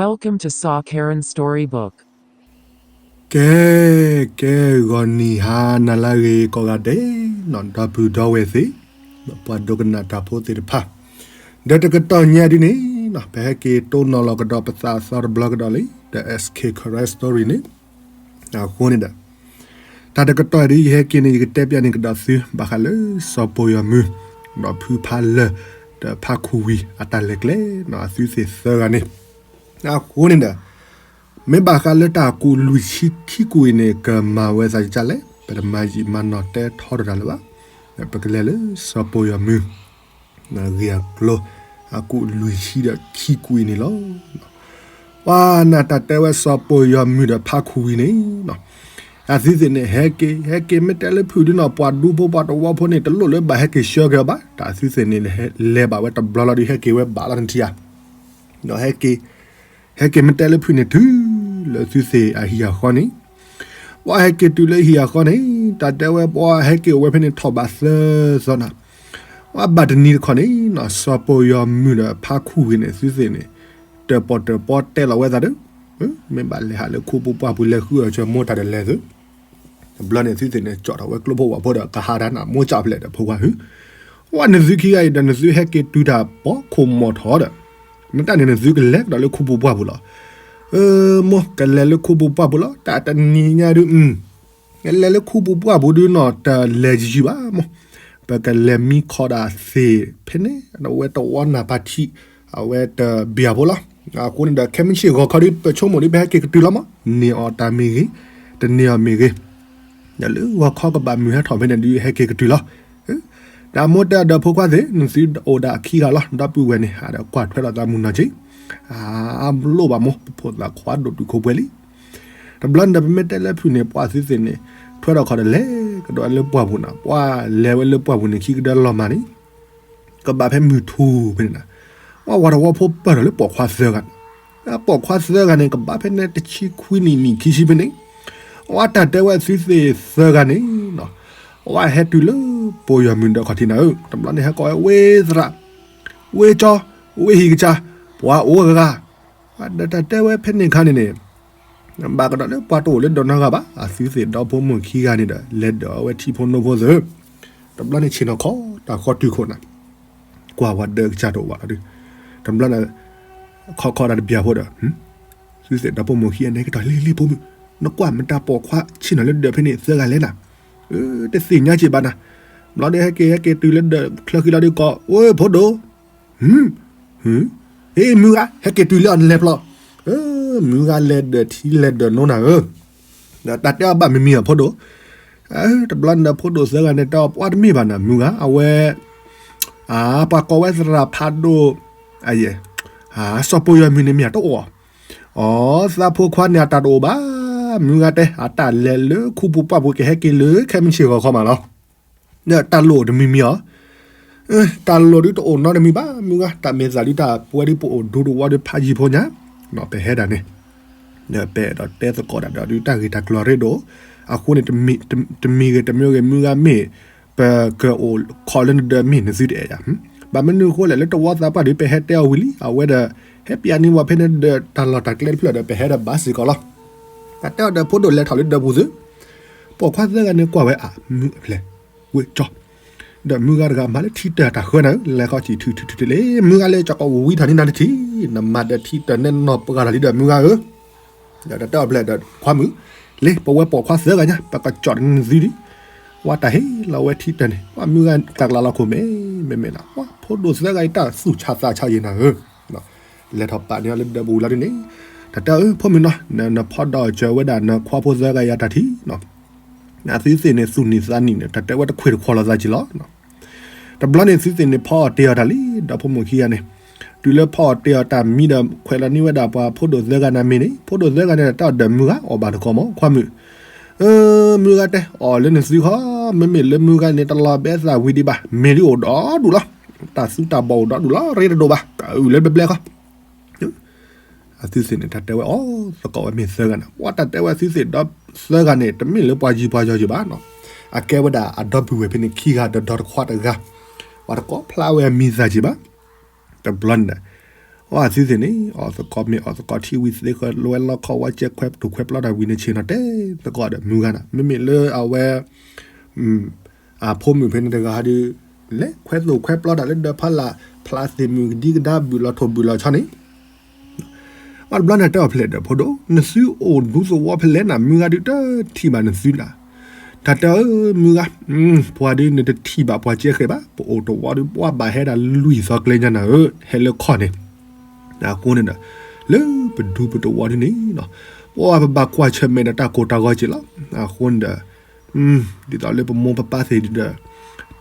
Welcome to Saw Karen Storybook. ကဲ ကဲ ဂီၤနံၤဟါနၤလၢအဂ့ၤကိးဂၤဒဲးနီၤ ဒီပုၢ်ဒီဝဲၢ်သ့ၣ် ပှၤဒိကနၣ်တၢ်ဖိသ့ၣ်တဖၣ် ဒီးတကတီၢ်ညါဒ်န့ၣ်နီၤ ပဟဲက့ၤတိၢ်နီၣ်လီၤကဒီးပသးအသီတဘျီကဒီးလံ ဒီး S K Karen Story န့ၣ် အဃိန့ၣ်ဒီး တၢ်တကတီၢ်ဒ်ယဟဲက့ၤန့ၣ် ယကတဲပျးန့ၢ်ကဒီးသု ဘၣ်ဃးလၢစီၤပိာ်ယီၤမုၢ် ဒီးဖုဖါလၢၢ် ဒီးဖါခူဝံၤ အတၢ်လဲၤကျဲနီၤ အသုသ့ၣ်သၢဂၤန့ၣ် အဃိန့ၣ်ဒီး မ့ၢ်ဘၣ်ဃးလၢတၢ်ကူးလွံၢ်ဆံခံကူးအံၤန့ၣ် ကမၤဝဲသးကစၢ်လဲၣ် ပတမၤယံာ်မၤနီၢ်တဲထီတၢ်လၢၤဘၣ် ပကလဲၤလၢစီၤပိာ်ယီၤမုၢ် ဂ့ၢ်အကျိၤ အကူးလွံၢ်ဆံဒီးခံကူးအံၤန့ၣ်လီၤ. ပှၤနၢ်တၢ်တဲဝဲစီၤပိာ်ယီၤမုၢ်ဒီးဖါခူဝံၤန့ၣ် အသုသ့ၣ်န့ၣ် ဟဲက့ၤ ဟဲက့ၤမ့ၢ်တဲလၢဖုၣ်ဒ်နီၤ ပှၤဒူဖိပှၤတဝီဖိန့ၣ် တလိၣ်လၢဘၣ်ဟဲက့ၤဆှၢက့ၤအီၤဘၣ် တၢ်အသုသ့ၣ်န့ၣ် လဲၤဘၣ်ဝဲတဘျီလီၤဒီး ဟဲက့ၤဝဲဘၣ်လီၤနထံၣ်ဧါ ဒီးဟဲက့ၤ ဟဲက့ၤမ့ၢ်တဲလၢဖုၣ်န့ၣ် တုၤလၢသုသ့ၣ်အဟံၣ်အဃီန့ၣ် ပှၤဟဲက့ၤတုၤလၢဟံၣ်အဃီန့ၣ် တၢ်တဲဝဲပှၤဟဲက့ၤအိၣ်ဝဲဖဲန့ၣ် ထီၣ်ဘးသၢသီနၤ ပှၤဘၣ်တနံၤတခီန့ၣ်နီၤ စီၤပိာ်ယီၤမုၢ်ဒီးဖါခူဝံၤန့ၣ် သုသ့ၣ်န့ၣ် တၢၣ်ပီၣ်တၢၣ်ပီတဲလီၤဝဲသးဒီး မ့ၢ်ဘၣ်လဲၤဟးလၢခူပူၤပှၢ်ပူၤ လဲၤဃုအီၣ်ဆၢမိၢ်တၢ်ဒီးလဲၤသု တဘျီန့ၣ်သုသ့ၣ်န့ၣ် ကၠီၣ်ထီၣ်ဝဲကျိဖိဝၣ်ဖိဒီး ကဟးတၢ်နမိၢ်ကၠၣ်ဖျဲးဒီးဖိခွါဧၢ, ဝဲနသုခံဂၤအံၤဒီး နသုဟဲက့ၤတုၤတၢ်ပိာ်ခိၣ်မီၢ်ထီၣ်ဒီး နတၢ်န့ၣ်နသုကလဲၤကဒီးလၢခူပူၤပှၢ်ပူၤလီၤ. မိၢ် ကလဲၤလၢခူပူၤပှၢ်ပူၤလီၤ တၢ်တနံၤညါဒုး လဲၤလၢခူပူၤပှၢ်ပူၤဒုးနီၤ တလဲၤယံာ်ယံာ်ဘၣ်မိၢ်, ပကလဲၤမံခီဒၣ်သ့ၣ်ဖဲန့ၣ် အဝဲတဝီနၢ်ပၢ်ထံး အဝဲတဘျၢဖိလီၤ. အဃိန့ၣ်ဒီး ခဲမုၢ်ဆ့ၣ်ဂီၤခီဒုး ပဆိကမိၣ်ဒုး ပဟဲက့ၤကတုၤလီၤမး, န့ၢ်အီၣ်တၢ်မ့ၢ်ဂ့ၤ, တန့ၢ်အီၣ်မ့ၢ်ဂ့ၤ, ဒီးလၢဂီၤခီကဘၣ်မုၢ်ဟဲထီၣ်ဖဲန့ၣ်ဒုး ဟဲက့ၤကတုၤလီၤ. တၢ်မိၢ်တဲဒီးဖိခွါသ့ၣ် နသုအိၣ်ဒၣ်ခံဂၤလီၤ, ဒီပုၢ်ဝဲၢ်န့ၣ် ဟးဒီးကွၢ်ထွဲလီၤသးမုၢ်နီၢ်က့, အါဘျိဘၣ်မိၢ် ပဖိသၣ်ခွါဒိၣ်တုာ်ခိၣ်ပှဲၤလံ. တဘျီန့ၣ်ဒီး ပမ့ၢ်တဲလၢဖုၣ်န့ၣ် ပှၤသုသ့ၣ်န့ၣ် ထွဲထီၣ်ခီဒီးလဲၤကဒီးလၢပှၢ်ပူၤနၤ, ပှၤလဲၤဝဲလၢပှၢ်ပူၤန့ၣ် ခံကဒၢလီၤမၢ်န့ၣ် ကဘၣ်ဖဲမုၢ်ထူၣ်ဖဲန့ၣ်နၤ, ပှၤဝၤတဝီဖိပၢၢ်ထီၣ်လၢပိာ်ခွါသၢဂၤ, ပိာ်ခွါသၢဂၤန့ၣ် ကဘၣ်ဖဲန့ၣ်တဆံခွံနံၣ်နံၣ်ခံဆံဖဲန့ၣ်, ပှၤတၢ်တဲဝဲသုသ့ၣ်သၢဂၤန့ၣ် ပှၤဟဲတုၤလၢပိာ်ယီၤမုၢ်ဒီးခီၣ်ထံးနၤဧၢ, တဘျီန့ၣ် ဟဲကိးဝဲဝ့သရၣ်, ဝ့ကၠီ, ဝ့ဟံၣ်ကစၢ်, ပှၤအိၣ်ဂၤဂၤ, ဒီးတၢ်တဲဝဲဖဲန့ၣ်ခါန့ၣ်န့ၣ် ဘၣ်ကဒီးလၢပှၤတအိၣ်လၢဒီးနီတဂၤဘၣ်, အသုသ့ၣ်ဒီဖိမိၢ်ခံဂၤန့ၣ်ဒီး လဲၤဒီးအဝဲထံဖိနိဖိသ့ၣ်, တဘျီန့ၣ်ဆ့ၣ်နီၤခီ တၢ်ဃီတုၤခိၣ်နၤ, ကွၢ်ဝဲဒၢးကစၢ်တအိၣ်ဘၣ်လီၤဒုး, တဘျီန့ၣ် ခီခီဒၣ်တဘျၢဖိဒီး သုသ့ၣ်ဒီဖိမိၢ်ခံဂၤန့ၣ် ကတီၢ်လံလံဖိမုၣ်, နကွၢ်မတၤပိာ်ခွါဆ့ၣ်နီၤလၢဒၢးဖဲန့ၣ်သၢဂၤလဲၣ်နၤ, တသ့ၣ်ညါစ့ၢ်ဘၣ်နၤ, ဘျီဒီးဟဲက့ၤဟဲက့ၤတုၤလၢဒၢးချၢဃံလီၤဒုးကိး, အိ ဖိဒိၣ် ဟ့ၣ် မုၢ်ဂၤ ဟဲက့ၤတုၤလံအီၤ နလဲၤဖျီ, မုၢ်ဂၤလဲၤဒၢးထံလဲၤဒၢးနိနၤဧၢ, ဒီးတၢ်တဲအီၤဘၣ်မံၤမံၤအီၤဖိဒိၣ်, တဘျီန့ၣ်ဒီးဖိဒိၣ်သၢဂၤန့ၣ် တဲအီၤပှၤတမ့ၢ်ဘၣ်နၤ မုၢ်ဂၤ အဝဲ ပှၤကိးဝဲသရၣ်ဖးဒိၣ်, စီၤပိာ်ယီၤမုၢ်န့ၣ်မ့ၢ်အတအိၣ်အီၤ, အသးဖိခွါန့ၣ်အတၢ်တအိၣ်ဘၣ်, မုၢ်ဂၤတဲ အတၢ်လဲၤလၢခူပူၤပှၢ်ပူၤ ကဟဲက့ၤလၢခဲမုၢ်ဆ့ၣ်ဂီၤခီမးလီၤ. ဒီးတၢ်လိၣ်တမံၤမံၤအီၤ, တၢ်လိၣ်ဒုးတအိၣ်နီတမံၤဘၣ် မုၢ်ဂၤ, တၢ်မ့ၢ်သးဒုးတၢ်ပဝဲဒုးပအိၣ်ဒူတဝီဒုးဖးယံၤဖိညါ, ပဟဲဒၣ်န့ၣ်, ဒီးပအဲၣ်ဒိးတဲသကိးတၢ်ဒီးဒုးတၢ်ဂ့ၢ်တၢ်ကျိၤရ့ဒိၣ်, အဃိန့ၣ် တမံၤဂ့ၤတမံၤဂ့ၤ မုၢ်ဂၤမ့ၢ် ပကအိၣ်ခိးလၢနဒၢးမ့ၢ်နသုတအဲၣ်ယၤ, ဘၣ်မနုၤအဃိလဲၣ် လၢတဝီသးပှၢ်ဒုး ပဟဲတဲအီၤဝံၤလံ, အဝဲဒီး ဟဲပျးန့ၢ်ဝဲဖဲန့ၣ်ဒီးတၢ်လီၢ်တၢ်ကျဲတဖျၢၣ်ဒီး ပဟဲဒီးဘၣ်စ့ၢ်ကီးလီၤ. တၢ်တဲအီၤဒီးဖိဒိၣ်လဲၤထီၣ်လၢဒၢးပူၤသု, ပိာ်ခွါသၢဂၤန့ၣ်ကွၢ်ဝဲအမုၢ်အဖျဲၣ်, ဝ့ၢ်ကၠီ, ဒီးမုၢ်ဂၤတဂၤမၤလၢထံတၢၢ်တၢ်ဃၢနၤဧၢ, လဲၤခီဆံးထုးထုးထုးတလ့, မုၢ်ဂၤလဲၤကၠီကဝံၤထီၣ်န့ၢ်နၤတထံၣ်, နမၤဒီးထံတၢၢ်နဲၣ်နီၢ်ပှၤဂၤထီၣ်လံဒီးမုၢ်ဂၤဧၢ ဒီးတၢ်တဲအီၤဖဲလဲၣ်ဒီး ခွါမုၣ်, လ့ ပဝဲပိာ်ခွါသၢဂၤညါ ပကကၠီၣ်န့ၢ်နသုဒံး, ဝဲတၢ်ဟ့ၣ်လီၤဝဲထံတၢၢ်န့ၣ် မုၢ်ဂၤကျးကျးလီၤခိၣ်မဲာ်မဲာ်မဲာ်နၤ, ဖိဒိၣ်သၢဂၤအံၤတၢ်သူၣ်ဆးသးဆးယံၤနၤဧၢ, လဲၤထီၣ်ပာ်န့ၢ်အီၤလၢဒၢးပူၤလီၤဒ်န့ၣ်, တၢ်တဲအီၤ ဖိမုၣ်နီၤ, နဖီဒီးစၢၤဝဲဒၣ်နခွါဖိသၢဂၤအံၤအတၢ်ထံၣ် အသုသ့ၣ်န့ၣ် သူၣ်နံၣ်သးနံၣ်န့ၣ် တၢ်တဲဝဲတခွ့ၣ်တခွီလီၤသးက့ၤလီၤ. တဘျီန့ၣ်သုသ့ၣ်န့ၣ် ဖီအီၣ်တ့ၢ်အီၤတၢ်လံ ဒီဖိမိၢ်ခံဂၤန့ၣ်, တုၤလၢဖီအီၣ်တ့ၢ်အီၤတၢ်မံဒီး ခွဲးလီၤန့ၢ်ဝဲဒၣ်ပှၤဖိဒိၣ်သၢဂၤန့ၣ်မ့ၤန့ၣ်, ဖိဒိၣ်သၢဂၤန့ၣ် တၢ်တဲအီၤဒီးမုၢ်ဂၤ အီၣ်ဘၣ်တကိးမး ခွါမုၣ်, မုၢ်ဂၤတဲ အီၣ်လၢနသုခီ, မ့မ့ၢ်လၢမုၢ်ဂၤန့ၣ် တလီၤဘဲသးဝံၤဒံးဘၣ်, မ့ၢ်ဒ်အိၣ်ဒီဒူၣ်လီၤ, တၢ်သူတၢ်ဘီၣ်အိၣ်ဒီဒူၣ်လီၤ, ရ့တဒိၣ်ဘၣ်, အုၣ်လၢဘျဲဘျဲခီ အသုသ့ၣ်န့ၣ် တၢ်တဲဝဲအီၤသကိးဝဲမ့ၢ်သၢဂၤန့ၣ်, ပှၤတၢ်တဲဝဲသုသ့ၣ်ဒီသၢဂၤန့ၣ် တမ့ၢ်လၢပှၤယံၤပှၤယီၤယံၤဘၣ်နီၤ, အကဲဝဲဒၣ်အဒီပုၢ်ဝဲၢ်ဖဲန့ၣ်ခံဂၤဒီးဒီတခွါတဂၤ, ပှၤတကိးဖျါဝဲအမံၤသၣ်က့ၤဘၣ်. တဘျီန့ၣ်ဒီး အသုသ့ၣ်န့ၣ် အီၣ်သကိးမ့ၤအီၣ်သကိးထံဝံၤသ့ဃၢၤ လဝဲလီခီဝဲကဲခွဲးပတူၢ်ခွဲးပျီတၢ်ဝံၤန့ၣ်ဆ့ၣ်နီၤတဲသကိးဒီးမုၢ်ဂၤနၤ မ့မ့ၢ်လၢအဝဲ အဖိမုၣ်ဖဲန့ၣ်တဂၤဟီဒီး လဲၤခွဲးသိၣ်ခွဲးပျီတၢ်လၢဒၢးဖီလာ် ဖျါသ့ၣ်မုၢ်ကဒံကဒါဘုၣ်လီၤထိၣ်ဘုၣ်လီၤဆီန့ၣ် အတဘျီန့ၣ်တဲအီၤဖဲလဲၣ်ဒီးဖိဒိၣ် နသုအိၣ်ဒူသဝီဖဲလဲၣ်နၤ မုၢ်ဂၤဒုးတထံၣ်ဘၣ်နသုနၤ တၢ်တဲအၢ မုၢ်ဂၤ ပှၤဒုးနတထံၣ်ဘၣ်ပှၤကဲဃဲၤဘၣ် ပအိၣ်တဝီဒုးပှၤဘၣ်ဟဲဒၣ်လွံၢ်သီကျဲညါနၤဧၢ ဟဲလၢခီၣ်န့ၣ် အဃိန့ၣ်ဒီး လၢပဒူပတဝီဒုးန့ၣ် ပှၤပဘၣ်ကွၢ်ဆၢၣ်မဲာ်ဒီးတၢ်ကိၢ်တၢ်ဂီၤက့ၤလီၤ အဃိန့ၣ်ဒီး ဒ်သိးလၢပမိၢ်ပပၢ်သ့ၣ်ဒုးဒီး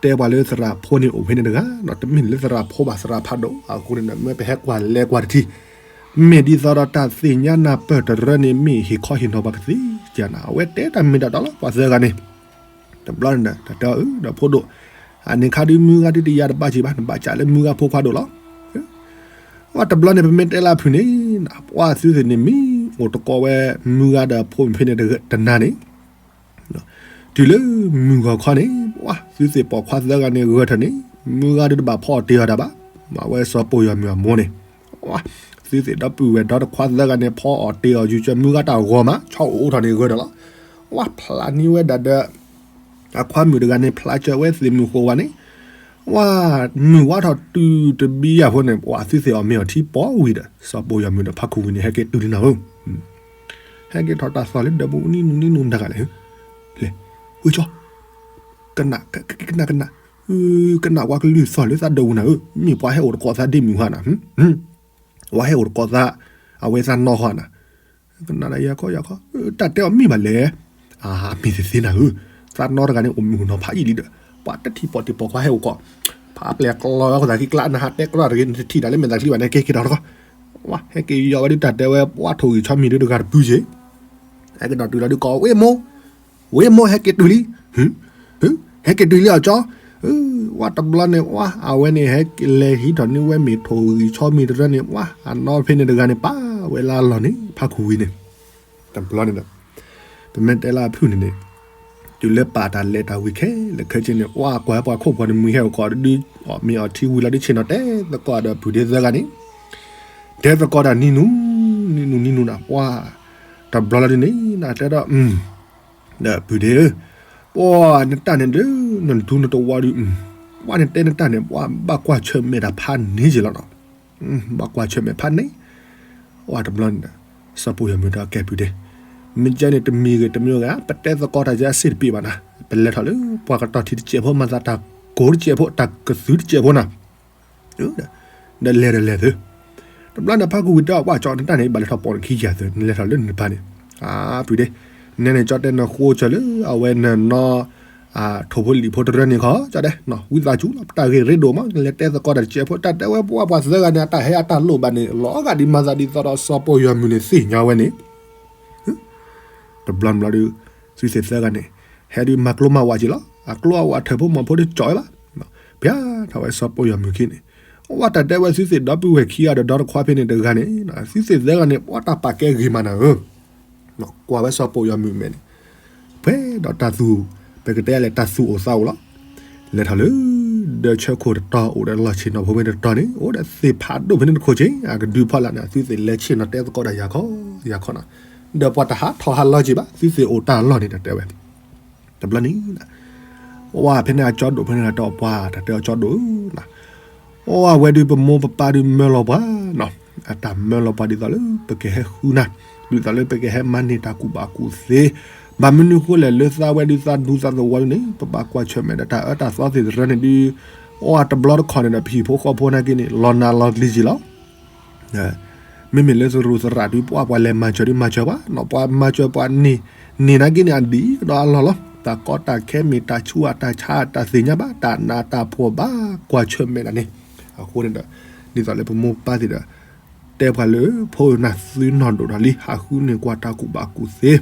တဲပှၤလၢသရၣ်ဖိန့ၣ်အိၣ်ဖဲန့ၣ်တဂၤ တမ့ၢ်လၢသရၣ်ဖိဘၣ်သရၣ်ဖးဒိၣ် အဃိန့ၣ်ဒီး မ့ၢ်ပဟဲကွၢ်လဲၤကွၢ်တထံၣ် မ့ၢ်ဒ်သိးဒီးတၢ်သ့ၣ်ညါနၢ်ပၢၢ်တရၢန့ၣ်မ့ၢ်ဟ့ၣ်ခီဟ့ၣ်နီၤပှၤကသ့ကနၤ အဝဲတဲတၢ်မ့ၢ်တၢ်တီလီၤ ပှၤသၢဂၤန့ၣ် တဘျီန့ၣ်ဒီး တၢ်တဲအီၤအၢ ဒီးဖိဒိၣ် အန့ၣ်ခါဒုးမုၢ်ဂၤဒုးတယၤတဘၣ်က့ၤဘၣ် နဘၣ်ကးလၢမုၢ်ဂၤဖိခွါဒိၣ်လီၤ အတဘျီန့ၣ် ပမ့ၢ်တဲလၢအဖုၣ်န့ၣ် ပှၤသုသ့ၣ်န့ၣ်မ့ၢ်အိၣ်တကိးဝဲ မုၢ်ဂၤဒီးဖိမုၣ်ဖဲန့ၣ်တနၤန့ၣ် တုၤလၢမုၢ်ဂီၤခီန့ၣ် ပှၤသုသ့ၣ်ပိာ်ခွါသၢဂၤန့ၣ်ဂၢၢ်ထီၣ်န့ၣ် မုၢ်ဂၤဒုးတဘၣ်ဖီအီၣ်တ့ၢ်အီၤတၢ်ဘၣ် မ့ၢ်ဝဲစီၤပိာ်ယီၤမုၢ်အမိၢ်န့ၣ် သုသ့ၣ်ဒီပုၢ်ဝဲၢ်ဒီတခွါသၢဂၤန့ၣ် ဖီအီၣ်တ့ၢ်အီၤယူၤကၢမုၢ်ဂၤတၢ်ဂီၤမး ဆီအိၣ်ထီၣ်န့ၣ်ဂၢၢ်ထီၣ်လီၤ ဝဲဖျါန့ၢ်ဝဲဒၣ်ဒီး အခွါမုၣ်တဂၤန့ၣ် ဖျါကၢဝဲသ့ၣ်မုၢ်ဃိဝဲန့ၣ် ဝဲမုၢ်ဝါထီၣ်တုၤတဘံယၤဖိန့ၣ် ပှၤသုသ့ၣ်အီၣ်မ့ၤအီထံပိာ်ဝံၤဒီး စီၤပိာ်ယီၤမုၢ်ဒီးဖးခူဝံၤန့ၣ် ဟဲက့ၤတုၤလံနၤဧၢ ဟဲက့ၤထီၣ်တၢ်သီၣ်လၢဒၢးပူၤနံနူနံနူတဂၤလဲၣ် လဲၤ ဝ့ၢ်ကၠီ ကနၣ် ကနၣ် ကနၣ် ကနၣ်ဝဲကလုၢ်သီၣ်လၢသးဒၢးပူၤနၤဧၢ မ့ၢ်ပှၤဟဲအိၣ်တကိးသးဒ့မုၢ်ဟါနၤ ပှၤဟဲအိၣ်တကိးသး အဝဲသးနီၢ်ဟါနၤ ကနၣ်ယၤခီယၤခီ တၢ်တဲအီၤမ့ၢ်ဘၣ်လဲၣ် အမ့ၢ်သ့သ့နၤဧၢ သးနီၢ်တဂၤန့ၣ် အိၣ်မုၢ်နီၤဖးယံာ်လံဒီး ပှၤတထံၣ်ပိာ်တ့ၢ်ပိာ်ခွါဟဲအိၣ်ကီး ဖးပျဲၢ်ကျီဝဲအဃိသးခံကျါ နဟးတဲကရီတဂ့ၤ နတထံၣ်တၢ်လၢမဲာ်သးချံဘၣ်န့ၣ် ကဲက့ၤထီၣ်တခီ ဝဲဟဲက့ၤယီၤဝဲဒုးတၢ်တဲဝဲ ပှၤထိၣ်ဂံၢ်ဆီမံၤဒုးတဂၤတပုၢ်က့ၤ ဟဲက့ၤဒီးတုၤလီၤဒုးကိး ဝ့ၢ်မိၢ် ဝ့ၢ်မိၢ်ဟဲက့ၤတုၤလံ ဟဲက့ၤတုၤလံအီၤကၠီ ဝဲတဘျီန့ၣ် ဝဲအဝဲန့ၣ် ဟဲက့ၤလဲၤဟံးထီၣ်န့ၢ်ဝဲမ့ၢ်ထိၣ်ဂံၢ်ဆီမံၤတရၢန့ၣ် ဝဲအနီၢ်ဖဲန့ၣ်တဂၤန့ၣ် ပာ်ဝဲလၢအလီၢ်န့ၣ် ဖးခူဝံၤန့ၣ် တဘျီန့ၣ်ဒီး ပမ့ၢ်တဲလၢအဖုၣ်န့ၣ်န့ၣ် တုၤလၢပာ်တၢ်လဲၤတၢ်ဝံၤခဲလၢာ်ခဲဆ့န့ၣ် ဝဲကွၢ်ပှၤခိၣ်ပှၤနမံၤဟဲအိၣ်ကီးဒုး အီၣ်မ့ၤအီထံဝံၤလီၤဒုးဆ့ၣ်နီၤတဲသကိးဒီးပုၢ်ဒ့သၢဂၤန့ၣ် တဲသကိးတၢ်နံၤနူၤ နံၤနူၤနံၤနူၤနၤ ပှၤ တဘျီလီၤဒုးန့ၣ် နတဲဒီး ဒီးပုၢ်ဒ့ဧၢ, ပှၤနတၢ်န့ၣ်ဒုး နဒူနတဝီဒုး, ပှၤနတဲနတၢ်န့ၣ် ပှၤဘၣ်ကွၢ်ဆၢၣ်မဲာ်တၢ်ဖးန့ၢ်က့ၤလီၤနီၤ, ဘၣ်ကွၢ်ဆၢၣ်မဲာ်ဖးန့ၢ်, ပှၤတဘျီန့ၣ်ဒီး စီၤပိၢ်ယီၤမုၢ်တဲအီၤကဲပုၢ်ဒ့, မ့ၢ်ကဲန့ၣ်တမံၤဂ့ၤတမံၤဂ့ၤ ပတဲသကိးတၢ်ယဲအစ့ၣ်တပ့ၢ်ဘၣ်နၤ, ပလဲၤထီၣ်လၢ ပှၤကတီၢ်ထံတစဲးဖိ မၤသးတၢ်ကိၤတစဲးဖိ တၢ်ကသုတစဲးဖိနၤ ဒီးလဲၤဒီးလဲၤသု, တဘျီန့ၣ်ဖးခူဝံၤတဲအီၤ ပှၤကၠီနတၢ်န့ၣ် ဘၣ်လဲၤထီၣ်ပိာ်နခံကယၤသု နလဲၤထီၣ်လၢနတပၤန့ၣ်, အပုၢ်ဒ့, နဲန့ၣ်ကၠီတဲနဃိစၢၤလၢအဝဲနနီၢ် ထိၣ်ဖိလံၣ်ဖိတရၢန့ၣ်ခီကၠီတဲ, ဝံသးစူၤလီၤ ပတၢ်ဂ့ၢ်ရ့ဒိၣ်မး နလဲၤတဲသကိးတၢ်တစဲးဖိ တၢ်တဲဝဲပှၤပှၤသၢဂၤန့ၣ် အတၢ်ဟဲအတၢ်လိၣ်ဘၣ်န့ၣ် လီၤဂာ်ဒ်မၤသးဒ်သိးဒီးစီၤပိၢ်ယီၤမုၢ်န့ၣ်သ့ၣ်ညါဝဲန့ၣ် တဘျီတဘျီဒီး သုသ့ၣ်သၢဂၤန့ၣ် ဟဲဒုးမၤကျိမၤဝးက့ၤလီၤ. အကျိအဝးထၢၣ်ဖိမီၤဖိတကၠီၣ်ဝဲဘၣ်. ပျါထီၣ်ဝဲစီၤပိၢ်ယီၤမုၢ်ခံန့ၣ်, အဝဲတၢ်တဲဝဲသုသ့ၣ်ဒီပုၢ်ဝဲၢ်ခံဂၤဒီးဒီတခွါဖဲန့ၣ်တဂၤန့ၣ် သုသ့ၣ်သၢဂၤန့ၣ် ပှၤတၢ်ပာ်ကဲဂ့ၤမးနၤဧၢ, ကွၢ်ဝဲစီၤပိၢ်ယီၤမုၢ်မဲာ်န့ၣ်, ပှဲၤဒီးတၢ်သူၣ် ပကတဲလဲၣ်တၢ်သူၣ်အိၣ်သးအိၣ်လီၤ. လဲၤထီၣ်လၢ ဒီးဆၢခိၣ်တတီၤ အိၣ်ဒီးလီၢ်ဆ့ၣ်နီၤဖိဖဲန့ၣ်တတီၤန့ၣ် အိၣ်ဒီးသ့ၣ်ဖးဒိၣ်ဖဲန့ၣ်တခိၣ်က့ၤ အကဒုဖီလာ်န့ၣ် သုသ့ၣ်လဲၤဆ့ၣ်နီၤတဲသကိးဒီးယၤခီ ယၤခီနီၤ, ဒီးပှၤတဟးထီၣ်ဟးလီၤက့ၤဘၣ် သုသ့ၣ်အိၣ်တၢ်အလီၢ်န့ၣ် တၢ်တဲဝဲ တဘျီန့ၣ် ဝဲဖဲန့ၣ်အကၠီဒိၣ်ဖဲန့ၣ်တဲအီၤပှၤ တၢ်တဲအီၤကၠီဒိၣ်ဧၢ, အဝဲဒုးပမိၢ်ပပၢ်ဒုးမၢလီၤပှၤနီၤ, အတၢ်မၢလီၤပှၤဒ်သိးလၢပကဟဲဃုနၤ, ဒ်သိးလၢပကဟဲမၤန့ၢ်တၢ်ကူၣ်ဘၣ်ကူၣ်သ့, ဘၣ်မနုၤဃိလဲၣ်လၢသးဝဲဒုးသးဒူသးသဝီဒုးန့ၣ် ပဘၣ်ကွၢ်ဆၢၣ်မဲာ်ဒီးတၢ်အၢတၢ်သီသ့ၣ်တဖၣ်န့ၣ်ဒုး, အတဘျီတခီၣ်န့ၣ်ဒီး ပဟံၣ်ဖိဃီဖိနာ်က့န့ၣ် လီၤနးလီၤကျံၤက့ၤလီၤ မ့မ့ၢ်လၢသရူးသရၣ်ဒုး ပှၤပှၤလဲၤမၤစၢၤဒုးမၤစၢၤဘၣ်နီၤ, ပှၤမၤစၢၤပှၤန့ၢ် န့ၢ်နာ်က့န့ၣ် အဒံးကဒီးအလီၢ်လီၤ. တၢ်ကီတၢ်ခဲမ့ၢ်တၢ်ဆူးအတၢ်ဆါ တၢ်သ့ၣ်ညါဘၣ် တၢ်နးတၢ်ဖှီၣ်ဘၣ်ကွၢ်ဆၢၣ်မဲာ်ဒၣ်န့ၣ်, အဃိန့ၣ်ဒီး ဒ်သိးလၢပမိၢ်ပပၢ်သ့ၣ်ဒီး တဲပှၤလၢ ဖိနၤသုနီၢ်ဒိၣ်ထီၣ်လံ ဟးဃုန့ၢ်ကွၢ်တၢ်ကူၣ်ဘၣ်ကူၣ်သ့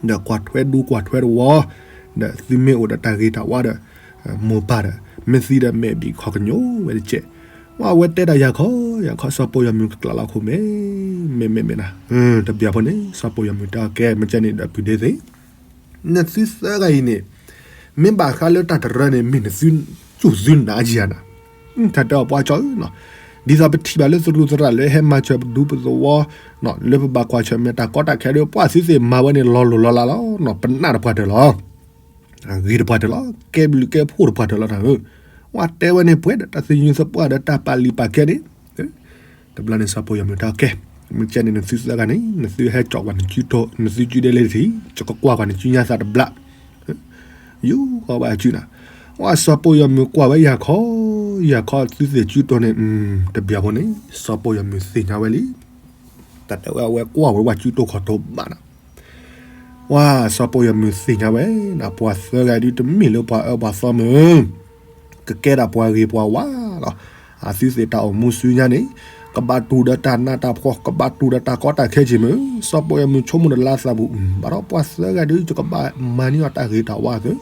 ဒီးကွၢ်ထွဲဒူကွၢ်ထွဲတဝီ, ဒီးသုမ့ၢ်အိၣ်ဒီးတၢ်ဂ့ၤတၢ်ဝါဒီး မိၢ်ပၢ်ဒီး မ့ၢ်သံဒီးမဲာ်ဘံၣ်ခီၣ်ကညိဝဲတကဲး, ဝဲအဝဲတဲတၢ်ယၤခီ ယၤခီ စီၤပိၢ်ယီၤမုၢ်ကကျးလီၤခိၣ်မဲာ်, မ့ၢ်မ့ၢ်မ့ၢ်နၤ, တဘျီဖိန့ၣ် စီၤပိၢ်ယီၤမုၢ်တဲအီၤကဲ မ့ၢ်ကဲန့ၣ်ဒီးပုၢ်ဒ့သ့ၣ် နသုသၢဂၤအံၤန့ၣ် မ့ၢ်ဘၣ်ဃးလၢတၢ်တရၢန့ၣ် မ့ၢ်နသု စူၢ်သုနးယၤနၤ, တၢ်တဲအီၤပှၤကၠီဧၢနီၤ, ဒ်သိးပထံၣ်ဘၣ်လၢသရူးသရၣ်လၢဟဲမၤစၢၤပဒူပသဝီ လၢပဘၣ်ကွၢ်ဆၢၣ်မဲာ်တၢ်ကီတၢ်ခဲဒီး ပှၤသုသ့ၣ်မၤဝဲန့ၣ်လီၤလိၤလီၤလးလီၤ. ပနၢ်တပှၢ်တၢၢ်လီၤ. ဂ့ၤတပှၢ်တၢၢ်လီၤ. ကဲဘျုးကဲဖှိၣ်တပှၢ်တၢၢ်လီၤနၤဧၢ. ဝဲတဲဝဲန့ၣ်ပှဲၤဒီးတၢ်သယုၢ်သပှၢ်ဒီးတၢ်ပာ်လုၢ်ပာ်ကဲန့ၣ် တဘျီန့ၣ်စီၤပီယီၤမုၢ်တဲအီၤကဲ, မ့ၢ်ကဲန့ၣ်နသုသၢဂၤန့ၣ် နသုဟဲကၠီၣ်ကွၢ်နစုတိၢ် နသုစုဒဲလၢတထံၣ် ယကကွၢ်ကွၢ်နစုညါသးတဘျီ. ယူၢ်ဃီဘၣ်စုနၤ, ဝဲစီၤပီယီၤမုၢ်ကွၢ်ဝဲယၤခီ, ယၤခီသုသ့ၣ်စုတိၢ်န့ၣ် တဘျီဖိန့ၣ် စီၤပီယီၤမုၢ်သ့ၣ်ညါဝဲလံ. တၢ်တဲဝဲအဝဲကွၢ်ဝဲဝဲစုတိၢ်ခီၣ်တိၢ်ဘၣ်နၤ ဝဲစီၤပီယီၤမုၢ်သ့ၣ်ညါဝဲ, ပှၤသၢဂၤဒုတမ့ၢ်လၢပှၤအၢပှၤသီမုၢ်, ကကဲဒၣ်ပှၤဂ့ၤပှၤဝါလီၤ. အသုသ့ၣ်တၢ်အိၣ်မူစုညါန့ၣ် ကဘၣ်တူၢ်ဒီးတၢ်နးတၢ်ဖှီၣ် ကဘၣ်တူၢ်ဒီးတၢ်ကီတၢ်ခဲက့ၤမုၢ်, စီၤပီယီၤမုၢ်ဆိကမိၣ်ဒီးလၢသးပူၤ, ဘၣ်ဒီးပှၤသၢဂၤဒု ယကဘၣ်မၤန့ၢ်အီၤတၢ်ဂ့ၤတၢ်ဝါသု,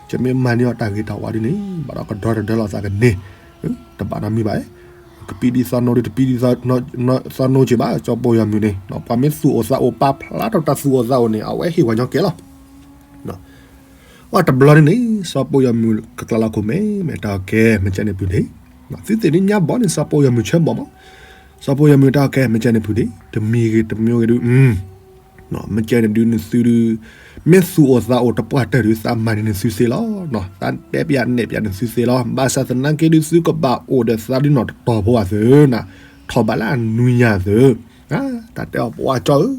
ယမ့ၢ်မၤန့ၢ်အီၤတၢ်ဂ့ၤတၢ်ဝါဒုန့ၣ် ဘၣ်ဒီးကဒီတဒၢလီၤသးကန့ၢ်, တဘၣ်နီတမံၤဘၣ်, ကပံဒ်သိးနိဒု တပံဒ်သိးနိက့ၤဘၣ်, စီၤပီယီၤမုၢ်န့ၣ် ပှၤမ့ၢ်သူၣ်အိၣ်သးအိၣ် ပာ်ဖျါထီၣ်တၢ်သူၣ်အိၣ်သးအိၣ်န့ၣ် အဝဲဟ့ၣ်ပှၤညီကဲလီၤ. ဝဲတဘျီန့ၣ်န့ၣ် စီၤပီယီၤမုၢ်ကကျါလီၤခိၣ်မဲမဲာ်တဲအီၤကဲ မ့ၢ်ကဲန့ၣ်ပုၢ်ဒ့ၣ်, သုသ့ၣ်ဒုညါဘီန့ၣ် စီၤပီယီၤမုၢ်ဆၢဘီမး, စီၤပီယီၤမုၢ်တဲအီၤကဲ မ့ၢ်ကဲန့ၣ်ပုၢ်ဒ့ၣ် တမံၤဂ့ၤတမံၤဂ့ၤဒု မ့ၢ်ကဲန့ၣ်ဒုနသုဒု မ့ၢ်သူၣ်အိၣ်သးအိၣ်တပှၢ်တၢၢ်ဒု သးမၤန့ၢ်နသုသ့လီၤ. သးတဲပျးနဲၣ်ပျးနသုသ့လီၤ. ဘၣ်ဆၣ်သနာ်က့ဒုသုကဘၣ်အိၣ်ဒီးသးဒုနီၢ်တတီၤဖိအသုးနၤ, ထီၣ်ဘးလၢအနွံညါသုး, တၢ်တဲအီၤပှၤကၠီဧၢ,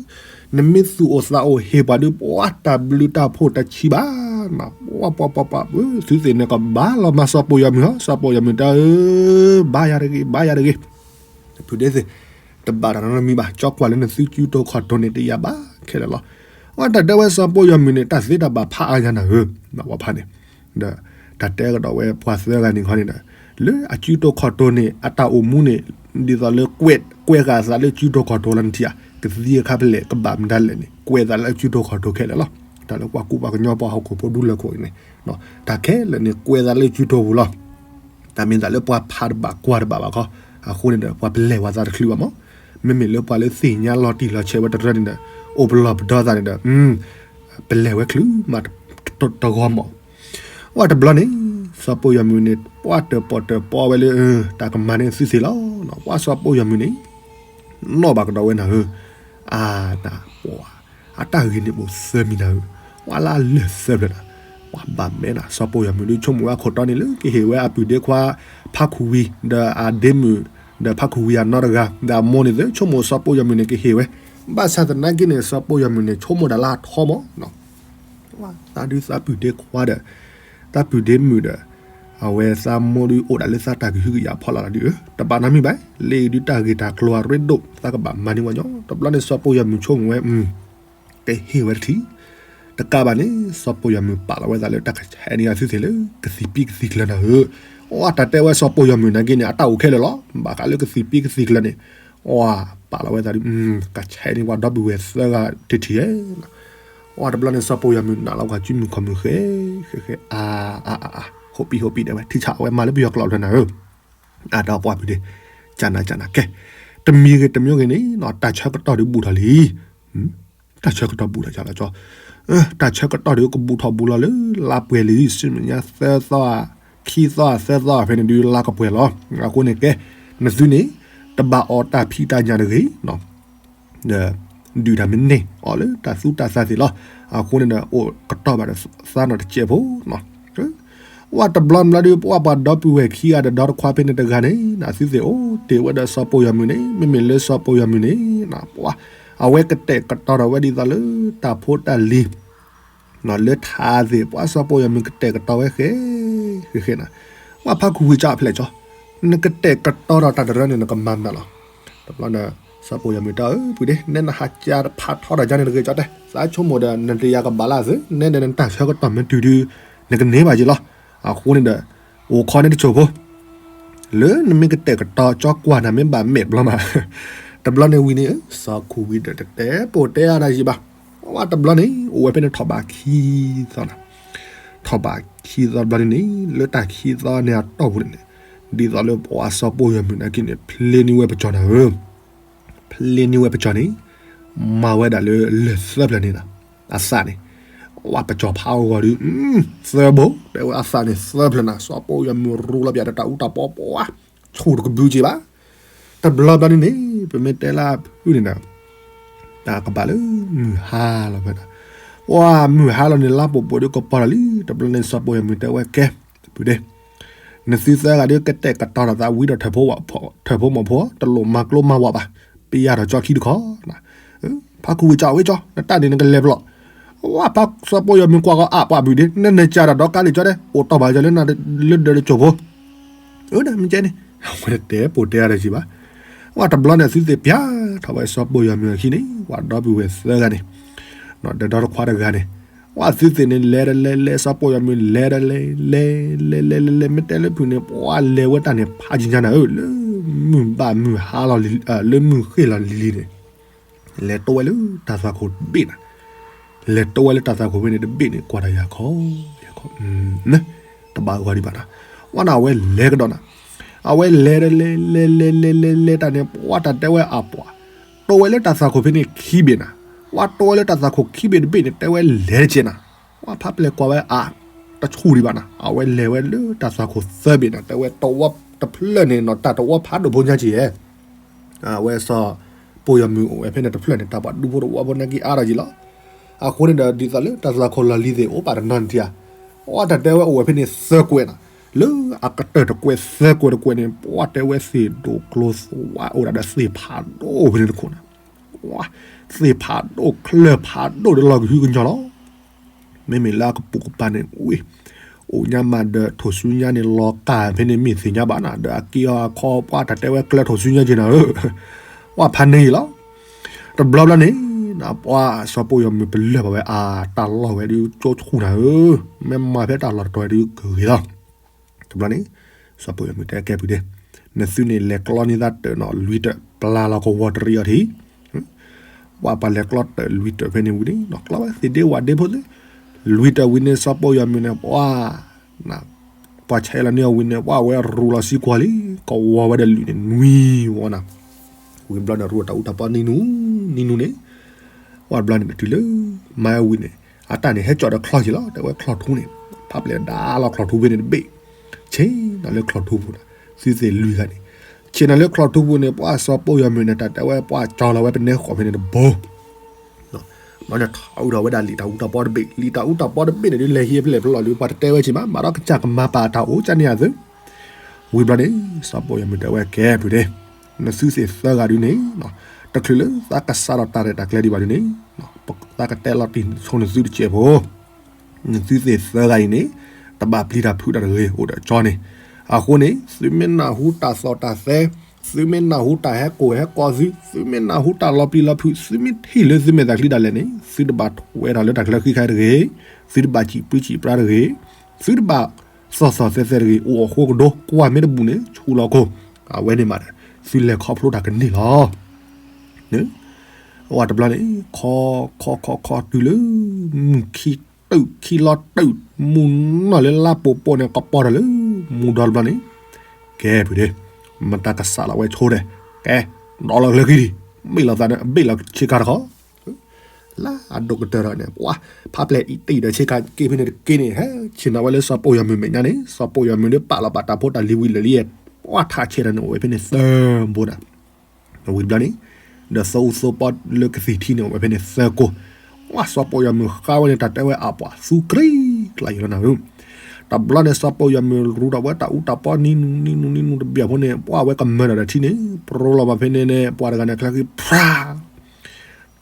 နမ့ၢ်သူၣ်အိၣ်သးအိၣ်ဟ့ၣ်ပှၤဒု ပှၤတၢ်ဘျုးတၢ်ဖှိၣ်တဆံးဘၣ်နၤ, ပှၤပှၤပှၤပှၤ သုသ့ၣ်န့ၣ်ကဘၣ်လီၤမၤစီၤပီယီၤမုၢ်ဟီ, စီၤပီယီၤမုၢ်တဲအီၤ ဘါယၤတဂ့ၤ ဘါယၤတဂ့ၤ ပုၢ်ဒ့ၣ်သ့ၣ်, တဘၣ်တၢ်နီတမံၤဘၣ်, ကၠီကွၢ်လၢနသုစုတိၢ်ခီၣ်တိၢ်န့ၣ် တယာ်ဘၣ်ခဲလၢာ်လီၤ. အတၢ်တဲဝဲစီၤပီယီၤမုၢ်န့ၣ် တၢ်သ့တၢ်ဘၣ်ဖးအါညါနၤဧၢ, ပှၤဖးန့ၣ်, ဒီးတၢ်တဲကဒီးဝဲပှၤသၢဂၤန့ၣ်ခီန့ၣ်ဒီး, လၢအစုတိၢ်ခီၣ်တိၢ်န့ၣ် အတၢ်အိၣ်မူန့ၣ် ဒ်သိးလၢကွဲးဃာ်သးလၢစုတိၢ်ခီၣ်တိၢ်လီၤနထံၣ်ဧါ, ကသံအခါဖဲလဲၣ် ကဘၣ်မတၤလဲၣ်န့ၣ် ကွဲးသးလၢအစုတိၢ်ခီၣ်တိၢ်ခဲလၢာ်လီၤ. တၢ်လၢပှၤကူပှၤကညီပှၤဟီၣ်ခိၣ်ဖိဒူလၢၢ်ခိၣ်န့ၣ်, တၢ်ခဲလၢာ်န့ၣ် ကွဲးသးလၢစုတိၢ်ပူၤလီၤ. တၢ်မ့ၢ်သးလၢပှၤဖးတဘၣ်ကွၢ်တဘၣ်ဘၣ်ခီ, အဃိန့ၣ်ဒီး ပှၤပလဲၤဝဲသးတချုးဘၣ်မး, မ့မ့ၢ်လၢပှၤလၢသ့ၣ်ညါလီၤတံၢ်လီၤဆဲးဝဲတရၢန့ၣ်ဒီး, အိၣ်ပလီၢ်ပဒီသးန့ၣ်ဒီး, ပလဲၤဝဲချုးမးတဂီၢ်မး. ဝဲတဘျီန့ၣ် စီၤပီယီၤမုၢ်န့ၣ် ပှၤတၢၣ်ပီၣ်တၢၣ်ပီဝဲလၢ တၢ်ကမၤန့ၢ်သုသ့လီၤ. ပှၤစီၤပီယီၤမုၢ်န့ၣ် နီၣ်ဘၣ်ကဒီးဝဲနၤဧၢ, အါနၤ, ပှၤ အတၢ်ဂ့ၤန့ၣ်အိၣ်သၢမံၤနၤဧၢ, ပှၤလၢအလၢာ်သၢဖျၢၣ်နၤ, ပှၤဘၣ်မဲနၤ, စီၤပီယီၤမုၢ်ဒုဆိကမိၣ်ဝဲအခိၣ်တီန့ၣ်လၢကဟ့ၣ်ဝဲအပုၢ်ဒ့ခွါ ဖါခူၣ်ဝံၤ ဒီးအဒ့မုၣ် ဒီးဖါခူၣ်ဝံၤအနီတဂၤ ဒီးအမိၢ်န့ၣ်သ့ၣ် ဆိကမိၣ်စီၤပီယီၤမုၢ်န့ၣ်ကဟ့ၣ်ဝဲ, ဘၣ်ဆၣ်သနာ်က့န့ၣ် စီၤပီယီၤမုၢ်န့ၣ် ဆိကမိၣ်ဒၣ်လၢအထီမး, သးဒုသးပုၢ်ဒ့ခွါဒီး သးပုၢ်ဒ့မုၣ်ဒီး အဝဲသးမိၢ်ဒုအိၣ်ဒၣ်လၢသးတၢ်ကဟုကယာ်ဖီလာ်လီၤဒု, တဘၣ်နီတမံၤဘၣ်, လၢအံၤဒုတၢ်ဂ့ၢ်တၢ်ကျိၤအရ့ဒိၣ် သးကဘၣ်မၤန့ၢ်ဝဲညီ, တဘျီန့ၣ်စီၤပီယီၤမုၢ်ဆိကမိၣ်ဝဲ ကဟ့ၣ်ဝဲတထံၣ်, တကးဘၣ်န့ၣ် စီၤပီယီၤမုၢ်ပာ်လီၤဝဲသးလၢတၢ်ကဆဲးန့ၢ်အသုသ့ၣ်လၢကသံၣ်ပံကသံၣ်ကျၢၤနၤဧၢ, အတၢ်တဲဝဲစီၤပီယီၤမုၢ်နာ်က့န့ၣ် အတၢ်အိၣ်ခဲလၢာ်လီၤ, ဘၣ်ဃးလၢကသံၣ်ပံကသံၣ်ကျၢၤန့ၣ်, ပာ်လီၤဝဲသးဒု ကဆဲးန့ၢ်ပှၤဒီပုၢ်ဝဲၢ်သၢဂၤတထံၣ်ဧါ တဘျီန့ၣ် စီၤပီယီၤမုၢ်နာ်လီၤပှၤစုမုၣ်ခီၣ်မုၢ်ဃဲ, ဃဲဃဲ, အါ, အါ, အါ, အါ, ဟိးပံဟိးပံတဲဝဲ ထံဆးဝဲမၤလၢပယီၤကျိာ်ဖျၢၣ်နၤဧၢ, အါ ဒီးပှၤပုၢ်ဒ့, ကနၤကနၤကဲ, တမံၤဂ့ၤတမံၤဂ့ၤန့ၣ် တၢ်ဆၢကတီၢ်ဒုးဘူးထီၣ်လံ, တၢ်ဆၢကတီၢ်ဘူးထီၣ်ကလီၤကီ, တၢ်ဆၢကတီၢ်ဒုးကဘူးထီၣ်ဘူးလီၤလၢ လါပှဲၤလံ ဆူမဲာ်ညါသၢသီဧါ, ခံသီဧါ သၢသီဧါ ဖဲန့ၣ်ဒုးလါကပှဲၤလီၤ, အဃိန့ၣ်ကဲ, နသုန့ၣ် တဘၣ်အီၣ်တၢ်ဖံးတၢ်ညၣ်တဂ့ၤ ဒီး ဒုၣ်တၢ်မ့ၢ်န့ၢ်အီၤလၢတၢ်သူတၢ်သးသ့ၣ်လီၤ, အဃိန့ၣ်ဒီး အိၣ်ကတီၢ်ဘၣ်ဒီးသးနီၢ်တစဲးဖိ, ဝဲတဘျီဘျီဒုး ပှၤပှၤဒီပုၢ်ဝဲၢ်ခံဂၤဒီးဒီတခွါဖဲန့ၣ်တဂၤန့ၣ် နသုသ့ၣ်အိၣ်တ့ၢ်ဝဲဒီးစီၤပီယီၤမုၢ်န့ၣ် မ့မ့ၢ်လၢစီၤပီယီၤမုၢ်န့ၣ် ပှၤ အဝဲကတဲာ်ကတီၤထီၣ်ဝဲဒ်သိးလၢတၢ်ဖိတၢ်လံၤ လၢထးသ့ၣ် ပှၤစီၤပီယီၤမုၢ်ကတဲာ်ကတီၤဝဲဃဲ, ဃဲဃဲနၤ, ပှၤဖါခူၣ်ဝံၤကၠီဖျဲၣ်ကၠီ, နကတဲာ်ကတီၤဒီးတၢ်တရၢန့ၣ် နကမၤမနုၤလီၤ, တဘျီန့ၣ် စီၤပီယီၤမုၢ်တဲအီၤ ပုၢ်ဒ့ နဲနဟးကၢတဖးထီတၢ်ကန့ၣ်တဂ့ၤကၠီတဲ, သးဆိကမိၣ်ဒီး နတယာ်ကဘၣ်လၢအသုး နဲဒီးနတၢ်ဆၢကတီၢ်မ့ၢ်တုၤဒုး နကန့ၢ်ဘၣ်က့ၤလီၤ, အဃိန့ၣ်ဒီး အိၣ်ခိးန့ၣ်တစိၢ်ဖိ လၢနမ့ၢ်ကတဲာ်ကတီၤကၠီကွၢ်နၤမ့ၢ်ဘၣ်မဲာ်ဘျီမး, တဘျီန့ၣ်ဝံၤန့ၣ် စီၤခူၣ်ဝံၤဒီးတတဲပိာ်တဲအါဒၣ်ယံၤဘၣ်, ဝဲတဘျီန့ၣ် အိၣ်ဝဲဖဲန့ၣ်ထီၣ်ဘးခံသီနၤ, ထီၣ်ဘးခံသီတဘျီန့ၣ်န့ၣ် လၢတၢ်ခံသီန့ၣ်အတီၢ်ပူၤန့ၣ်န့ၣ်, ဒ်သိးလၢပှၤစီၤပီယီၤမုၢ်နာ်က့န့ၣ် ဖျ့န့ၢ်ဝဲပကၠီနၤဧၢ, ဖျ့န့ၢ်ဝဲပကၠီန့ၣ် မၤဝဲဒၣ်လၢလၢၢ်သၢဖျၢၣ်န့ၣ်နၤ, အသးန့ၣ်, ဝဲပကၠီဖးအဂီၢ်ဒုး သၢဘိ တဲဝဲအသးန့ၣ်သၢဖျၢၣ်နၤ, စီၤပီယီၤမုၢ်ရူလီၤပျးဒီးတၢ်အူတၢ်ပီပှၤ ဆူၣ်တကဘုက့ၤဘၣ်, တဘျီဘျီန့ၣ်န့ၣ် ပမ့ၢ်တဲလၢအဖုၣ်န့ၣ်ဒီး တၢ်ကဘၣ်လၢမုၢ်ဟါလီၤဖဲဒၣ်, ပှၢ်မုၢ်ဟါလီၤန့ၣ် လါပှဲၤပှဲၤဒီးကပီၤတၢ်လံ. တဘျီန့ၣ် စီၤပိာ်ယီၤမုၢ်တဲဝဲကဲ ပုၢ်ဒ့, နသုသၢဂၤဒုးကတဲာ်ကတီၤထီၣ်သးဝံဒီး ထၢၣ်ဖိမီၣ်ဖိ တလိၣ်မၤကျိမၤဝးဘၣ်, ပယၤထီၣ်ကၠီခံတခီ, ဖးခူဝံၤကၠီဝံၤကၠီ နတၢ်န့ၣ်နကလဲၤပလီၢ်, ဝဲဖးစီၤပိာ်ယီၤမုၢ်ကွၢ်ကီအါပှၢ်ပုၢ်ဒ့ နနၢၤကၢ်ဒီးဒီကါလံာ်ကၠီဒဲး အိၣ်တီၢ်ဘၣ်ကၠီလၢနၤလၢဒၢးတစိၢ်ဖိ အၢ မ့ၢ်ကဲန့ၣ် အဝဲတဲပိာ်တဲအါဒီးကံဘၣ်. ဝဲတဘျီန့ၣ် သုသ့ၣ်ပျၢ်ထီၣ်ဝဲစီၤပိာ်ယီၤမုၢ်အခံန့ၣ် ဝဲဒီပုၢ်ဝဲၢ်သၢဂၤန့ၣ်, ဒီးဒီတခွါတဂၤန့ၣ်, ဝဲသုသ့ၣ်န့ၣ် လဲၤတလဲၤလဲၤ စီၤပိာ်ယီၤမုၢ်လဲၤတလဲၤ လဲၤလဲၤလဲၤလဲၤလဲၤ မ့ၢ်တဲလၢဖုၣ်န့ၣ် ပှၢ်လဲၤဝဲတၢ်န့ၣ် ဖးကညါနၤဧၢ လၢမုၢ်ဘၣ်မုၢ်ဟါလီၤ လၢမုၢ်ဃ့ၢ်လီၤလံၤလံၤန့ၣ် လဲၤတိဝဲလၢတၢ်သွၣ်ခိၣ်တဘ့ၣ်နၤ, လဲၤတိဝဲလၢတၢ်သွၣ်ခိၣ်ဖဲန့ၣ်တဘ့ၣ်န့ၣ် ကွၢ်တၢ်ယၤခီ, ယၤခီ, တဘၣ်ဂီၤဒံးဘၣ်နၤ, ဝဲန့ၣ်အဝဲလဲၤကဒီးနၤ, အဝဲလဲၤတလဲၤလဲၤလဲၤလဲၤလဲၤလဲၤလဲၤတၢ်န့ၣ် ပှၢ်တၢ်တဲဝဲအပှၢ်, တိဝဲလၢတၢ်သွၣ်ခိၣ်ဖဲန့ၣ်ခံဘ့ၣ်နၤ, ဝဲတိဝဲလၢတၢ်သွၣ်ခိၣ်ခံဘ့ၣ်တဘ့ၣ်န့ၣ် တဲဝဲလဲၤတကဲနၤ, ဝဲဖးပျဲၢ်ကွၢ်ဝဲအါ, တဆူၣ်ဒံးဘၣ်နၤ, အဝဲလဲၤဝဲလၢတၢ်သွၣ်ခိၣ်သၢဘ့ၣ်နၤ တဲဝဲတဝီတဖျၢၣ်န့ၣ်နီၤ တၢ်တဝီဖးဒိၣ်ဖိညါက့ၤဧဲ အဝဲစီၤပိာ်ယီၤမုၢ်အိၣ်ဝဲဖဲန့ၣ်တဖျၢၣ်န့ၣ် တၢ်ပှၤဒူဖိတဝီဖိနာ်က့ၤအါထီၣ်က့ၤလီၤ. အဃိန့ၣ်ဒီးဒ်သိးလၢတၢ်သွၣ်ခိၣ်လီၢ်လံၤသ့ၣ်အိၣ်ပာ်တနီၤန့ၣ်ထံဧါ, ပှၢ်တၢ်တဲဝဲအိၣ်ဝဲဖဲန့ၣ်သၢကွဲးနၤ, လၢအကတၢၢ်တကွဲးသၢကွဲးတကွဲးန့ၣ် ပှၢ်တဲဝဲသ့ၣ်ဒိၣ်ကျိၤသွဝါအိၣ်ဒၣ်ဒီးသ့ၣ်ဖးဒိၣ်ဖဲန့ၣ်တခိၣ်နၤ, သ့ၣ်ဖးဒိၣ်ချၢၣ်ဖးဒိၣ်ဒီးလီၤကဟုကညီၤလီၤ မ့မ့ၢ်လၢအကပိာ်ကပၤန့ၣ်ဝံၤ, အိၣ်ညါမးဒီးထိၣ်ဆူညါန့ၣ် လီၤကၢ်ဖဲန့ၣ်မ့ၢ်သ့ၣ်ညါဘၣ်နၤ ဒီးအက့အီၤအခီ ပှၢ်တၢ်တဲဝဲကျၢၤထိၣ်ဆူညါက့ၤနၤဧၢ, ပှၢ်ဖးန့ၢ်အံၤလီၤ. တဘျီဘျီန့ၣ် ပှၢ်စီၤပိာ်ယီၤမုၢ်ပလၢၢ်ဘၣ်ဝဲအတၢ်လီၢ်ဝဲဒုးကၠိဆူၣ်နၤဧၢ, မ့ၢ်မၤဖဲတၢ်လီၢ်တတီၤဝဲဒုးကဂ့ၤလီၤ. တဘျီန့ၣ် စီၤပိာ်ယီၤမုၢ်တဲကဲပုၢ်ဒ့, နသုန့ၣ်လဲၤကျီန့ၢ်သးတၢၢ်နီၤ လွံၢ်တၢၢ် ပျၢ်လီၤကဝီၤတရံးအီၤထံး, ပှၢ်ပှၤလဲၤကျီတၢၢ်လွံၢ်တၢၢ်ဖဲန့ၣ်ဝံၤန့ၣ် နီၤကျီဝဲသ့ၣ်ဒ့ဝၣ်ဒ့ဖိသ့ၣ်, လွံၢ်တၢၢ်ဝံၤန့ၣ် စီၤပိာ်ယီၤမုၢ်န့ၣ် ပှၢ် ပှၤဆဲးလီၤန့ၢ်အီၤဝံၤန့ၣ် ပှၢ်ဝဲရူၤလီၤစံကွၢ်လံ, ကဝီၤဝဲဒီးလွံၢ်န့ၣ်နွံဝီနၤ, ဝံၤဘျီန့ၣ် ရူၤတၢ်အူတၢ်ပီနံၤနူၤ နံၤနူၤန့ၣ်, ပှၢ်ဘျီန့ၣ်တုၤလၢ မၤဝံၤန့ၣ် အတၢ်န့ၣ်ဟဲကၠီၣ်ဒီးချီၣ်က့ၤလီၤ တဲဝဲချီၣ်ထူန့ၣ်, ဖးပျဲၢ်ဒါလီၤချီၣ်ထူဖဲန့ၣ်တဘ့ၣ်, ဆ့ၣ်နီၤလၢချီၣ်ထူပူၤနၤ, သုသ့ၣ်လွံၢ်ဂၤန့ၣ်, ဆ့ၣ်နီၤလၢချီၣ်ထူပူၤန့ၣ် ပှၢ်စီၤပိာ်ယီၤမုၢ်န့ၣ် တၢ်တဲဝဲပှၢ်ကၠီလီၤဝဲပနဲဃီၤဖဲန့ၣ်တဘိ ဘျီန့ၣ်ထီၣ်အုးထီၣ်ဝဲဒၣ်လံာ်တၢ်အူတၢ်ပီတဘ့ၣ်, လံာ်တၢ်အူတၢ်ပီတဘ့ၣ်န့ၣ်ဒုး လဲၤဟံးဖျဲၣ်ဖျီၣ်လံ ပှၤတတဲဝဲက့ၤမး မၤဒီးကစၢ်ကမၤပာ်တၢ်အိၣ်ကၢ်န့ၣ်အသု, ဝံၤဘျီန့ၣ် စီၤပိာ်ယီၤမုၢ်တဲဝဲကဲပုၢ်ဒ့, နသုသ့ၣ်သၢဂၤဒုးန့ၣ်, တချုးလၢသးကစးထီၣ်တၢ်ရဲၣ်တၢ်ကျဲၤဒံးဘၣ်ဒုးန့ၣ်, သးကတဲလီၤတံၢ်ဆိနသုတစဲးဖိ နသုသ့ၣ်သၢဂၤအံၤန့ၣ်, တဘၣ်ပျံၤတၢ်ဖုးတၢ်တဂ့ၤ အိၣ်ဒီးကၠီန့ၣ်, အဃိန့ၣ် သုမ့ၢ်နၢ်ဟူတၢ်သီၣ်တၢ်သဲ, သုမ့ၢ်နၢ်ဟူတၢ်ဟဲကိၢ်ဟဲကီသု, သုမ့ၢ်နၢ်ဟူတၢ်လီၤပျံၤလီၤဖုး, သုမ့ၢ်ထံၣ်လၢသုမဲာ်သၣ်ချံဒၣ်လဲာ်န့ၣ် သုတဘၣ်ထွဲထီၣ်လၢတၢ်ချၢဃံခါတဂ့ၤ, သုတဘၣ်စံးပှံစံးပြါတဂ့ၤ, သုတဘၣ်သီၣ်သီၣ်သဲသဲတဂ့ၤ, အိၣ်အဃိကဒီး ကွၢ်မ့ၢ်တဘူၣ်န့ၣ် ဆူးလီၤခိၣ်, အဝဲန့ၣ်မးဒီး သုလဲၤခီဖျိတၢ်ကန့ၢ်လီၤ. အဝဲတဘျီန့ၣ် ခီ ခီ ခီ ခီ တုၤလၢ မုၢ်ခံတုၤ ခံလီၤတုၤ မုၢ်နီၢ်လၢလါပိာ်ပိာ်န့ၣ် ကပီၤထီၣ်လၢ မူဒီတဘျီန့ၣ်, ကဲပုၢ်ဒ့, မတၤကစးလီၤဝဲဆိဒီး, ကဲ, ဒီးလီၤကျၢၤခံဒံး, ဘ့ၣ်လီၤသးန့ၣ် ဘ့ၣ်လီၤဆ့ကၤတခီ လၢအဒိၣ်ကတၢၢ်ဒီးန့ၣ် ပှၤ ဖးပျဲၢ်အံၤတံၢ်ဒီးဆ့ကၤက့ၤဖဲန့ၣ်တက့ၢ်န့ၣ် ဟဲဆ့ၣ်နီၤဝဲလၢစီၤပိာ်ယီၤမုၢ်မဲာ်ညါန့ၣ် စီၤပိာ်ယီၤမုၢ်ဒီးပာ်လီၤပာ်တၢ်ဖိတၢ်လံၤဝံၤလၢာ်လံ, ပှၤထးဆဲးဒီးန့ၣ် အိၣ်ဝဲဖဲန့ၣ်သၢဘိဒၣ် ဝံၤဘျီန့ၣ်, ဒီးသိအူသိပီလၢကသံၣ်ထံန့ၣ် အိၣ်ဝဲဖဲန့ၣ်သၢကိၢ်, ပှၤစီၤပိာ်ယီၤမုၢ်ဃါဝဲန့ၣ် တၢ်တဲဝဲအပှၤသူကြ့ကျါယံၤလီၤနၤဧၢ, တဘျီန့ၣ် စီၤပိာ်ယီၤမုၢ်ရူးထီၣ်ဝဲတၢ်အူတၢ်ပီနံၤနူၤနံၤနူၤနံၤနူၤတဘျီဖိန့ၣ် ပှၤဝဲကမၢၢ်ဒီးထံန့ၣ် ပရိလီၤဘၣ်ဖဲန့ၣ်န့ၣ် ပှၤတဂၤန့ၣ် ချၢဃံဖြါ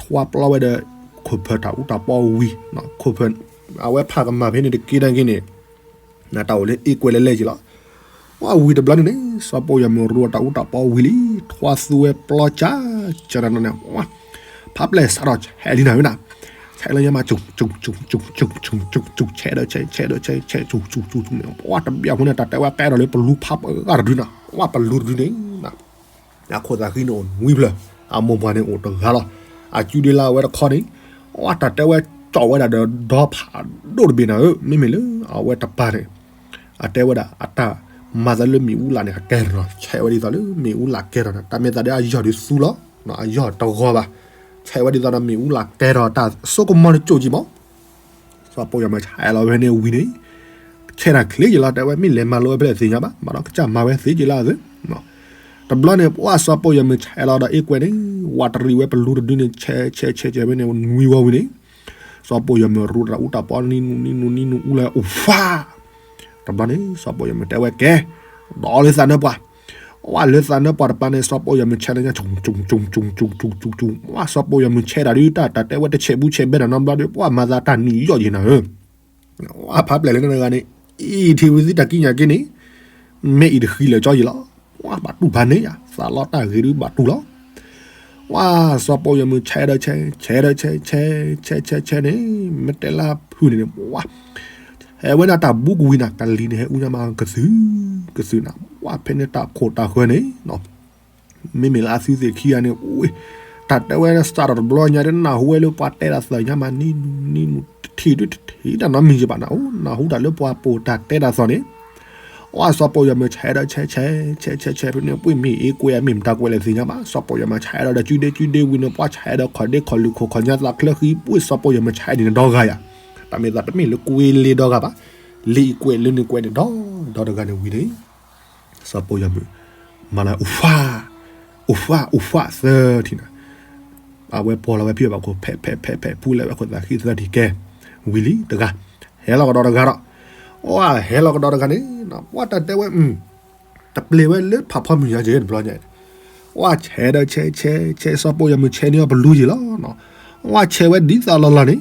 ထွါပျီဝဲဒီး ခိၣ်ဖၢၣ်တၢ်အူတၢ်ပီဝံၤ, ခိၣ်ဖၢၣ် အဝဲဖးကမၣ်ဖဲန့ၣ်တက့ၢ်နာ်က့န့ၣ်, နတၢ်အိၣ်လၢအ့ၣ်ကွဲးလဲၤလဲၤက့ၤလီၤ. ပှၤဝံၤတဘျီန့ၣ်န့ၣ် စီၤပိာ်ယီၤမုၢ်ရူးအတၢ်အူတၢ်ပီဝံၤလံ, ထွါသူဝဲပျီကၢ်ကၢ်နၤန့ၣ်, ဖးပျဲၢ်စးထီၣ်ဆဲးလံနၤဝဲနၤ, ဆဲးလၢညါမး ဆဲးဒီးဆဲး ဆဲးဒီးဆဲး ဆဲးဆူၣ်ဆူၣ်ဆူၣ်န့ၣ်, ပှၤတဘျီဖိန့ၣ် တၢ်တဲဝဲကဲထီၣ်လၢပလူဖးပှၤဂၤတဒုန့ၣ်, ပှၤပလူတဒုန့ၣ် အခိၣ်သးဃံန့ၣ်အိၣ်နွံဖျၢၣ်, အမိၢ်ပှၢ်န့ၣ်အိၣ်တဂၤလီၤ. အစုဒ့လၢအဝဲတခီန့ၣ်, အတၢ်တဲဝဲကၠီၣ်ဝဲဒၣ်ဒီးဒီဖးဒိၣ်တဘ့ၣ်နၤဧၢ, မ့မ့ၢ်လၢအဝဲတပၤန့ၣ်, အတဲဝဲဒၣ်အတၢ်မၤသးလၢမ့ၣ်အူလာ်န့ၣ် အကဲထီၣ်နီၤ, ဆဲးဝဲဒ်သိးလၢမ့ၣ်အူလာ်ကဲထီၣ်န့ၣ်, တၢ်မ့ၢ်သးဒ်အယီၢ်ဒုးသူလီၤ, အယီၢ်တဂီၤဘၣ်, ဆဲးဝဲဒ်သိးဒီးမ့ၣ်အူလာ်ကဲထီၣ် တၢ်စိကမီၤတစိၢ်က့ၤမး စီၤပိာ်ယီၤမုၢ်ဆဲးလီၤဝဲန့ၣ်ဝံၤန့ၣ်, ဆဲးတၢ်ချ့က့ၤလီၤ, တဲဝဲမ့ၢ်လဲၤမၤလိဝဲဖဲလဲၣ်သ့ၣ်ညါဘၣ်, မၤဒီးကစၢ်မၤဝဲသ့က့ၤလီၤအသ့, တဘျီန့ၣ် ပှၢ်စီၤပီၢ်ယၤမုၢ်ဆဲးလီၤဒီးအ့ၣ်ကွဲန့ၣ် ဝးတရံးဝဲပလူတဒုန့ၣ် ဆဲးဆဲးဆဲးဆဲးဝဲန့ၣ် နွံဝီဝံၤန့ၣ် စီၤပီၢ်ယၤမုၢ်ရူးတၢ်အူတၢ်ပီနံနူနံနူနံနူအူလၢ အိၣ်ဖး တဘျီန့ၣ် စီၤပီၢ်ယၤမုၢ်တဲဝဲကဲ ဒီးလၢသးနၢပှၤ ဝဲလၢသးနၢပှၤတပၤန့ၣ် စီၤပီၢ်ယၤမုၢ်ဆဲးလီၤညါ ဆူၣ်ဆူၣ်ဆူၣ်ဆူၣ်ဆူၣ်ဆူၣ်ဆူၣ်ဆူၣ် ဝဲစီၤပီၢ်ယၤမုၢ်ဆဲးတၢ်ဒုးတၢ် တၢ်တဲဝဲတဆဲးဘူးဆဲးဘဲဒီးနီတဘျီဒီး ပှၢ်မၤသးတၢ်နံၤယီၣ်ယံၤနၤဧၢ ဝဲဖးပျဲၢ်လၢနဂၤန့ၣ် အံၤထံဝံၤသံတၢ်ကံးညာ်က့န့ၣ် မ့ၢ်အံၤတဃံလၢာ်ကၠီယံၤလီၤ ပှၢ်ဘၣ်တူၢ်ဖးန့ၣ်ယါ သးလီတၢ်ဂ့ၤဒုးဘၣ်တူၢ်လီၤ ဝဲစီၤပီၢ်ယၤမုၢ်ဆဲးဒီးဆဲး ဆဲးဒီးဆဲး ဆဲး ဆဲး ဆဲး ဆဲးန့ၣ် မ့ၢ်တဲလၢဖုန့ၣ်န့ၣ် ပှၢ် ဟဲဝဲဒၣ်တၢ်ဘူးကဝံၤနၤ ကလံၤန့ၣ် ဟဲအူညါမးကသုၣ် ကသုၣ်နၤ ပှၢ်ဖဲန့ၣ်တၢ်ခိၣ်တၢ်ဃၢၤန့ၣ် မ့မ့ၢ်လၢအသုသ့ၣ်ခံဂၤန့ၣ် အိၣ် တၢ်တဲဝဲစးထီၣ်တဘျီညါ တနၢ်ဟူဝဲလၢပှၤတဲတၢ်သီၣ်ညါမး နံနူနံနူ တထံၣ်ဒုတထံၣ်တၢ်နီတမံၤယဘၣ်နၤ အိၣ် နၢ်ဟူတၢ်လၢပှၤပိာ်တၢ်တဲတၢ်သီၣ်န့ၣ် ဝဲစီၤပီၢ်ယၤမုၢ်ဆဲးဒီးဆဲး ဆဲး ဆဲး ဆဲး ဆဲး ဖဲန့ၣ် ပှ့ၢ်မ့ၢ်အ့ၣ်ကွဲမ့ၢ်မတၤကွဲလဲၣ်သ့ၣ်ညါဘၣ် စီၤပီၢ်ယၤမုၢ်ဆဲးဒီးဒီးကုဒ့ကုဒ့ဝံၤန့ၣ် ပှၢ်ဆဲးဒီးခီၣ်ဒ့ခီၣ်လုၢ်ခိၣ်ခီၣ်ညါသးချၢဃံ ပှ့ၢ်စီၤပီၢ်ယၤမုၢ်ဆဲးန့ၣ်ဒီဂၤယါ တၢ်မ့ၢ်သးတမ့ၢ်လၢကွ့လ့ဒီဂၤဘၣ် လ့အံၤကွဲလၢန့ၣ်ကွဲန့ၣ်ဒီ ဒီတဂၤန့ၣ်ဝံၤန့ၣ် စီၤပီၢ်ယၤမုၢ် မၤလၢအိၣ်ဖး အိၣ်ဖး အိၣ်ဖးသၢထံၣ်နၤ အဝဲပိာ်လီၤဝဲဖံးဘၣ်ခိၣ် ဖဲးဖဲးဖဲးဖဲး ဖူလဲၤဝဲခိၣ်သးဃံသၢထံၣ်ကဲ ဝံၤလံတဂၤ ဟဲလီၤကဒီးတဂၤဒီး အိၣ် ဟဲလီၤကဒီးတဂၤန့ၣ် ပှၢ်တၢ်တဲဝဲ တပျဲၤဝဲလၢဖးဖီမုၢ်ညါက့ၤတဘျီညါ ဝဲဆဲးဒီးဆဲးဆဲးဆဲး စီၤပီၢ်ယၤမုၢ်ဆဲးန့ၢ်အီၤပလူက့ၤလီၤ ဝဲဆဲးဝဲဒ်သိးလီၤလီၤန့ၣ်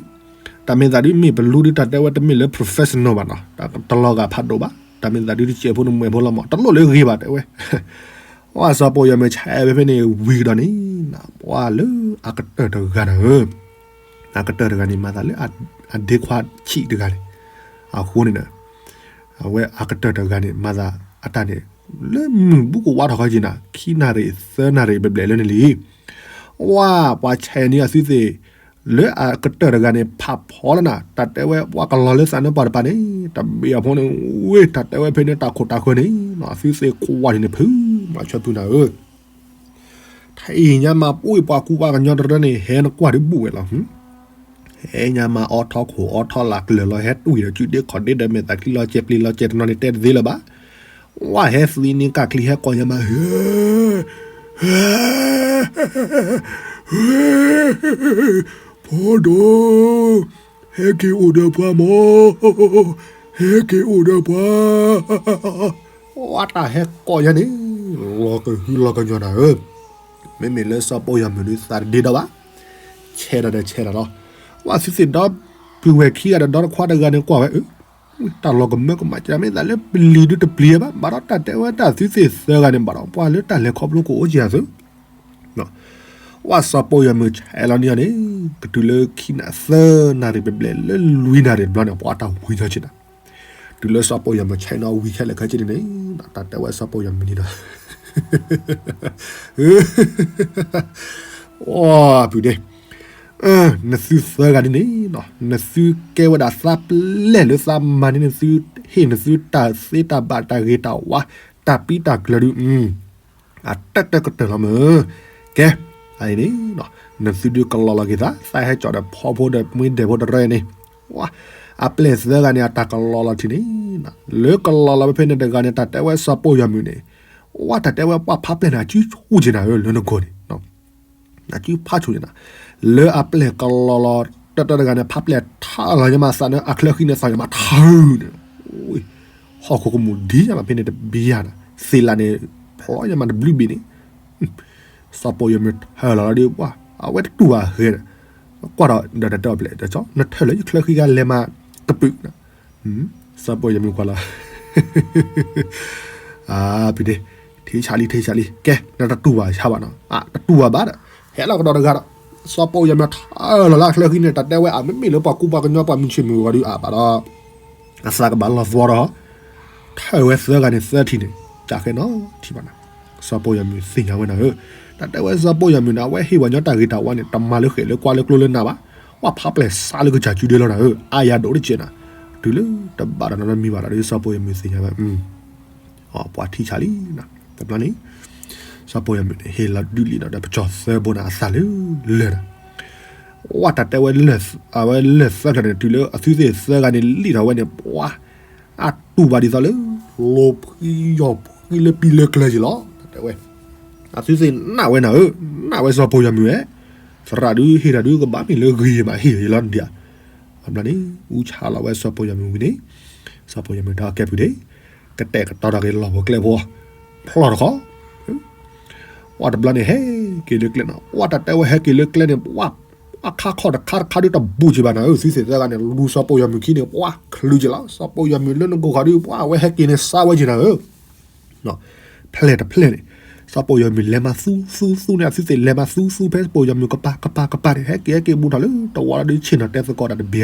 တၢ်မ့ၢ်သးဒုးမ့ၢ်ပလူဒုးတၢ်တဲဝဲတမ့ၢ်လၢ professional ဘၣ်နီၤ တလီၤဂာ်ဖးဒိၣ်ဘၣ် တၢ်မ့ၢ်သးဒုးတစဲးဖိနမှဲးဖိလီၤမး တလိၣ်လၢဂ့ၤဘၣ်တဲဝဲ ဝဲစီၤပီၢ်ယၤမုၢ်ဆဲးဝဲဖဲန့ၣ် ဝံၤကဒီးန့ၣ် ပှၢ်လၢအကတၢၢ်တဂၤနၤဧၢ အကတၢၢ်တဂၤန့ၣ် မၤသးလၢအဒ့ခွါဆံးတဂၤန့ၣ် အဃိန့ၣ် အဝဲအကတၢၢ်တဂၤန့ၣ် မၤသးအတၢ်န့ၣ် လၢမုၢ်ဘူးကဝါထီၣ်ခီက့ၤနၤ ခံနၣ်ရံၣ်သၢနၣ်ရံၣ်ဘျဲၣ်ဘျဲၣ်လၢန့ၣ်လံ ဝဲပှၤဆဲးန့ၢ်အသုသ့ၣ် လၢအကတၢၢ်တဂၤန့ၣ် ဖးဖီလၢနၤ တၢ်တဲဝဲပှၤကလီၤလၢသးနၢပှၤတပၤန့ၣ် တဘ့ၣ်အဖိန့ၣ် ဝ့ၢ်တၢ်တဲဝဲဖဲန့ၣ်တၢ်ခိၣ်တၢ်ဃၢၤန့ၣ် အသုသ့ၣ်ခွါန့ၣ်န့ၣ် ဖုမၤဆၢဖုနၤဧၢ ထံၣ်ညါမးပှ့ၢ်ပှၤကူပှၤကညီတရၢန့ၣ် ဟဲနကွၢ်ဒုးဘူးဝဲလီၤ ဟဲညါမးအီထီခိၣ်အီထီလၢ်ကျၢၤလီၤ ဟဲတွံၢ်ဒီးကုဒ့ခီၣ်ဒ့ဒီးမဲာ်သးချံလီၤစဲးပျံၤလီၤစဲးတနီၤန့ၣ် တဲတသ့လၢၤဘၣ် ဝဲဟဲသံန့ၣ်ကၢ်ချံဟဲကိးညါမး ဟ့ ဟ့ ဖိဒိၣ် ဟဲက့ၤအိၣ်ဒီးပှၤမး ဟဲက့ၤအိၣ်ဒီးပှၤ ဝဲတၢ်ဟဲကိးညါန့ၣ် လီၤကဟုလီၤကညီနၤဧၢ မ့မ့ၢ်လၢစီၤပီၢ်ယၤမုၢ်ဒုးသးတဒ့ဒီဘၣ် ဆဲးဒီးဒီးဆဲးဒီးလီၤ ဝဲသုသ့ၣ်ဒီပုၢ်ဝဲၢ်ခံဂၤဒီးဒီတခွါတဂၤန့ၣ်ကွၢ်ဝဲ တၢ်လီၤကမၢကမၣ် မ့ၢ်သးလၢပျံၤဒုးတပျံၤဘၣ် ဘၣ်ဒီးတၢ်တဲဝဲတၢ်သုသ့ၣ်သၢဂၤန့ၣ် ဘၣ်ဒီးပှၤလၢတၢ်လဲၤခီဖျိကအိၣ်က့ၤအသု ဝဲစီၤပီၢ်ယၤမုၢ်ဆဲးလီၤန့ၢ်အီၤန့ၣ် ကတုၤလၢခံနၣ်ရံၣ်သၢနၣ်ရံၣ်ဘျဲၣ်ဘျဲၣ်လၢလွံၢ်နၣ်ရံၣ်တဘျီန့ၣ် ပှၤတၢ်ဝံၤညီက့ၤနၤ တုၤလၢစီၤပီၢ်ယၤမုၢ်ဆဲးန့ၢ်အီၤဝံၤခဲလၢာ်ခဲဆ့န့ၣ်န့ၣ် တၢ်တဲဝဲစီၤပီၢ်ယၤမုၢ်န့ၣ်ဒီး အိ ပုၢ်ဒ့ နသုသၢဂၤဒ်န့ၣ် နသုကဲဝဲဒၣ်သးပျဲၢ်လၢသးမၤန့ၢ်နသု ဟ့ၣ်နသုတၢ်သ့တၢ်ဘၣ်တၢ်ဂ့ၤတၢ်ဝါ တၢ်ပံတၢ်ကျၢၤဒုး အတၢၢ်တၢၢ်ကတၢၢ်လီၤမၢ်. ကဲ, အအံၤန့ၣ် နသုဒုးကလီလီၤက့ၤသး သးဟဲကၠီၣ်ဒီးဖီဖိဒီးမှံဒဲးဖိတရၢန့ၣ်, အပျဲၢ်သၢဂၤန့ၣ် အတၢ်ကလီလီၤထံန့ၣ်, လၢကလီလီၤဝဲဖဲန့ၣ်တဂၤန့ၣ် တၢ်တဲဝဲစီၤပီၢ်ယွၤမုၢ်န့ၣ်, ဝဲတၢ်တဲဝဲပှၤဖးပျဲၢ်န့ၣ် အစုဆူၣ်က့ၤနၤဧၢ လၢနဂီၢ်န့ၣ် အစုဖးဆူၣ်က့ၤနၤ, လၢအပျဲၢ်ကလီလီၤ တၢတၢတဂၤန့ၣ် ဖးပျဲၢ်ထၢလီၤညါမးသးန့ၣ် အချၢဃံန့ၣ်သးညါမးထၢန့ၣ်, ဟီၣ်ခိၣ်ကမူၣ်ဒံးညါမးဖဲန့ၣ်တဘံယၤနၤ, သ့ၣ်လၣ်န့ၣ် ဖျီညါမးတဘျုးဘ့ၣ်န့ၣ်, စီၤပီၢ်ယွၤမုၢ်ထၢလီၤလီၤဒီးပှၤ အဝဲတတူၢ်ဘၣ်ဃဲ, ကွၢ်ဒီးဒီးတၢ်တဲအီၤဖျဲး နထၢလၢယချၢဃံဂၤလဲၤမးကပုာ် စီၤပီၢ်ယွၤမုၢ်ကွၢ်လီၤ, အပဒ့, ထံဆးလံ ထံဆးလံ, ကဲ နတတူၢ်ဘၣ်ဆါဘၣ်နီၤ, တတူၢ်ဘၣ်ဘၣ်ဒီး, ဟဲလီၤကဒီးတဂၤဒီး, စီၤပီၢ်ယွၤမုၢ်ထၢလီၤလၢအချၢဃံန့ၣ် တၢ်တဲဝဲအမ့မ့ၢ်လၢပှၤကူပှၤကညီပှၤမုၢ်ဆ့ၣ်မုၢ်ဂီၤဒုးအဘၣ်ဒီး, အသးကဘၣ်လီၤသီဒီး, ထၢဝဲသၢဂၤန့ၣ်သၢထံၣ်န့ၣ်, ကၢ်ဃဲနီၤထံၣ်ဘၣ်နီၤ, စီၤပီၢ်ယွၤမုၢ်သ့ၣ်ညါဝဲနၤဧၢ, တၢ်တဲဝဲစီၤပီၢ်ယွၤမုၢ်န့ၣ် အဝဲဟ့ၣ်ဝဲညီတၢ်ဂ့ၤတၢ်ဝါန့ၣ် တမၤလၢဃဲးလၢကွၢ်လၢကျိလၢနးဘၣ်, ပှၤဖးပျဲၢ်စးလၢကစၢ်စုဒဲလီၤနၤဧၢ, အါယၤဒိၣ်တကဲးနၤ, တုၤလၢတဘၣ်ဒီးနီတမံၤဘၣ်ဒီး စီၤပီၢ်ယွၤမုၢ်သ့ၣ်ညါဝဲ, ပှၤထံဆးလံ, တဘျီန့ၣ်, စီၤပီၢ်ယွၤမုၢ်န့ၣ် ဟ့ၣ်လီၤဒုးလံဒီး ပကၠီၤသၢဘိန့ၣ် အသးလၢလၢာ်ဒီး, ဝဲတၢ်တဲဝဲ, အဝဲလၢာ်သၢဖျၢၣ်န့ၣ် တုၤလၢအသုသ့ၣ်သၢဂၤန့ၣ်လံၣ်ထီၣ်ဝဲန့ၣ် ပှၤ အတူၢ်ဘၣ်ဒ်သိးလၢ လီၤဖှံယီၤဖှံလၢပံၤလၢကျၢၤက့ၤလီၤ, တၢ်တဲဝဲ, အသုသ့ၣ်နာ်ဝဲနၤဧၢ, နာ်ဝဲစီၤပီယီၤမုၢ်ဧဲ, သရၣ်ဒုးဟ့ၣ်တၢ်ဒုးကဘၣ်မ့ၢ်လၢဂ့ၤမးဟ့ၣ်လီၤဒံးဧါ. ဘျီန့ၣ် အူဆါလီၤဝဲစီၤပီယီၤမုၢ်ဝံၤန့ၣ်, စီၤပီယီၤမုၢ်တဲအီၤကဲပုၢ်ဒ့ၣ်, ကတဲာ်ကတီၤထီၣ်က့ၤလီၢ်ဖိကျဲဖိ, ဖျီၣ်တခီ ဝဲတဘျီန့ၣ် ဟဲက့ၤလၢကျဲနီၤ, ဝဲတၢ်တဲဝဲဟဲက့ၤလၢကျဲန့ၣ် ပှၤခါခီၣ်တခါတခါဒုးတဘူးက့ၤဘၣ်နၤဧၢ, သုသ့ၣ်သၢဂၤန့ၣ် လူၤစီၤပီယီၤမုၢ်ခံန့ၣ် ပှၤချုးက့ၤလီၤ, စီၤပီယီၤမုၢ်လၢနကိၢ်ခီဒုး ပှၤဝဲဟဲက့ၤန့ၣ်စါဝဲက့ၤနၤဧၢ, ဖျဲၣ်တဖျဲၣ်န့ၣ်, စီၤပီယီၤမုၢ်လဲၤမၤသူသူသူန့ၣ် အသုသ့ၣ်လဲၤမၤသူသူဖဲစီၤပီယီၤမုၢ်ကပၤကပၤကပၤန့ၣ် ဟဲက့ၤဟဲက့ၤဘူးထီၣ်လၢတဝီလီၤဒုးဆ့ၣ်နီၤတဲသကိးတၢ်တဘျီ,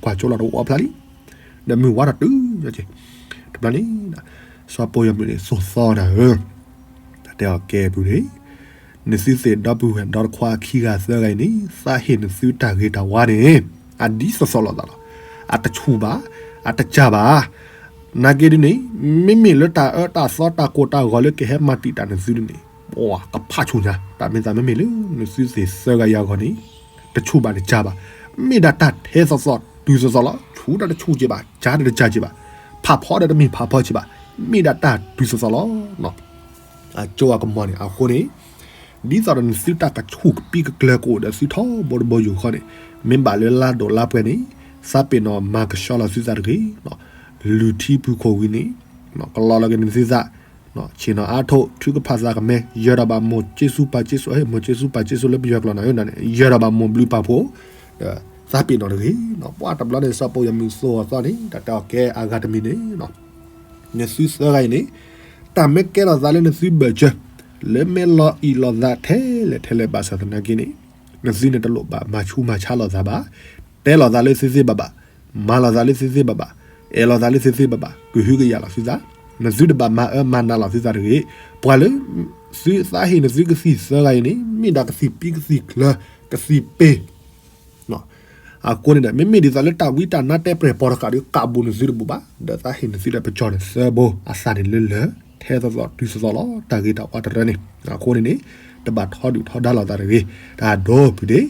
ကွၢ်ကၠိလီၤတဝီဖျါလံ, ဒီးမုၢ်ဝါထီၣ်တုၤက့ၤ, တဘျီန့ၣ် စီၤပီယီၤမုၢ်န့ၣ် သိၣ်သီနၤဧၢ, တဲအီၤကဲပုၢ်ဒ့ၣ်, နသုသ့ၣ်ဒီပုၢ်ဝဲၢ်ဒီတခွါခံဂၤသၢဂၤအံၤန့ၣ် သးဟ့ၣ်နသုတၢ်ဂ့ၤတၢ်ဝါန့ၣ် အဒ်သိးသိးလိာ်သးလီၤ, အတဆူၣ်ဘၣ်, အတစၢ်ဘၣ်, နာ်က့ဒ်န့ၣ်, မ့မ့ၢ်လၢတၢ်အၢတၢ်သီတၢ်ကိၢ်တၢ်ဂီၤလၢကဟဲမၤတံာ်တာ်နသုန့ၣ်န့ၣ်, ပှၤကဖးဆူၣ်ညါ, တၢ်မ့ၢ်သးမ့မ့ၢ်လၢနသုသ့ၣ်သၢဂၤအံၤအဂီၢ်န့ၣ်, တဆူၣ်ဘၣ်တစၢ်ဘၣ်, မ့ၢ်ဒၣ်တၢ်ထဲသိးသိးတုၤသိးသိးလီၤ, ဆူၣ်တၢ်တဆူၣ်က့ၤဘၣ်, စၢ်တၢ်တစၢ်က့ၤဘၣ်, ဖးဖီဒီးတမ့ၢ်ဖးဖီက့ၤဘၣ်, မ့ၢ်ဒၣ်တၢ်တုၤသိးသိးလီၤ. အကၠိအကမီၤန့ၣ် အဃိန့ၣ် ဒ်သိးဒီးနသုတၢ်ကဆူၣ်ကပံကကျၢၤကအိၣ်ဒီးသုထီဘိတဘိယူၢ်ဃီန့ၣ်, မ့ၢ်ဘၣ်လၢလါဒိၣ်လါပှဲၤန့ၣ်, သးပ့ၤနီၣ်မၤကဆှီလီၤသုသးတဂ့ၤ, လုၢ်ထံဖုၣ်ခိၣ်ဝံၤန့ၣ်, ကလီလီၤက့ၤနသုသး, ဆ့ၣ်နီၤအါထိၣ် ထုကဖၣ်သးကမဲ, ယၢၤဒီးဘၣ်မိၢ်က့စူပၢ်က့စူ, မိၢ်က့စူပၢ်က့စူလၢပယီၤကျိာ်န့ၣ်, ယၢၤဒီးဘၣ်မိၢ်ဘျုးပၢ်ဖှိၣ်, ဒီးသးပ့ၤနီၣ်တဂ့ၤ, ပှၤတဘျီန့ၣ် စီၤပီယီၤမုၢ်သိၣ်အီၤသီန့ၣ် တၢ်တဲအီၤကဲအဂၤတမံၤန့ၣ် နသုသၢဂၤအံၤန့ၣ်, တၢ်မ့ၢ်ကဲထီၣ်သးလၢနသုဘၢၣ်စၢၤ, လၢမ့ၢ်လီၤအံၣ်လီၤသးထဲလဲၣ်ထဲလဲၣ်ဘၣ်ဆၣ်သနာ်က့န့ၣ်, နသုန့ၣ်တလိၣ်ဘၣ်မၤဆူးမၤဆါလိာ်သးဘၣ်, တဲလိာ်သးလၢသ့သ့ဘၣ်ဘၣ်, မၤလိာ်သးလၢသ့သ့ဘၣ်ဘၣ်, အဲၣ်လိာ်သးလၢသ့သ့ဘၣ်ဘၣ်, ကဟုကယာ်လိာ်သုသး, နသုတဘၣ်မၤအၢမၤနးလိာ်သုသးတဂ့ၤ, ပှၤလၢ သုသးဟ့ၣ်နသုကသံၣ်သၢဂၤအံၤန့ၣ် မ့ၢ်ဒၣ်ကသံၣ်ပံကသံၣ်ကျၢၤ, ကသံၣ်ပ့ၤ အဃိန့ၣ်ဒီး မ့မ့ၢ်ဒ်သိးလၢတၢ်ဝံတၢ်နါတဲပျဲၢ်ပိာ်တဃာ်ဒီး ကးဘူးနသုတဘူးဘၣ်, ဒီးသးဟ့ၣ်နသုဒီးပကၠီၣ်န့ၣ်သၢဘိ, အသၣ်န့ၣ်လၢလၢာ်, ထဲသိးသိးတုၤသိးသိးလီၤ, တၢ်ဂ့ၤတၢ်ဝါတရၢန့ၣ်. အဃိန့ၣ်န့ၣ် တဘၣ်ထီဒုၣ်ထီဒါလိာ်သးတဂ့ၤ, တၢ်ဒိပုၢ်ဒ့ၣ်,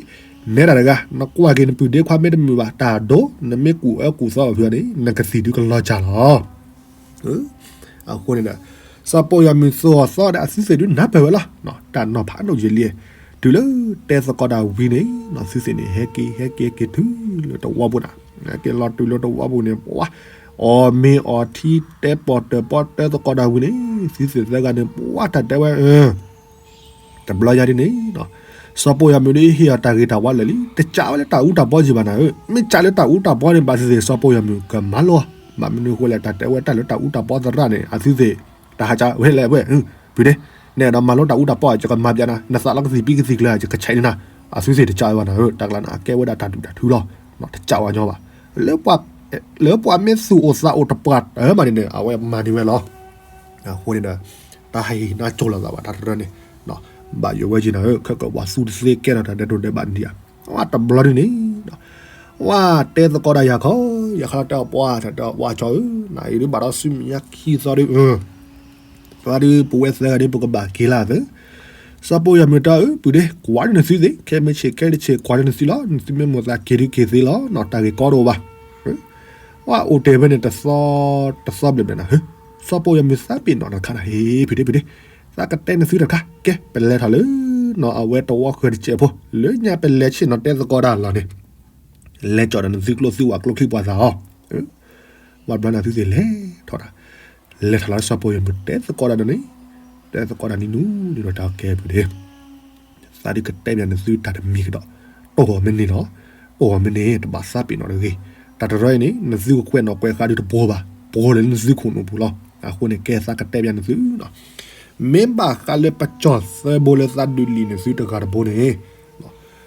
နဲဒၣ်တဂၤ နကွၢ်က့ၤနပုၢ်ဒ့ခွါမ့ၢ်တမုာ်ဘၣ်, တၢ်ဒိ, နမ့ၢ်ကူၣ်အၢကူၣ်သီအီၤဖုန့ၣ် နကသံၣ်ဒုကလီၤစၢ်လီၤ. အဃိန့ၣ်ဒီး စီၤပီယီၤမုၢ်သိၣ်အီၤသီဒီး အသုသ့ၣ်ဒုနၢ်ပၢၢ်ဝဲလီၤ. တၢ်နီၤဖးဒိၣ်ယံာ်လံ, တုၤလၢတဲသကိးတၢ်ဝံၤန့ၣ် သုသ့ၣ်န့ၣ် ဟဲက့ၤ ဟဲက့ၤ ဟဲက့ၤတုၤလၢတဝီပူၤန့ၣ်, ဟဲက့ၤလီၤတုၤလၢတဝီပူၤန့ၣ် ပှၤ အီၣ်မ့ၤအီထံ တဲပီၣ်တၢၢ်ပီတဲသကိးတၢ်ဝံၤန့ၣ် သုသ့ၣ်သၢဂၤန့ၣ် ပှၤတၢ်တဲဝဲ တဘျီယါဒ်န့ၣ် စီၤပီယီၤမုၢ်ဒုးဟ့ၣ်အီၤတၢ်ဂ့ၤတၢ်ဝါလၢာ်လံ, တစးဝဲလၢတၢ်အူတၢ်ပီက့ၤဘၣ်နၤဧၢ, မ့ၢ်စးလၢတၢ်အူတၢ်ပီန့ၣ် ဘၣ်သ့ၣ်သ့ၣ် စီၤပီယီၤမုၢ်ကမၤလိ, ဘၣ်မနုၤအဃိလဲၣ် တၢ်တဲဝဲတၢ်လၢတၢ်အူတၢ်ပီသရၣ်န့ၣ် အသုသ့ၣ် တၢ်ဟးကးဝဲလဲၣ်ဝဲ, ပုၢ်ဒ့, နဲဒီးမၤလိတၢ်အူတၢ်ပီ ယကမၤပျးနၤ, နသးလီကသံၣ်ပံကသံၣ်ကျၢၤ ယကဆဲးန့ၢ်နၤ, အသုသ့ၣ်တစးဝဲဘၣ်နၤဧၢ, တၢ်ကျါန့ၣ် အကဲဝဲဒၣ်တၢ်ဒုၣ်တၢ်ထုလီၤ, တစးဝဲညီဘၣ်, လၢပှၤမ့ၢ်သူၣ်အိၣ်သးအိၣ်တပှၢ်တၢၢ်ဘၣ်န့ၣ်န့ၣ် အဝဲမၤန့ၢ်ဝဲလီၤ. အဃိန့ၣ်ဒီး တၢ်ဟဲဟ့ၣ်နါကၠိလိာ်သးဘၣ်တၢ်တရၢန့ၣ်, ဘၣ်ယိၣ်ဝဲက့ၤနၤဧၢ, ခဲကပှၤသူတသ့ကဲထီၣ်တၢ်ဒဲးဒိၣ်ဒဲးဘးန့ၣ်ဧါ, ဝဲတဘျီဒ်န့ၣ် ဝဲတဲသကိးတၢ်ယၤခီ, ယၤခီတဲအီၤပှၤ တဲအီၤပှၤကၠီဧၢ, နအံၤဒုးဘၣ်ဒီးဆူမဲာ်ညါခံသီဒုး ပှၤဒုးပဝဲသၢဂၤဒုးပကဘၣ်က့ၤလၢအသၢ, စီၤပီယီၤမုၢ်တဲအီၤ ပုၢ်ဒ့ ကွၢ်ဒုးနသုသ့ၣ်, ခဲမ့ၢ်ဆ့ၣ်ခဲတဆ့ၣ် ကွၢ်ဒုးနသုလီၤ, နသုမ့ၢ်မိၣ်သးက့ၤဒုးက့ၤသ့လီၤ, တၢ်ဂ့ၢ်ကီတအိၣ်ဘၣ်. ဝဲအိၣ်တ့ၢ်ဖဲန့ၣ်တသီ, တသီဘျဲၣ်ဘျဲၣ်နၤ, စီၤပီယီၤမုၢ်သးပ့ၤနီၣ်တခါနၤ, ဟ့ၣ် ပုၢ်ဒ့ ပုၢ်ဒ့, သးကတဲနသုတခါ, ကဲ ပလဲၤထီၣ်လၢ နီၢ်အဝဲတဝီဃၢၤတစဲးဖိ, လၢညါပလဲၤဆ့ၣ်နီၤတဲသကိးတၢ်လီၢ်န့ၣ် လဲၤကၠီၣ်ဒီးနသုကျိၣ်သုဝးကျိချံပှၤသးအီၤ, ဝဲဘျီန့ၣ်သုသ့ၣ်လဲၤထီၣ်တၢ်, လဲၤထီၣ်လီၤစီၤပီယီၤမုၢ်တဲသကိးတၢ်ဒီးန့ၣ်, တဲသကိးတၢ်နံၤနူၤဒ်ဒီးတၢ်ကဲပုၢ်ဒ့ သးဒုးကတဲဘၣ်နသုတၢ်တမံၤကဒီး, တအိၣ်မ့ၢ်န့ၣ်လီၤ, တအိၣ်မ့ၢ်န့ၣ် တဘၣ်သးပ့ၤနီၣ်တဂ့ၤ, တၢ်တရၢအံၤန့ၣ် နသုကကွဲးနီၣ်ကွဲးဃါဒုးတပှီၤဘၣ်, ပှီၤလၢနသုခိၣ်နူာ်ပူၤလီၤ. အဃိန့ၣ် ကဲသးကတဲဘၣ်နသု မ့ၢ်ဘၣ်ဃးလၢပကၠီၣ်သၢဘိလၢသးဒုးလံာ်နသုတဂၤတဘိန့ၣ်,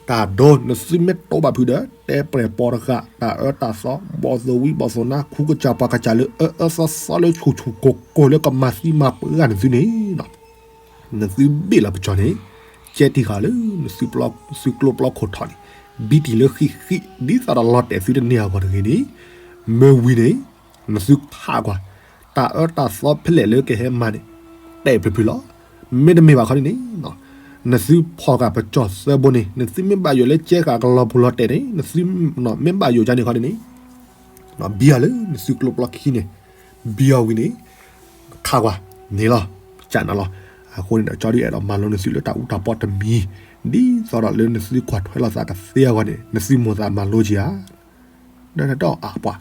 တၢ်ဒိနသုမ့ၢ်တိဘၣ်ဖုးဒီး တဲပျဲၢ်ပိာ်တဃာ် တၢ်အၢတၢ်သီ ဘီၣ်သိၣ်ဝံဘီၣ်သိၣ်နါ ခူကစၢ်ပှၤကစၢ်လၢအၢအၢသီသီလၢဆူၣ်ဆူၣ်ကိၢ်ကိၢ်လၢကမၤသံမၤပှၢ်နသုန့ၣ် နသုဘ့ၣ်လီၤပကၠီၣ်န့ၣ် ကဲတံၢ်ဃာ်လၢနသုကျိပျီခိၣ်ထီၣ်န့ၣ် ဘံတံၢ်လၢဃံးဃံး ဒ်သိးဒီးလီၤတဲာ်သုတန့ၢ်အဂီၢ်တဂ့ၤန့ၣ်, မ့ၢ်ဝံၤန့ၣ် နသုခးကွၢ် တၢ်အၢတၢ်သီဖဲလဲၣ်လၢကဟဲမၤန့ၣ် တဲာ်ဖျုးဖျုးလီၤ. မ့တမ့ၢ်ဘၣ်ခီန့ၣ်န့ၣ် နသုဖီၣ်ဃာ်ပကၠီၣ်သၢဘိန့ၣ် နသုမ့ၢ်ဘၣ်ယိၣ်လၢကဲဃာ်ကလီၤပူၤလီၤတဲာ်န့ၣ် နသုမ့ၢ်ဘၣ်ယိၣ်ကန့ၣ်ခီန့ၣ်န့ၣ် ဘံအီၤလၢနသုကျိပျီခံန့ၣ် ဘံအီၤဝံၤန့ၣ် ခးကွၢ်န့ၣ်လီၤ. ကနၤလီၤ. အဃိန့ၣ်ဒီး ကၠီဒုအဲၣ်ဒိးမၤလိနသုလၢတၢ်အူတၢ်ပီတမံၤ, ဒ်သိးဒီးလၢနသုကွၢ်ထွဲလိာ်သးကသ့အဂီၢ်န့ၣ် နသုမိၢ်သးမၤလိက့ၤဧါ. ဒီးအပှၤ,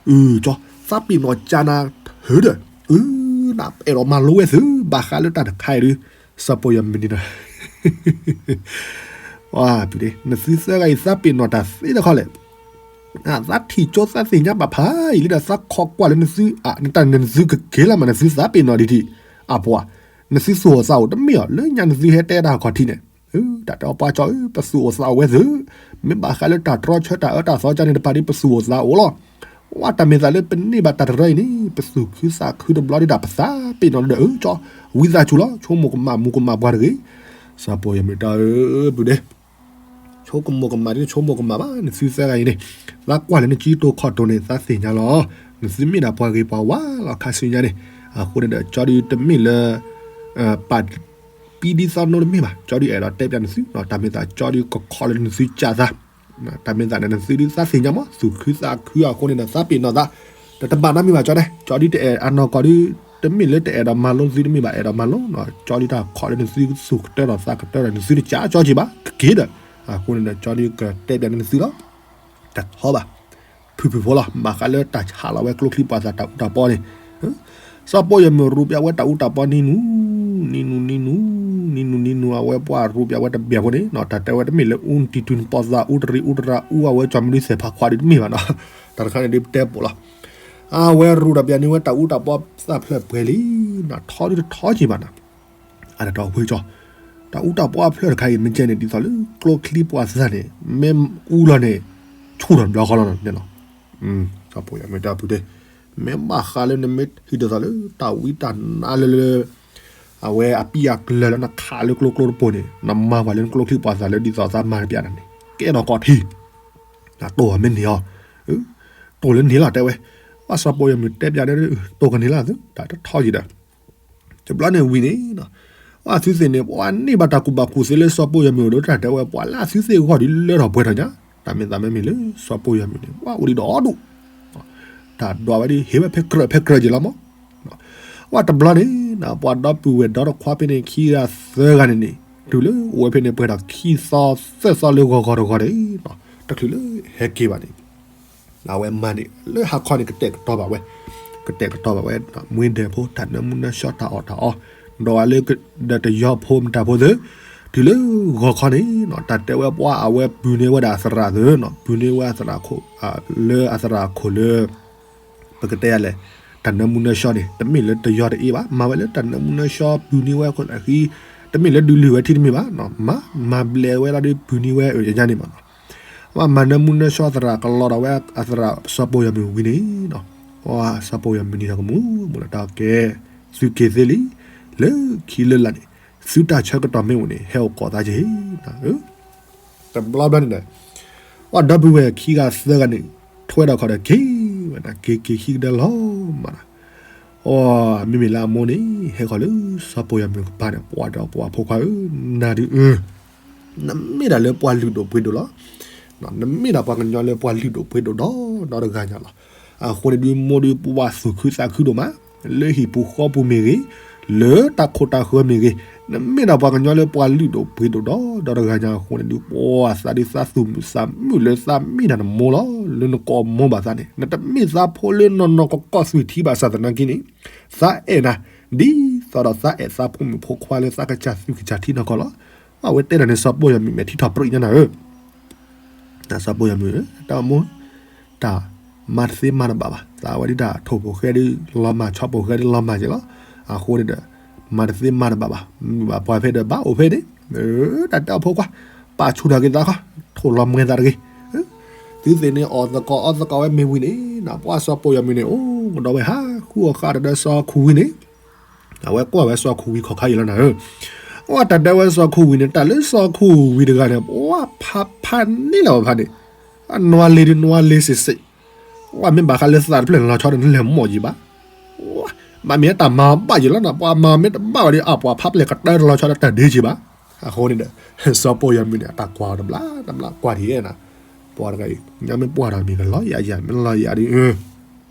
အု ကၠီ, သးပ့ၤနီၣ်ကၠးနၤ ဟၢဒီး, အု နအဲၣ်ဒိးမၤလိဝဲသု ဘၣ်ဃးလၢတၢ်တခါအံၤဒီး, စီၤပီယီၤမုၢ်နံၤဒီး နသုသၢဂၤအံၤ သးပ့ၤနီၣ်တၢ်သ့တခီလဲၣ်. သးထံၣ်ကၠိသးသ့ၣ်ညါဘၣ်ဖးယံာ်လံဒီး သးခိးကွၢ်လၢနသု, နတၢ်န့ၣ်နသုကက့ၤလီၤမး နသုသးပ့ၤနီၣ်ဒံးဒံး, အပှၤ, နသုသူၣ်အိၣ်သးအိၣ်တမ့ၢ်အီၤ လၢညါနသုဟဲတဲတၢ်ခီၣ်ထံးန့ၣ်, တၢ်တဲအီၤပှၤကၠီဧၢ ပသူၣ်အိၣ်သးအိၣ်ဝဲသု, မ့ၢ်ဘၣ်ဃးလၢတၢ်တြီဆၢတၢ်အၢတၢ်သီကၢန့ၣ်တဖၣ်ဒီး ပသူၣ်အိၣ်သးအိၣ်လီၤ. ဝဲတၢ်မ့ၢ်သးလၢပန့ၢ်ဘၣ်တၢ်တရၢအံၤန့ၣ် ပသူၣ်ခုသးခုတဘျီဒီး ပသးပ့ၤနီၣ်ဒီး အု ကၠီ, ဝံသးစူၤလီၤ ဆိကမိၣ်ကမၣ်မူကမၣ်ပှၤတဂ့ၤ. စီၤပီယီၤမုၢ်တဲအု ပုၢ်ဒ့ ဆိကမိၣ်ကမၣ်ဒ်ဆိကမိၣ်ကမၣ်ဘၣ် နသုသၢဂၤအံၤန့ၣ်, သးကွၢ်လၢနကၠံတိၢ်ခီၣ်တိၢ်န့ၣ် သးသ့ၣ်ညါလီၤ. နသုမ့ၢ်ဒၣ်ပှၤဂ့ၤပှၤဝါလီၤ ခါဆူညါန့ၣ်, အဃိန့ၣ်ဒီး ကၠီဒုတမ့ၢ်လၢ ပာ်ပံဒ်သိးနိတမ့ၢ်ဘၣ်, ကၠီဒုအဲၣ်ဒိးတဲပျးနသု, တၢ်မ့ၢ်သးကၠီဒုကခီလၢနသုကၢ်သး, တၢ်မ့ၢ်သးန့ၣ် နသုဒုးသးသ့ၣ်ညါမး သူၣ်ခုသးခုအဃိန့ၣ်ဒီး သးပ့ၤနီၣ်သး, ဒီးတဘၣ်နီတမံၤဘၣ်ကၠီဒု, ကၠီဒုတအဲၣ်အနီၢ်ကီၢ်ဒု, တမ့ၢ်လၢတအဲၣ်ဒိးမၤလိနသုတမ့ၢ်ဘၣ် အဲၣ်ဒိးမၤလိ, ကၠီဒုတၢ်ခီလၢနသုသူၣ်ကတၢၢ်ဒီးသးကတၢၢ်ဒီး နသုတကၢ်ကၠီက့ၤဘၣ် ကက့ၤဒီး, အဃိန့ၣ်ဒီး ကၠီဒုကတဲပျးန့ၢ်နသုလီၤ. တထီဘၣ်, ဖုၣ်ဖုၣ်ဖိလီၤ ဘၣ်ဃးလၢတၢ်ဆးလီၤဝဲကျိချံပှာ်သၣ်တၢ်အူတၢ်ပီန့ၣ်, စီၤပီယီၤမုၢ်ရူးပျးဝဲတၢ်အူတၢ်ပီနံၤနူၤ, နံၤနူၤနံၤနူၤ, နံၤနူၤနံၤနူၤ အဝဲပှၤရူးပျးဝဲတဘျီဖိန့ၣ်, တၢ်တဲဝဲတမ့ၢ်လၢအူနတံၤတုၤနပီၢ်သၣ် အူတရံးအူတရၤအူအဝဲကၠီမနုၤသဲးဖးခွါဒုတမ့ၢ်ဘၣ်နီၤ, တၢ်တခါန့ၣ်ဒုးပတဲပိာ်လီၤ. အဝဲရူးဒီးပျးန့ၢ်ဝဲတၢ်အူတၢ်ပီသၣ်ဖျၢၣ်ပှဲၤလံ, ထီဒုတထီက့ၤဘၣ်နီၤ, အတၢ်ဝဲကၠီ, တၢ်အူတၢ်ပီအဖျၢၣ်တခါအံၤ မ့ၢ်ကဲန့ၣ် ဒ်သိးလၢကျိချံပှာ်သၣ်န့ၣ် မ့ၢ်အူလီၤန့ၣ် ဆူၣ်ထီၣ်တဘျီဃီလီၤန့ၣ်လီၤ. စီၤပီယီၤမုၢ်တဲပုၢ်ဒ့, မ့ၢ်ဘၣ်ဃးလၢနမ့ၢ်ဟံးဒ်သိးလၢ တၢ်ဝံတၢ်နါလၢလၢ အဝဲအပံၢ်အကျၢၤလၢနခးလၢကျိကျိတပိၤန့ၣ် နမၤပှၤလၢနကျိချံပှာ်သၣ်လၢဒ်သိးသးမၤတပျးန့ၣ် ကဲထီၣ်ကီၢ်ထံး, နတိၢ်အီၤမ့ၢ်န့ၢ်အီၤ, တိၢ်လၢန့ၢ်လီၤတဲဝဲ, ဘၣ်စီၤပီယီၤမုၢ်တဲပျးန့ၣ် တိၢ်ကန့ၢ်လီၤသု တၢ်တထီက့ၤဒီး တဘျီန့ၣ်ဝံၤန့ၣ်, အသုသ့ၣ်န့ၣ် ပှၤန့ၢ်ဘၣ်တၢ်ကူၣ်ဘၣ်ကူၣ်သ့လၢစီၤပီယီၤမုၢ်အအိၣ်ဒီး တၢ်တဲဝဲ ပှၤလၢအသုသ့ၣ်ဂီၢ်ဒုးလၢထီၣ်ပှဲၤထီၣ်ညါ, တၢ်မ့ၢ်သးမ့မ့ၢ်လၢစီၤပီယီၤမုၢ်န့ၣ် ပှၤအိၣ်ဒံးဒီးဒူၣ်, တၢ်ဒွးဝဲဒုးဟ့ၣ်ဝဲဖဲကြၢးဖဲကြၢးက့ၤလီၤမး, ဝဲတဘျီန့ၣ် ပှၤဒီပုၢ်ဝဲၢ်ဒီတခွါဖဲန့ၣ် ခံဂၤသၢဂၤန့ၣ်န့ၣ် တုၤလၢအိၣ်ဝဲဖဲန့ၣ် ပှဲၤထီၣ်ခံသီသၢသီလၢဂီၤဂီၤတဂီၤန့ၣ်, တချုးလၢဟဲက့ၤဘၣ်န့ၣ် အဝဲမၤန့ၣ် လၢဟါခီန့ၣ် ကတဲာ်ကတီၤဘၣ်ဝဲ, ကတဲာ်ကတီၤဘၣ်ဝဲ မွ့ဒဲးဖိ တၢ်နၢမူနၢဆှီတၢ်အီၣ်တၢ်အီ, ဒီးဝဲလၢ ဒီးတယီဖိမတၤဖိသ့ၣ်, တုၤလၢဂီၤခီန့ၣ် တၢ်တဲဝဲပှၤ အဝဲပုၢ်န့ၢ်ဝဲဒၣ်အသရၣ်သ့ၣ်နီၤ, ပုၢ်န့ၢ်ဝဲအသရၣ်ခိၣ်, လၢအသရၣ်ခိၣ်လၢ ပကတဲယၤလဲၣ်, တၢ်နၢမူနၢဆှီန့ၣ် တမ့ၢ်လၢတယီတအ့ဘၣ်, မၤဝဲလၢတၢ်နၢမူနၢဆှီ ပုၢ်န့ၢ်ဝဲအဃိ, တမ့ၢ်လၢဒုးလုၢ်ဝဲထံတမ့ၢ်ဘၣ်, မၤ, မၤဘျဲးဝဲဒၣ်ဒီးပုၢ်န့ၢ်ဝဲအၢယညါန့ၣ်မးနီၤ, မၤနၢမူနၢဆှီသရၣ်ကလီဒီးဝဲအသရၣ်စီၤပီယီၤမုၢ်ဝံၤန့ၣ်, စီၤပီယီၤမုၢ်နံၤဒီးကမူၣ်မူၣ်လီၤတၢ်ကဲ, သုက့ၤသ့လံ, လၢခံလၢလာ်န့ၣ်, သုတၢ်ဆၢကတီၢ်မ့ၢ်အိၣ်န့ၣ် ဟဲအိၣ်ကိးသးက့ၤ တဘျီဘျီန့ၣ်ဒီး, ပှၤဒီပုၢ်ဝဲၢ်ခံဂၤသၢဂၤန့ၣ် ထွဲဒီးခီၣ်ဒီးက့ၤဝဲဒၣ် က့ၤက့ၤခံကဒၢလီၤမးနီၤ, အိ မ့မ့ၢ်လၢအမိၢ်န့ၣ် ဟဲခီလၢစီၤပီယီၤမုၢ်ကပၤန့ၣ် ပှၤဒီးပှၤဖိခွါဧၢ, နၤဒုး နမ့ၢ်ဒၣ်လၢပှၤလုၢ်ဒိၣ်ပှ့ၤဒိၣ်လီၤ, နမ့ၢ်ဒၣ်ပှၤကညီလၢပှၤလုၢ်ဒိၣ်ပှ့ၤဒိၣ်ဒီး ဒီတဂၤညါလီၤ, အဃိန့ၣ်ဒုး မိၢ်ဒုးပှၤသူၣ်ခုသးခုဒိၣ်မး, လၢဟံၣ်ပူၤဃီပူၤမ့ၢ်ဂ့ၤ, လၢတၢ်ခိၣ်တၢ်ဃၢၤမ့ၢ်ဂ့ၤ, နမ့ၢ်ဒၣ်ပှၤကညီလၢပှၤလုၢ်ဒိၣ်ပှ့ၤဒိၣ်ဒီး ဒီတဂၤညါအဃိန့ၣ်ဒုး ပှၤသးဒုးသးသူၣ်မုာ်သးမုာ်လၢသးမ့ၢ်ဒၣ်နမိၢ်လီၤ, လၢနကိးမိၢ်ဘၣ်သးန့ၣ် နတမ့ၢ်သးဖိလၢနီၢ်နီၢ်ကီၢ်ကီၢ်သွံၣ်ထံဘၣ်ဆၣ်သနာ်က့န့ၣ်, သးအဲၣ်နၤ, ဒ်သိးဒီးသးအဲၣ်သးဖိမုၣ်ဖိခွါလၢသးကစၢ်သွံၣ်ကစၢ်ထံနီၢ်ကီၢ်လီၤ, အဝဲတဲဒၣ်န့ၣ် စီၤပီယီၤမုၢ်မဲာ်ထံထီၣ်ပြံးညါနၤဧၢ စီၤပီယီၤမုၢ်, တၢ်မိၢ်, တၢ်မၤတသ့မၤတဘၣ်ဘၣ်, သးဝဲဒၣ်တၢ်ထိၣ်ဖိဃဲဒုးလီၤမၢ် ဆီဖိဃဲဒုးလီၤမၢ်က့ၤလီၤ, အဃိန့ၣ်ဒီး, မၤတသ့မၤတဘၣ်ဘၣ်, မုၢ်ဘၣ်ပှၤဖဲဒီးဘၣ်အိၣ်ဖဲန့ၣ်, တၢ်တဲအဖိခွါ, ပာ်ဆူၣ်ထီၣ်က့ၤသးခီ, ထိၣ်လီၤမှဲသးတဂ့ၤ, သုသ့ၣ်န့ၣ်အီၣ်သကိးအီသကိးဝဲမ့ၢ်ဝံၤန့ၣ်, ပှၤစီၤပီယီၤမုၢ်န့ၣ် အိၣ်ကဒီးဝဲဟးဃုအီၣ်ဃာ်ဒီးစီၤခိၣ်ဝံၤန့ၣ် အဝဲကွၢ်ဝဲစီၤခိၣ်ဝံၤခီၣ်ခါအံၤလီၤနၤဧၢ, အဝဲတၢ်တဲဝဲစီၤခိၣ်ဝံၤန့ၣ် တၢ်လၢစီၤခိၣ်ဝံၤတဂၤန့ၣ် ပှၤဖးဖးန့ၣ်လီၤဖးန့ၣ်, အနွါလ့ၤဒုးနွါလ့ၤစ့ၢ်စ့ၢ်, ပှၤမ့ၢ်ဘၣ်ဃးလၢသးတဖျၢၣ်န့ၣ်လီၤဆီဒီးနလဲၤမိၢ်ယံၤဘၣ်, ဘၣ်မ့ၢ်တၢ်မၤဘၣ်ယံၤလီၤနၤ, ပှၤမၤမ့ၢ်တဘၣ်ဝဲဒီး အပှၤဖးပျဲၢ်ကတၢၢ်တလီၤဆီဒီးတၢ်ဒ့ယံၤဘၣ်, အဃိန့ၣ်ဒီး, စီၤပီယီၤမုၢ်န့ၣ် အတၢ်ကွၢ်တဘျီတဘျီကွၢ်ဒ်အံၤနၤ, ပှၤတဂၤအံၤ ညါမ့ၢ်ပှၢ်ထီၣ်မ့ၢ်ကလီယၤယၤ မ့ၢ်လီၤယၤဒုး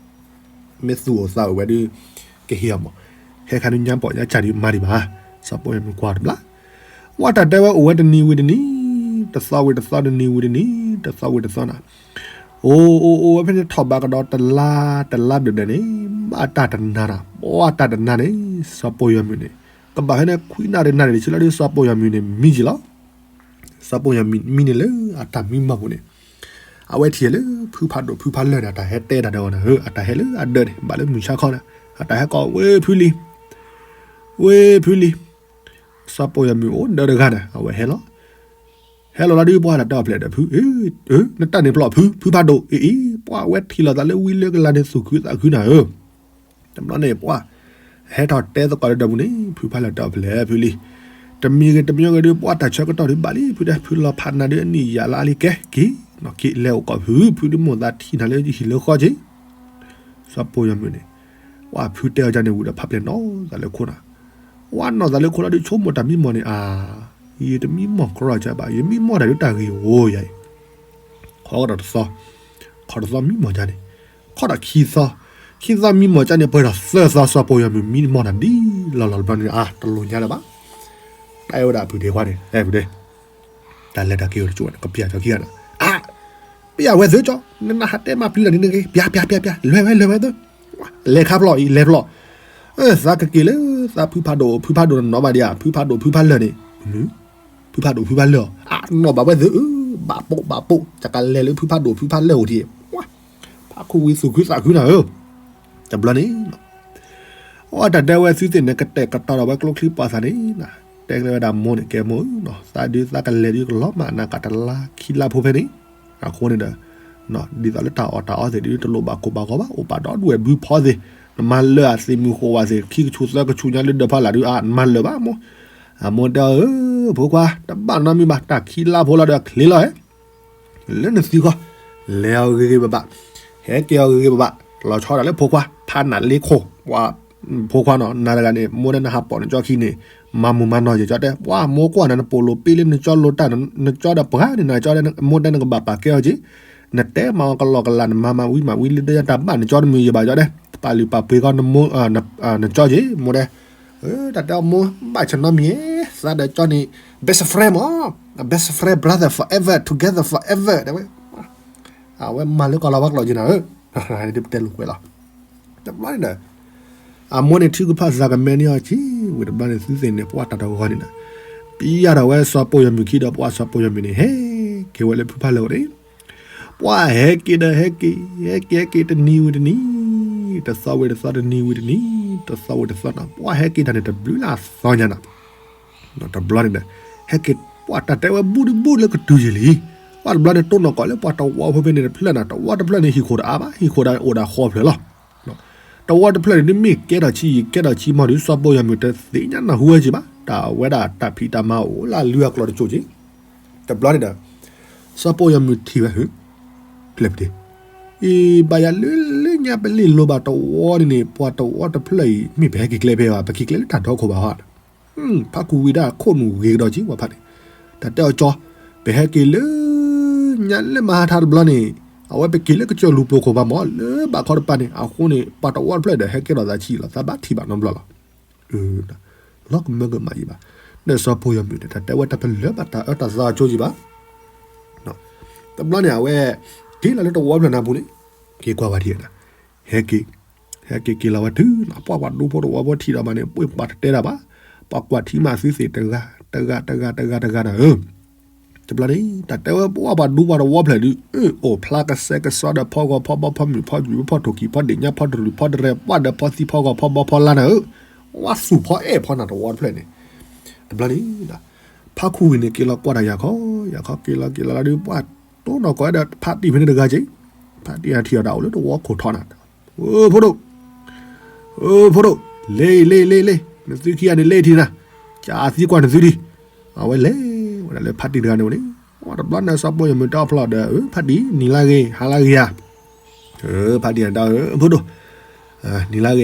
မ့ၢ်သူၣ်အိၣ်သးအိၣ်ဝဲဒုး, ကဟ့ၣ်အီၤမး, ဟဲခါဒုးညါပီၢ်ညါစၢ်ဒုးမၤဒံးဘၣ်, စီၤပီၣ်ယၤမုၣ်ကွၢ်တဘျီ, ဝဲတၢ်တဲဝဲအိၣ်ဝဲတနံၤဝံၤတနံၤ, တသီဝံၤတသီ တနံၤဝံၤတနံၤ, တသီဝံၤတသီနီၤ, အိၣ်အိၣ်အိၣ်ဝဲဖဲန့ၣ် ထီၣ်ဘးကဒီးတလါ, တလါဘျဲၣ်ဘျဲၣ်န့ၣ် ဘၣ်တၢ်တနၤနီၤ, ဘၣ်တၢ်တနၤန့ၣ် စီၤပီၣ်ယၤမုၣ်န့ၣ် ကဘၣ်ဖဲန့ၣ် ခွံနၣ်ရံၣ်နၣ်ရံၣ်တဆံလီၤဒီး စီၤပီၣ်ယၤမုၣ်န့ၣ် မံက့ၤလီၤ. စီၤပီၣ်ယၤမုၣ်မံန့ၣ်လၢအတၢ်မံမီၢ်ပူၤန့ၣ်, အဝဲထံၣ်လၢဖုဖးဒိၣ်ဖုဖးလၢၢ်န့ၣ် အတၢ်ဟဲတဲတၢ်ဒီးအီၤန့ၣ်, အတၢ်ဟဲလၢအဒၢးန့ၣ် ဘၣ်လၢမုၢ်ဆါခီန့ၣ် အတၢ်ဟဲကိး ဝ့ၢ်ဖုလံၤ, ဝ့ၢ်ဖုလံၤ, စီၤပီၣ်ယၤမုၣ်အိၣ်ဒၢးတဂၤန့ၣ် အဝဲဟဲလီၤ ဟဲလီၤလီၤဒုး ပှၢ်လၢတၢ်အီၣ်ဖျဲၣ်ဒီးဖု, နတၢ်န့ၣ်ပျီၢ်ဖု, ဖုဖးဒိၣ်အံၤအံၤ, ပှၢ်ဝဲထံၣ်လိာ်သးလၢဝံလၢကလၤန့ၣ် သူၣ်ခုသးခုနၤဧၢ, တဘျီန့ၣ်ပှၢ် ဟဲထီၣ်တဲသကိးလၢဒီးပူၤန့ၣ် ဖုဖးလၢတၢ်အီၣ်ဖျဲၣ်ဖုလံၤ, တမံၤဂ့ၤတမံၤဂ့ၤဒုး ပှၢ်တၢ်ဆၢကတီၢ်ဒုးဘၣ်လံ ဖုဒီး ဖုလီၤဖးနၤဒုးအနံၣ်ယၤလၢအလံကဲက့ၤ, က့ၤလဲၤအိၣ်ကိးဖု, ဖုဒုးမိၣ်သးထံၣ်နၤလၢဟံၣ်လၢဃီက့ၤ စီၤပီၣ်ယၤမုၣ်န့ၣ်, ပှၢ်ဖုတဲအီၤဒ်န့ၣ်ဝံၤဒီး ဖးပျဲၢ်နီၢ်သးလၢခိၣ်နၤ, ဝဲနီၢ်သးလၢခိၣ်နၤဒုး ဆိကမိၣ်တၢ်မံမီၢ်န့ၣ် အါ, ယတမံမီၢ်ကြီကဘၣ်, ယမံမီၢ်တၢ်ဒုးတၢ်ဂ့ၢ်အိၣ်ယၤအံၤ, ခီကဒီးတသီ, ခီတသီမံမီၢ်ယၤန့ၣ်, ခီဒီးခံသီ, ခံသီမံမီၢ်ယၤန့ၣ် ပှဲၤဒီးသၢသီ စီၤပီၣ်ယၤမုၣ်မံမီၢ်နၤဒ်လီၢ်လီၢ်တဘျီန့ၣ် အါ တလိၣ်ညါလၢၤဘၣ်, တၢ်အဲၣ်ဝဲဒၣ်ဖုဒ့ခွါန့ၣ် အဲၣ်ဖုဒ့ တၢ်လဲၤတၢ်က့ၤအိၣ်တကၠိၣ်န့ၣ် ကပျၢ်ကၠီခံဂၤန့ၣ်, အါ, ပျၢ်ဝဲသုကၠီ, နနဟးတဲမၤပျံၤလီၤန့ၣ်နဂ့ၤ, ပျၢ်ပျၢ်ပျၢ်ပျၢ်, လဲၤဝဲလဲၤဝဲသု, လဲၤခါဖျီၣ်အံၤ လဲၤဖျီၣ်, သးကက့ၤလၢ သးဖုဖးဒိၣ် ဖုဖးဒိၣ်နနီၢ်ဘၣ်ဒံးဧါ, ဖုဖးဒိၣ်ဖုဖးလၢၢ်န့ၣ်, ဖုဖးဒိၣ်ဖုဖးလၢၢ်အီၤ, အါ နီၢ်ဘၣ်ဝဲသုဧၢ, ဘၣ်ပိာ်ဘၣ်ပိာ် တကလဲၤလၢဖုဖးဒိၣ်ဖုဖးလၢၢ်အိၣ်ထံး, ဖးခူဝံၤသူၣ်ခုသးခုနၤဧၢ, တဘျီန့ၣ် အတၢ်တဲဝဲသုသ့ၣ်န့ၣ် ကတဲာ်ကတီၤဒီးဝဲကျိချံပှၤသးန့ၣ်, တဲကျဲဝဲဒၣ်မိၢ်န့ၣ် ကဲမိၢ်ဧၢ, သးဒုးသးကလဲၤဒုး ကလီၤမၢ်နၤကးတလါခံလါဖိဖဲန့ၣ်, အဃိန့ၣ်ဒီး ဒ်သိးလၢတၢ်အီၣ်တၢ်အီသ့ၣ်ဒုး တလိၣ်ဘၣ်ကိၢ်ဘၣ်ဂီၤဘၣ်, အိၣ်ပာ်ဒီဒူၣ်ဝဲဘုဖီသ့ၣ်, နမၤလၢအသ့ၣ်မုၢ်ဃိးဝဲသ့ၣ် ခံကဆူးသၢကဆူးညါလၢဒၢးဖီလာ်ဒုး အါ နမၤလၢာ်ဘၣ်မိၢ်, အမိၢ်တဲအီၤဧၢ, ဖိခွါ တဘၣ်နီတမံၤဘၣ်, တၢ်ခံလါဖိလီၤဒီးချ့လီၤဧၢ လၢနသုဂီၢ်, လဲၤအီၤဂ့ၤဂ့ၤဘၣ်ဘၣ်, ဟဲက့ၤအီၤဂ့ၤဂ့ၤဘၣ်ဘၣ်, လီၤဆီဒၣ်လၢဖိခွါ ဖးနၤလ့ခိၣ်, ပှၤ, ဖိခွါနီၤ နၤတဂၤန့ၣ် မိၢ်တဲနဟးပိာ်နကၠီခံန့ၣ်, မၤမုာ်မၤနီၢ်ယကၠီတဲ, ပှၤမိၢ်ကွၢ်နၤ နပိာ်လိာ်ပ့လၢနကၠီလိတၢ်, နကၠီဒီးပှၤန့ၣ် နကၠီတဲ မိၢ်တဲနကဘၣ်ပာ်ကဲအီၤက့ၤ, နတဲမၤအီၤကလီကလီ နမၤမၤဝံၤမၤဝံၤလၢဒၢးတၢ်ဘၣ်နကၠီတမုာ်ယဘၣ်ကၠီတဲ, ပာ်လုၢ်ပာ်ပှ့ၤကီး နကၠီက့ၤ မိၢ်တဲ တၢ်တဲအီၤမိၢ် ဘၣ်ဆၢနီတမံၤ, သးဒီးကၠီန့ၣ် best friend မး, best friend brother forever together forever တဲဝဲ, အဝဲမၤလၢကီၢ်လီၤဝါကျိာ်က့ၤနၤဧၢ, ပတဲလိာ်ကွဲးလီၤ, တဘျီန့ၣ်ဒီး အမိၢ်န့ၣ် ထုကဖၣ်သးကမဲန့ၢ်အီၤက့ၤဝံၤတဘျီန့ၣ် သုသ့ၣ်န့ၣ် ပှၤတၢ်တဂီၤန့ၣ်ဒီး ပျၢ်ဒီးဝဲစီၤပီၣ်ယီၤမုၢ်ခံဒီး ပှၤစီၤပီၣ်ယီၤမုၢ်န့ၣ် ဟဲက့ၤဝဲလၢဖုဖးလၢၢ်အိၣ်န့ၣ် ပှၤဟဲက့ၤဒီးဟဲက့ၤ, ဟဲက့ၤဟဲက့ၤတနံၤဝံၤတနံၤ, တသီဝံၤတသီ တနံၤဝံၤတနံၤ, တသီဝံၤတသီနီၤ, ပှၤဟဲက့ၤတၢ်န့ၣ်တဘျုးလၢအသီညါနီၤ, တဘျီန့ၣ်ဒီး ဟဲက့ၤ ပှၤတၢ်တဲဝဲဘူးဒုဘူးလၢကတုၤယံာ်လံ, ပှၤတဘျီန့ၣ် တိၢ်နီၣ်ကီးလၢပှၤတဝီဖိဖဲန့ၣ်တဖျၢၣ်နီၤ, တဝီတဖျၢၣ်န့ၣ် ဟံၣ်ခိၣ်တအါဘၣ်, ဟံၣ်ခိၣ်ဒီးအိၣ်ဒီးဃီဖျၢၣ်လီၤ. တဝီတဖျၢၣ်န့ၣ် ဒ်မ့ၢ်ကဲထီၣ်ဆံးယံာ် ကဲထီၣ်ဆံးမီၢ်ဒီး စီၤပီၣ်ယီၤမုၢ်တသ့ၣ်ညါနၢ်ဟူဝဲက့ၤဘၣ်, တၢ်ဝဲဒၣ်တၢ်ဖံးတၢ်မၤအိၣ်လၢအလုၢ်အကျိၤတစိၢ်က့ၤ, တဘျီန့ၣ်ဒီး စီၤပီၣ်ယီၤမုၢ်ထံၣ်ဝဲ ဖျဲၣ်ပဒ့ အံၤ ဘၣ်ယၤလၢလၢညါပလ့ၢ်လိၤဘၣ်တဝီန့ၣ်န့ၣ် ပှၤတဝီတဖျၢၣ်အံၤ မ့ၢ်ပဟဲက့ၤကျဲဖဲဘၣ်, ပက့ၤကျဲလၢတၢ်ဒီခိၣ်ဘၣ်ဟီ, ဖးခူဝံၤဒၣ်ခိၣ်နူာ်ဂ့ၤကဒီးက့ၤဝဲဖးန့ၣ်, တၢ်တဲအီၤကၠီ, ပဟဲက့ၤလၢ ညါလၢမဟါထါတဘျီန့ၣ် အဝဲပက့ၤလၢကစၢၢ်လူၤပျိၤခိၣ်ဘၣ်မး လၢဘၣ်ခီတပၤန့ၣ် အဃိန့ၣ် ပှၤတဝီတဖျၢၣ်ဒီး ဟဲကဲထီၣ်သးဆံးလီၤ သးဘၣ်ထံၣ်ဘၣ်နီတဘျီလီၤ. လီၤကမၢကမၣ်ယံၤဘၣ်, ဒီးစီၤပီၣ်ယီၤမုၢ်န့ၣ် တၢ်တဲဝဲတၢ်ပလၢၢ်ဘၣ်တၢ်အၢတၢ်သီအကၠိယံၤဘၣ် တဘျီန့ၣ် အဝဲ က့ၤလီၤလၢတဝီဖျၢၣ်နၢ်ပူၤန့ၣ် က့ၤကွၢ်ဝဲထံၣ်နၤ, ဟဲက့ၤ, ဟဲက့ၤက့ၤလီၤဝဲတုၤနၤ ပှၤပှၤဒူဖိတဝီဖိထံၣ်ဒီးမးန့ၣ် ပှ့ၤပှၤတတဲတၢ်ဘၣ်, ပှၤကွၢ်ထံမးသုသ့ၣ်တဂၤ, တဂၤ, တဂၤ, တဂၤ, တဂၤနၤဧၢ, တဘျီန့ၣ် တၢ်တဲဝဲပှၤပှၤဒူပှၤတဝီဖျၢၣ်ဒုး အၢ အိၣ်ဖျါကစဲကစီဒီးဖီဂီၤဖီဘီဖီမုၢ်ဖီယူၤ ဖီထိၣ်ကံၢ်ဖီဒ့ၣ်ညါဖီတရူးဖီတရဲၣ် ပှၤဒီးဖီသံဖီဂီၤဖီဘီဖီလါနၤဧၢ, ဝါသူၣ်ဖီအဲၣ်ဖီနၤတဝီတဖျၢၣ်န့ၣ်, တဘျီန့ၣ် ဖါခူဝံၤန့ၣ် က့ၤလီၤကွၢ်တၢ်ယၤခီ, ယၤခီက့ၤလီၤက့ၤလီၤလီၤဒုး ပှၤတိၢ်နီၣ်ကီးဝဲဒီးဖါတံၢ်ဖဲန့ၣ်တဂၤက့ၤ, ဖါတံၢ်အထံၣ်အီၤဒၣ်အိၣ်လၢတဝီခိၣ်ထီနၤ, အိ ဖိဒိၣ်, အိ ဖိဒိၣ်, လ့ၤအံၤ လ့ၤ လ့ၤ လ့ၤ, နသုခံဂၤန့ၣ်လ့ၤထံၣ်နၤ, ကသံကွၢ်နသုဒံး, အဝဲလဲၤဝဲဒၣ်လၢဖါတံၢ်တဂၤန့ၣ်အိၣ်န့ၣ်, တဘျီန့ၣ် စီၤပီၣ်ယီၤမုၢ်တဲအီၤဖျီၣ်ဒီး ဖါတံၢ် နံၤလါဂ့ၤ ဟါလါဂ့ၤဧါ ဖါတံၢ်န့ၣ်တဲ ဖိဒိၣ်, နံၤလါဂ့ၤ ဟါလါဂ့ၤလီၤ, ဒီ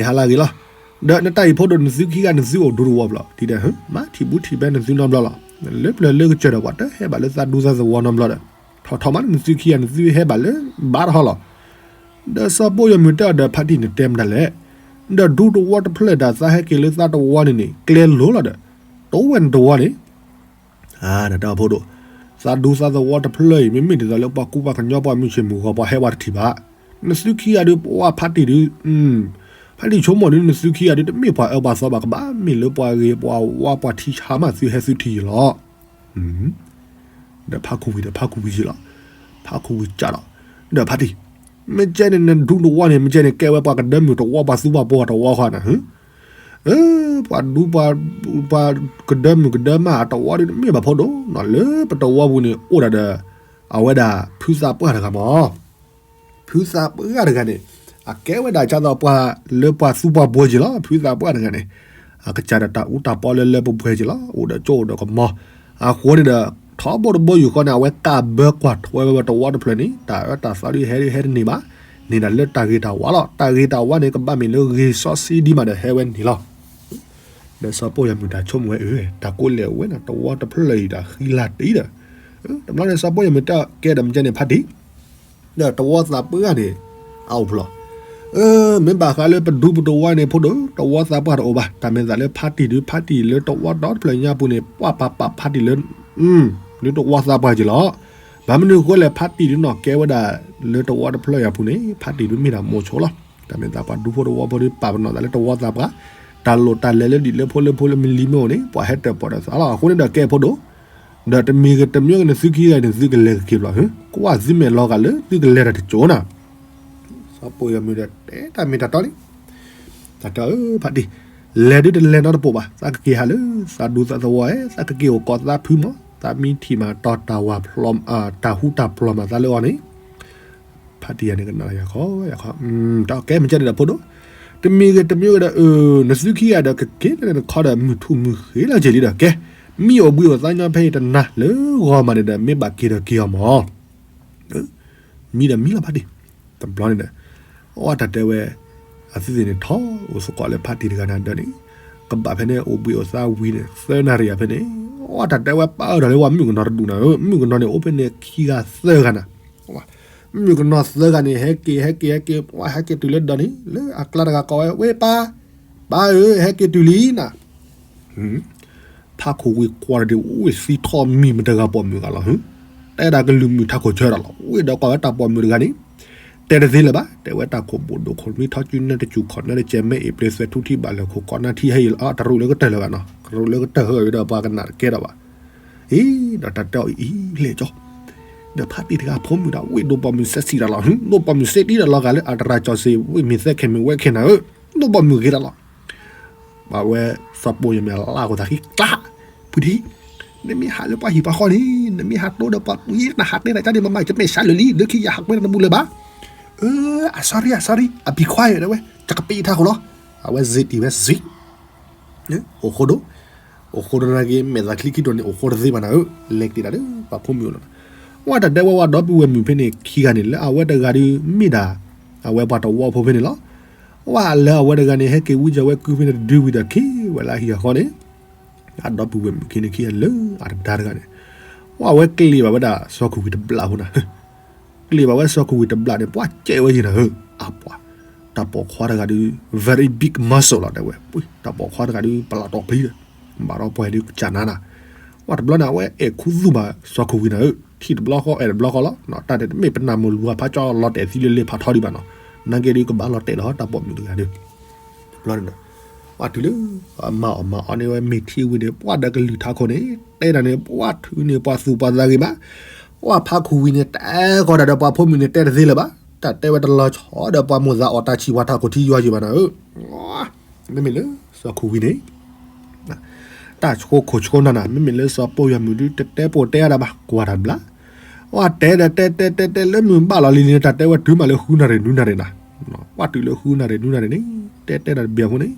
းနတၢ်အံၤဖိဒိၣ် နသုခံဂၤနသုအိၣ်ဒူတဝီဘျီ ဒ်ဒီး မၤထံၣ်ဘူးထံၣ်ဘဲနသုနီတဘျီလီၤ, လၢပျၢၤလၢကစၢၢ်ဒီး ပှၤတဟဲဘၣ်လၢသးဒူသးသဝီနီတဘျီဒီး, ထီၣ်ထီၣ်မး နသုခံဂၤနသုဟဲဘၣ်လၢ ဘၣ်တဟီလီၤ, ဒီးစီၤပီၣ်ယီၤမုၢ်တဲအီၤဒီး ဖါတံၢ်န့ၣ်တဲမတၤလဲၣ်, ဒီးဒူတဝီတဖျၢၣ်ဒီး သးဟဲက့ၤလၢသးတဝီန့ၣ်န့ၣ် ကျဲလိၤလီၤဒီး နတိၢ်ဝဲနတဝီန့ၣ် အတၢ်ဖိဒိၣ်, သးဒူသးသဝီတဖျၢၣ်အံၤ မ့မ့ၢ်ဒ်သိးလၢပှၤကူပှၤကညီပှၤမုၢ်ဆ့ၣ်မုၢ်ဂီၤ ပှၤဟဲပှၤတထံၣ်ဘၣ်. နသုခံဂၤဒုး ပှၤဖးတံၢ်ဒုး, ဖးတံၢ်ဆိကမိၣ်ဒုး နသုခံဂၤဒုး တမ့ၢ်ပှၤအၢပှၤသီဘၣ်, ကဘၣ်မ့ၢ်လၢပှၤဂ့ၤပှၤဝါပှၤထံဆါမး သုဟဲသုထံၣ်ယလီၤ. ဒီးဖးခူဝံၤဒီးဖးခူဝံၤယလီၤ. ဖးခူဝံၤကးလီၤ. ဒီးဖးတံၢ်, မ့ၢ်ကဲန့ၣ် နဒူနဝီန့ၣ် မ့ၢ်ကဲန့ၣ် ကဲဝဲပှၤကဒၢမုၢ်တဝီ ပှၤသူပှၤပိၤတဝီဃီနၤ ပှၤဒူပှၤ, ပှၤကဒၢမုၢ်ကဒၢမးအတဝီဒုး တမ့ၢ်ဘၣ်ဖိဒိၣ်နီၤ, လၢပတဝီပူၤန့ၣ် အိၣ်ဒၣ်ဒီး အဝဲဒၣ်ဖုသးပှၢ်တဂၤမး. ဖုသးပှၢ်တဂၤန့ၣ် အကဲဝဲဒၣ်ဒ်သိးပှၤလၢပှၤသူပှၤပိၤက့ၤလီၤ. ဖုသးပှၢ်တဂၤန့ၣ် အကစၢ်ဒီးတၢ်အူတၢ်ပီလၢလၢပှဲၤပှဲၤက့ၤလီၤ. အိၣ်ဒီးကၠိအိၣ်ဒီးကမီၤ, အဃိန့ၣ်ဒီး ထီဘိတဘိယူၢ်ဃီန့ၣ် အဝဲကးဘၢကွၢ်ထွဲဝဲတဝီတဖျၢၣ်န့ၣ် တၢ်အၢတၢ်သီဒုးဟဲဒုးဟဲတန့ၢ်ဘၣ်, န့ၢ်ဒၣ်လၢတၢ်ဂ့ၤတၢ်ဝါလီၤ. တၢ်ဂ့ၤတၢ်ဝါန့ၣ် ကဘၣ်မ့ၢ်လၢဂ့ၤစီဆှံဒံးမးဒီးဟဲဝဲန့ၣ်လီၤ. ဒီးစီၤပိၢ်ယၤမုၣ်တၢ်ဆိကမိၣ်ဝဲအၢ တၢ်ကိးလဲၣ်ဝဲန့ၣ် တဝီတဖျၢၣ်အံၤတၢ်ဃံလၤတအံၤဒီး, တဘျီန့ၣ် စီၤပိၢ်ယၤမုၣ်တဲကဲဒီးမ့ၢ်ကဲန့ၣ် ဖးတံၢ် ဒီးတဝီသးပှၢ်တဂၤန့ၣ် အအိၣ်ဖျီၣ်, မ့ၢ်ဘၣ်ဃးလၢပဒူပတဝီန့ၣ်ဖိဒိၣ် တဝီသးပှၢ်တအိၣ်ဘၣ်. တၢ်မ့ၢ်သးလၢဖးတံၢ်ဒုး ဖးတံၢ်လၢတဝီဒီတဖျၢၣ်ညါပူၤန့ၣ် ပှၤပာ်ပာ်ဖးတံၢ်လၢ ဒုးတဝီသးပှၢ်က့ၤလီၤ. ဘၣ်မနုၤအဃိလဲၣ် ဖးတံၢ်ဒုးနီၢ်ကဲဝဲဒၣ်လၢတဝီတဖျၢၣ်ညါပူၤန့ၣ် ဖးတံၢ်ဒုးမ့ၢ်ဒၣ်မိၤဆိလီၤ. တၢ်မ့ၢ်သးပှၤဒူဖိတဝီဖိဒုးပာ်ပနီၣ်သးလၢတဝီသးပှၢ်, တၢ်လိၣ်တၢ်လဲၤလၢဒ်လၢဖိလၢဖိလၢမ့ၢ်လံမ့ၢ်အိၣ်န့ၣ် ပှၤဟဲတၢၣ်ပီၣ်တၢၣ်သးလီၤ. အဃိန့ၣ်ဒီးကဲဖိဒိၣ် ဒီးတမံၤဂ့ၤတမံၤဂ့ၤ နသုခံဂၤန့ၣ် သုကလဲၤကက့ၤဘျီ, ကွၢ်သုမဲာ်လီၤဂာ်လၢသုကလဲၤတၢ်တကၠိနၤ. စီၤပိၢ်ယၤမုၣ်ဒီးတဲတၢ်မ့ၢ်တၢ်တီန့ၣ်, တၢ်တဲအၢဖးတံၢ်, လဲၤဒုးတလဲၤနီတပိာ်ဘၣ်, သးကက့ၤဟးလၢသးဒူသးသဝီဧၢ, သးကက့ၤအိၣ်ကိးသးဖုမး, သးမ့ၢ်ထံၣ်မးတီၤတၢ်ဝၤဖျီ, တၢ်ဟူတၢ်ဖျီမးသးလၢအီၤန့ၣ် ဖးတံၢ်ယၤန့ၣ်ကနၣ်ယၤခီယၤခီ, တၢ်ကဲမ့ၢ်ကဲန့ၣ်ဒီးဖိဒိၣ်, တမံၤဂ့ၤတမံၤဂ့ၤဒီး နသုခံဂၤဒီးကက့ၤလၢနခီဒီး မုၢ်ထူၣ်မုၢ်ဃ့လၢက့ၤလံဒီးကဲ, မံအိၣ်ဘှံးအိၣ်သါညီဖဲအံၤတနၤလၢဂီၤမးန့ၣ်ဒီး မ့ၢ်ဘၣ်က့ၤဒီးက့ၤအီၤမး, မံဒီးမံလီၤဖးတံၢ်, တဘျီန့ၣ်ဒီး အတၢ်တဲဝဲ အသုသ့ၣ်န့ၣ်ထီၣ်အိၣ်သကိးလၢဖးတံၢ်တဂၤန့ၣ်ဒီးန့ၣ်, ကဘၣ်ဖဲန့ၣ်အိၣ်ဘှံးအိၣ်သါဝံၤန့ၣ် သၢနၣ်ရံၣ်ယၤဖဲန့ၣ်, အတၢ်တဲဝဲပာ်အၢၣ်ဒီးလၢပှၤမုၣ်ကနီၤတဒူၣ်နၤဧၢ, မုၣ်ကနီၤန့ၣ်အိၣ်ဖဲန့ၣ်ခံဂၤသၢဂၤနၤ, မုၣ်ကနီၤသၢဂၤန့ၣ် ဟဲက့ၤဟဲက့ၤဟဲက့ၤ ပှၤဟဲက့ၤတုၤလၢဒီးန့ၣ် လၢအကျါတဂၤကိးဝဲ ဝ့ၢ်ပၢ်, ပၢ်ဧၢ ဟဲက့ၤတုၤလံနၤ ဖးခိၣ်ဝံၤကွၢ်ဒီး ဝ့ၢ်သံထီၣ်မံၤမတဂၤပိာ်မုၣ်ဂၤလီၤ, တဲဒၣ်ကလုၢ်မုၣ်ထးခိၣ်ဆၢဒီးလီၤ, ဝ့ၢ်ဒီးကွၢ်ဝဲတၢ်ပိာ်မုၣ်တဂၤန့ၣ်, တဲတသ့လၢၤဘၣ်, တဲဝဲတၢ်ခိၣ်ဘိၣ်ဒိၣ်ခိၣ်နွံထီၣ်စုနၢတစူၢ်ခီၣ်နၢတစဲးမဲအ့ၣ်ပျ့ၤသွဲးထူထံဘၣ်လၢခိၣ်ကီးနၢထံဟဲအံၤလီၤ, တရူးလၢကတၢၢ်လၢၤဘၣ်နီၤ, တရူးလၢကတၢၢ်ဟဲအံၤဒီးပှၤကနၣ်တကဲဒီးဘၣ်, အံၤဒီးတၢ်တဲအီၤအံၤအံၤလဲၣ်ကၠီ, ဒီးဖးတံၢ်တဂၤဖိမုၣ်ဒီး ဝ့ၢ်ဒိၣ်ပိာ်မုၣ်စဲးဆံးဒီးလီၤ, ဒိၣ်ပိာ်မုၣ်စဲးတံၢ်ဒီးလီၤဂာ်လၢအတရၢ်ကၠီၤစ့ၢ် ဝ့ၢ်မ့ၢ်သဲခဲမ့ၢ်ဝဲခဲနၤဧၢ, ဒိၣ်ပိာ်မုၣ်ဂ့ၤဒီးလီၤ ဘၣ်ဝဲစီၤပိၢ်ယမ့ၢ်လၢ်ကီၢ်သးခံကျါ, ဖုဒံ, နမ့ၢ်ဟးလၢပှၤဟံၣ်ပှၤဃီန့ၣ် နမ့ၢ်ဟးတိဒီးပှၤပှ့ၤနဟးတဲနၤကန့ၣ် မ့မ့ၢ်ယဆါလၢာ်လံ လၢခံယဟးကွဲနတဘူၣ်လၢၤဘၣ်, အ sorry အ sorry အ be quiet ဝဲ ကကပ့ၤထါခိၣ်လီၤ, အဝဲစ့းတံၢ်ဝဲစ့း အိၣ်ဃိဒိၣ်, အိၣ်ဃိဒိၣ်နာ်က့ မဲာ်သးချံခံဒိၣ်န့ၣ် အိၣ်ဃိတသ့ဘၣ်နၤဧၢ, လဲၤက့ၤဒၣ်လၢပှၤဖိမုၣ်လီၤ, ဝဲတၢ်တဲဝဲဝဲဒီပုၢ်ဝဲၢ်မုၣ်ဖဲန့ၣ်ခံဂၤန့ၣ် လၢအဝဲတဂၤဒုးမ့ၢ်ဒၣ် အဝဲပှၤတဝီဖိဖဲန့ၣ်လီၤ, ဝဲလၢအဝဲတဂၤန့ၣ် ဟဲက့ၤဝံၤကၢၤဝဲကုဖဲန့ၣ်တဒုဝံၤဒီးခံဝဲလၢအဟံၣ်အဃီန့ၣ်, အဒီပုၢ်ဝဲၢ်မုၣ်ခံန့ၣ်ခံဂၤလၢအတဒါတဂၤန့ၣ်, ဝဲအဝဲကျ့ၤဘၣ်ဝဲဒၣ်စီၤခိၣ်ဝံၤတဘျီဖိနၤ ကျ့ၤဘၣ်ဝဲစီၤခိၣ်ဝံၤတဘျီန့ၣ် ပှၤကဲဝဲယံၤနၤဧၢ, အပှၤ, တၢ်ပိာ်ခွါတဂၤဒုး very big muscle လီၤ တဲဝဲ, တၢ်ပိာ်ခွါတဂၤဒုး ပလီၢ်တီၢ်ဖျံဒီး, ဘၣ်ဒီးပှၤဒုးကစၢ်နါနၤ, ဝဲတဘျီန့ၣ် အဝဲအဲၣ်ခူသူၣ်ဘၣ်စီၤခိၣ်ဝံၤနၤဧၢ, ထံၣ်တဘျီဃီအဲၣ်တဘျီဃီလီၤ, တၢ်တဲတမ့ၢ်ပနၢ်မိၢ်လူၤဖးကၠီလီၤတဲာ်သံလၢလ့ဖးထီဒံးဘၣ်နီၤ, နာ်က့ဒုးကဘၣ်လီၤတဲာ်လီၤတၢ်ပိာ်မုၣ်တဂၤဒုး, တဘျီန့ၣ်ဒီး, ပှၤတုၤလၢ, မၤအီၣ်မၤအီန့ၢ်ဝဲမ့ၤထံဝံၤန့ၣ် ပှၤဒီးကလုၢ်ထးခိၣ်န့ၣ်, တဲဒၣ်န့ၣ် ပှၤထုးန့ၢ်ပှၤသူၣ်ပှၤသးဂ့ၤမး, ပှၤဖးခူၣ်ဝံၤန့ၣ် တဲကီးတၢ်ဒီးပှၤဖိမုၣ်န့ၣ်တဲတသ့လၢၤဘၣ်, တၢ်တဲဝဲတလီၤဆီဒီးပှၤမိၢ်သးအီၣ်တၢ်ဆံးပှၤထးခိၣ်ထံယွၤယံၤဘၣ်နၤဧၢ, မ့မ့ၢ်လၢစီၤခူဝံၤန့ၣ်, တၢ်ဆိခိၣ်ဆိနၤနၤ မ့မ့ၢ်လၢစီၤပိၢ်ယွၤမုၣ်ဒုးတတဲပိာ်တဲအါဒၣ်ဘၣ် ကွၢ်တၢ်တဘျီ, ဝဲတဲဒီးတဲတဲတဲတဲလၢမုၢ်ဘၣ်လီၤလံန့ၣ် တၢ်တဲဝဲတုၤမးလၢဃုနၣ်ရံၣ်နွံနၣ်ရံၣ်နၤ, ပှၤတုၤလၢဃုနၣ်ရံၣ်နွံနၣ်ရံၣ်န့ၣ်, တဲတဲဒၣ်တဘျီအဃိန့ၣ်,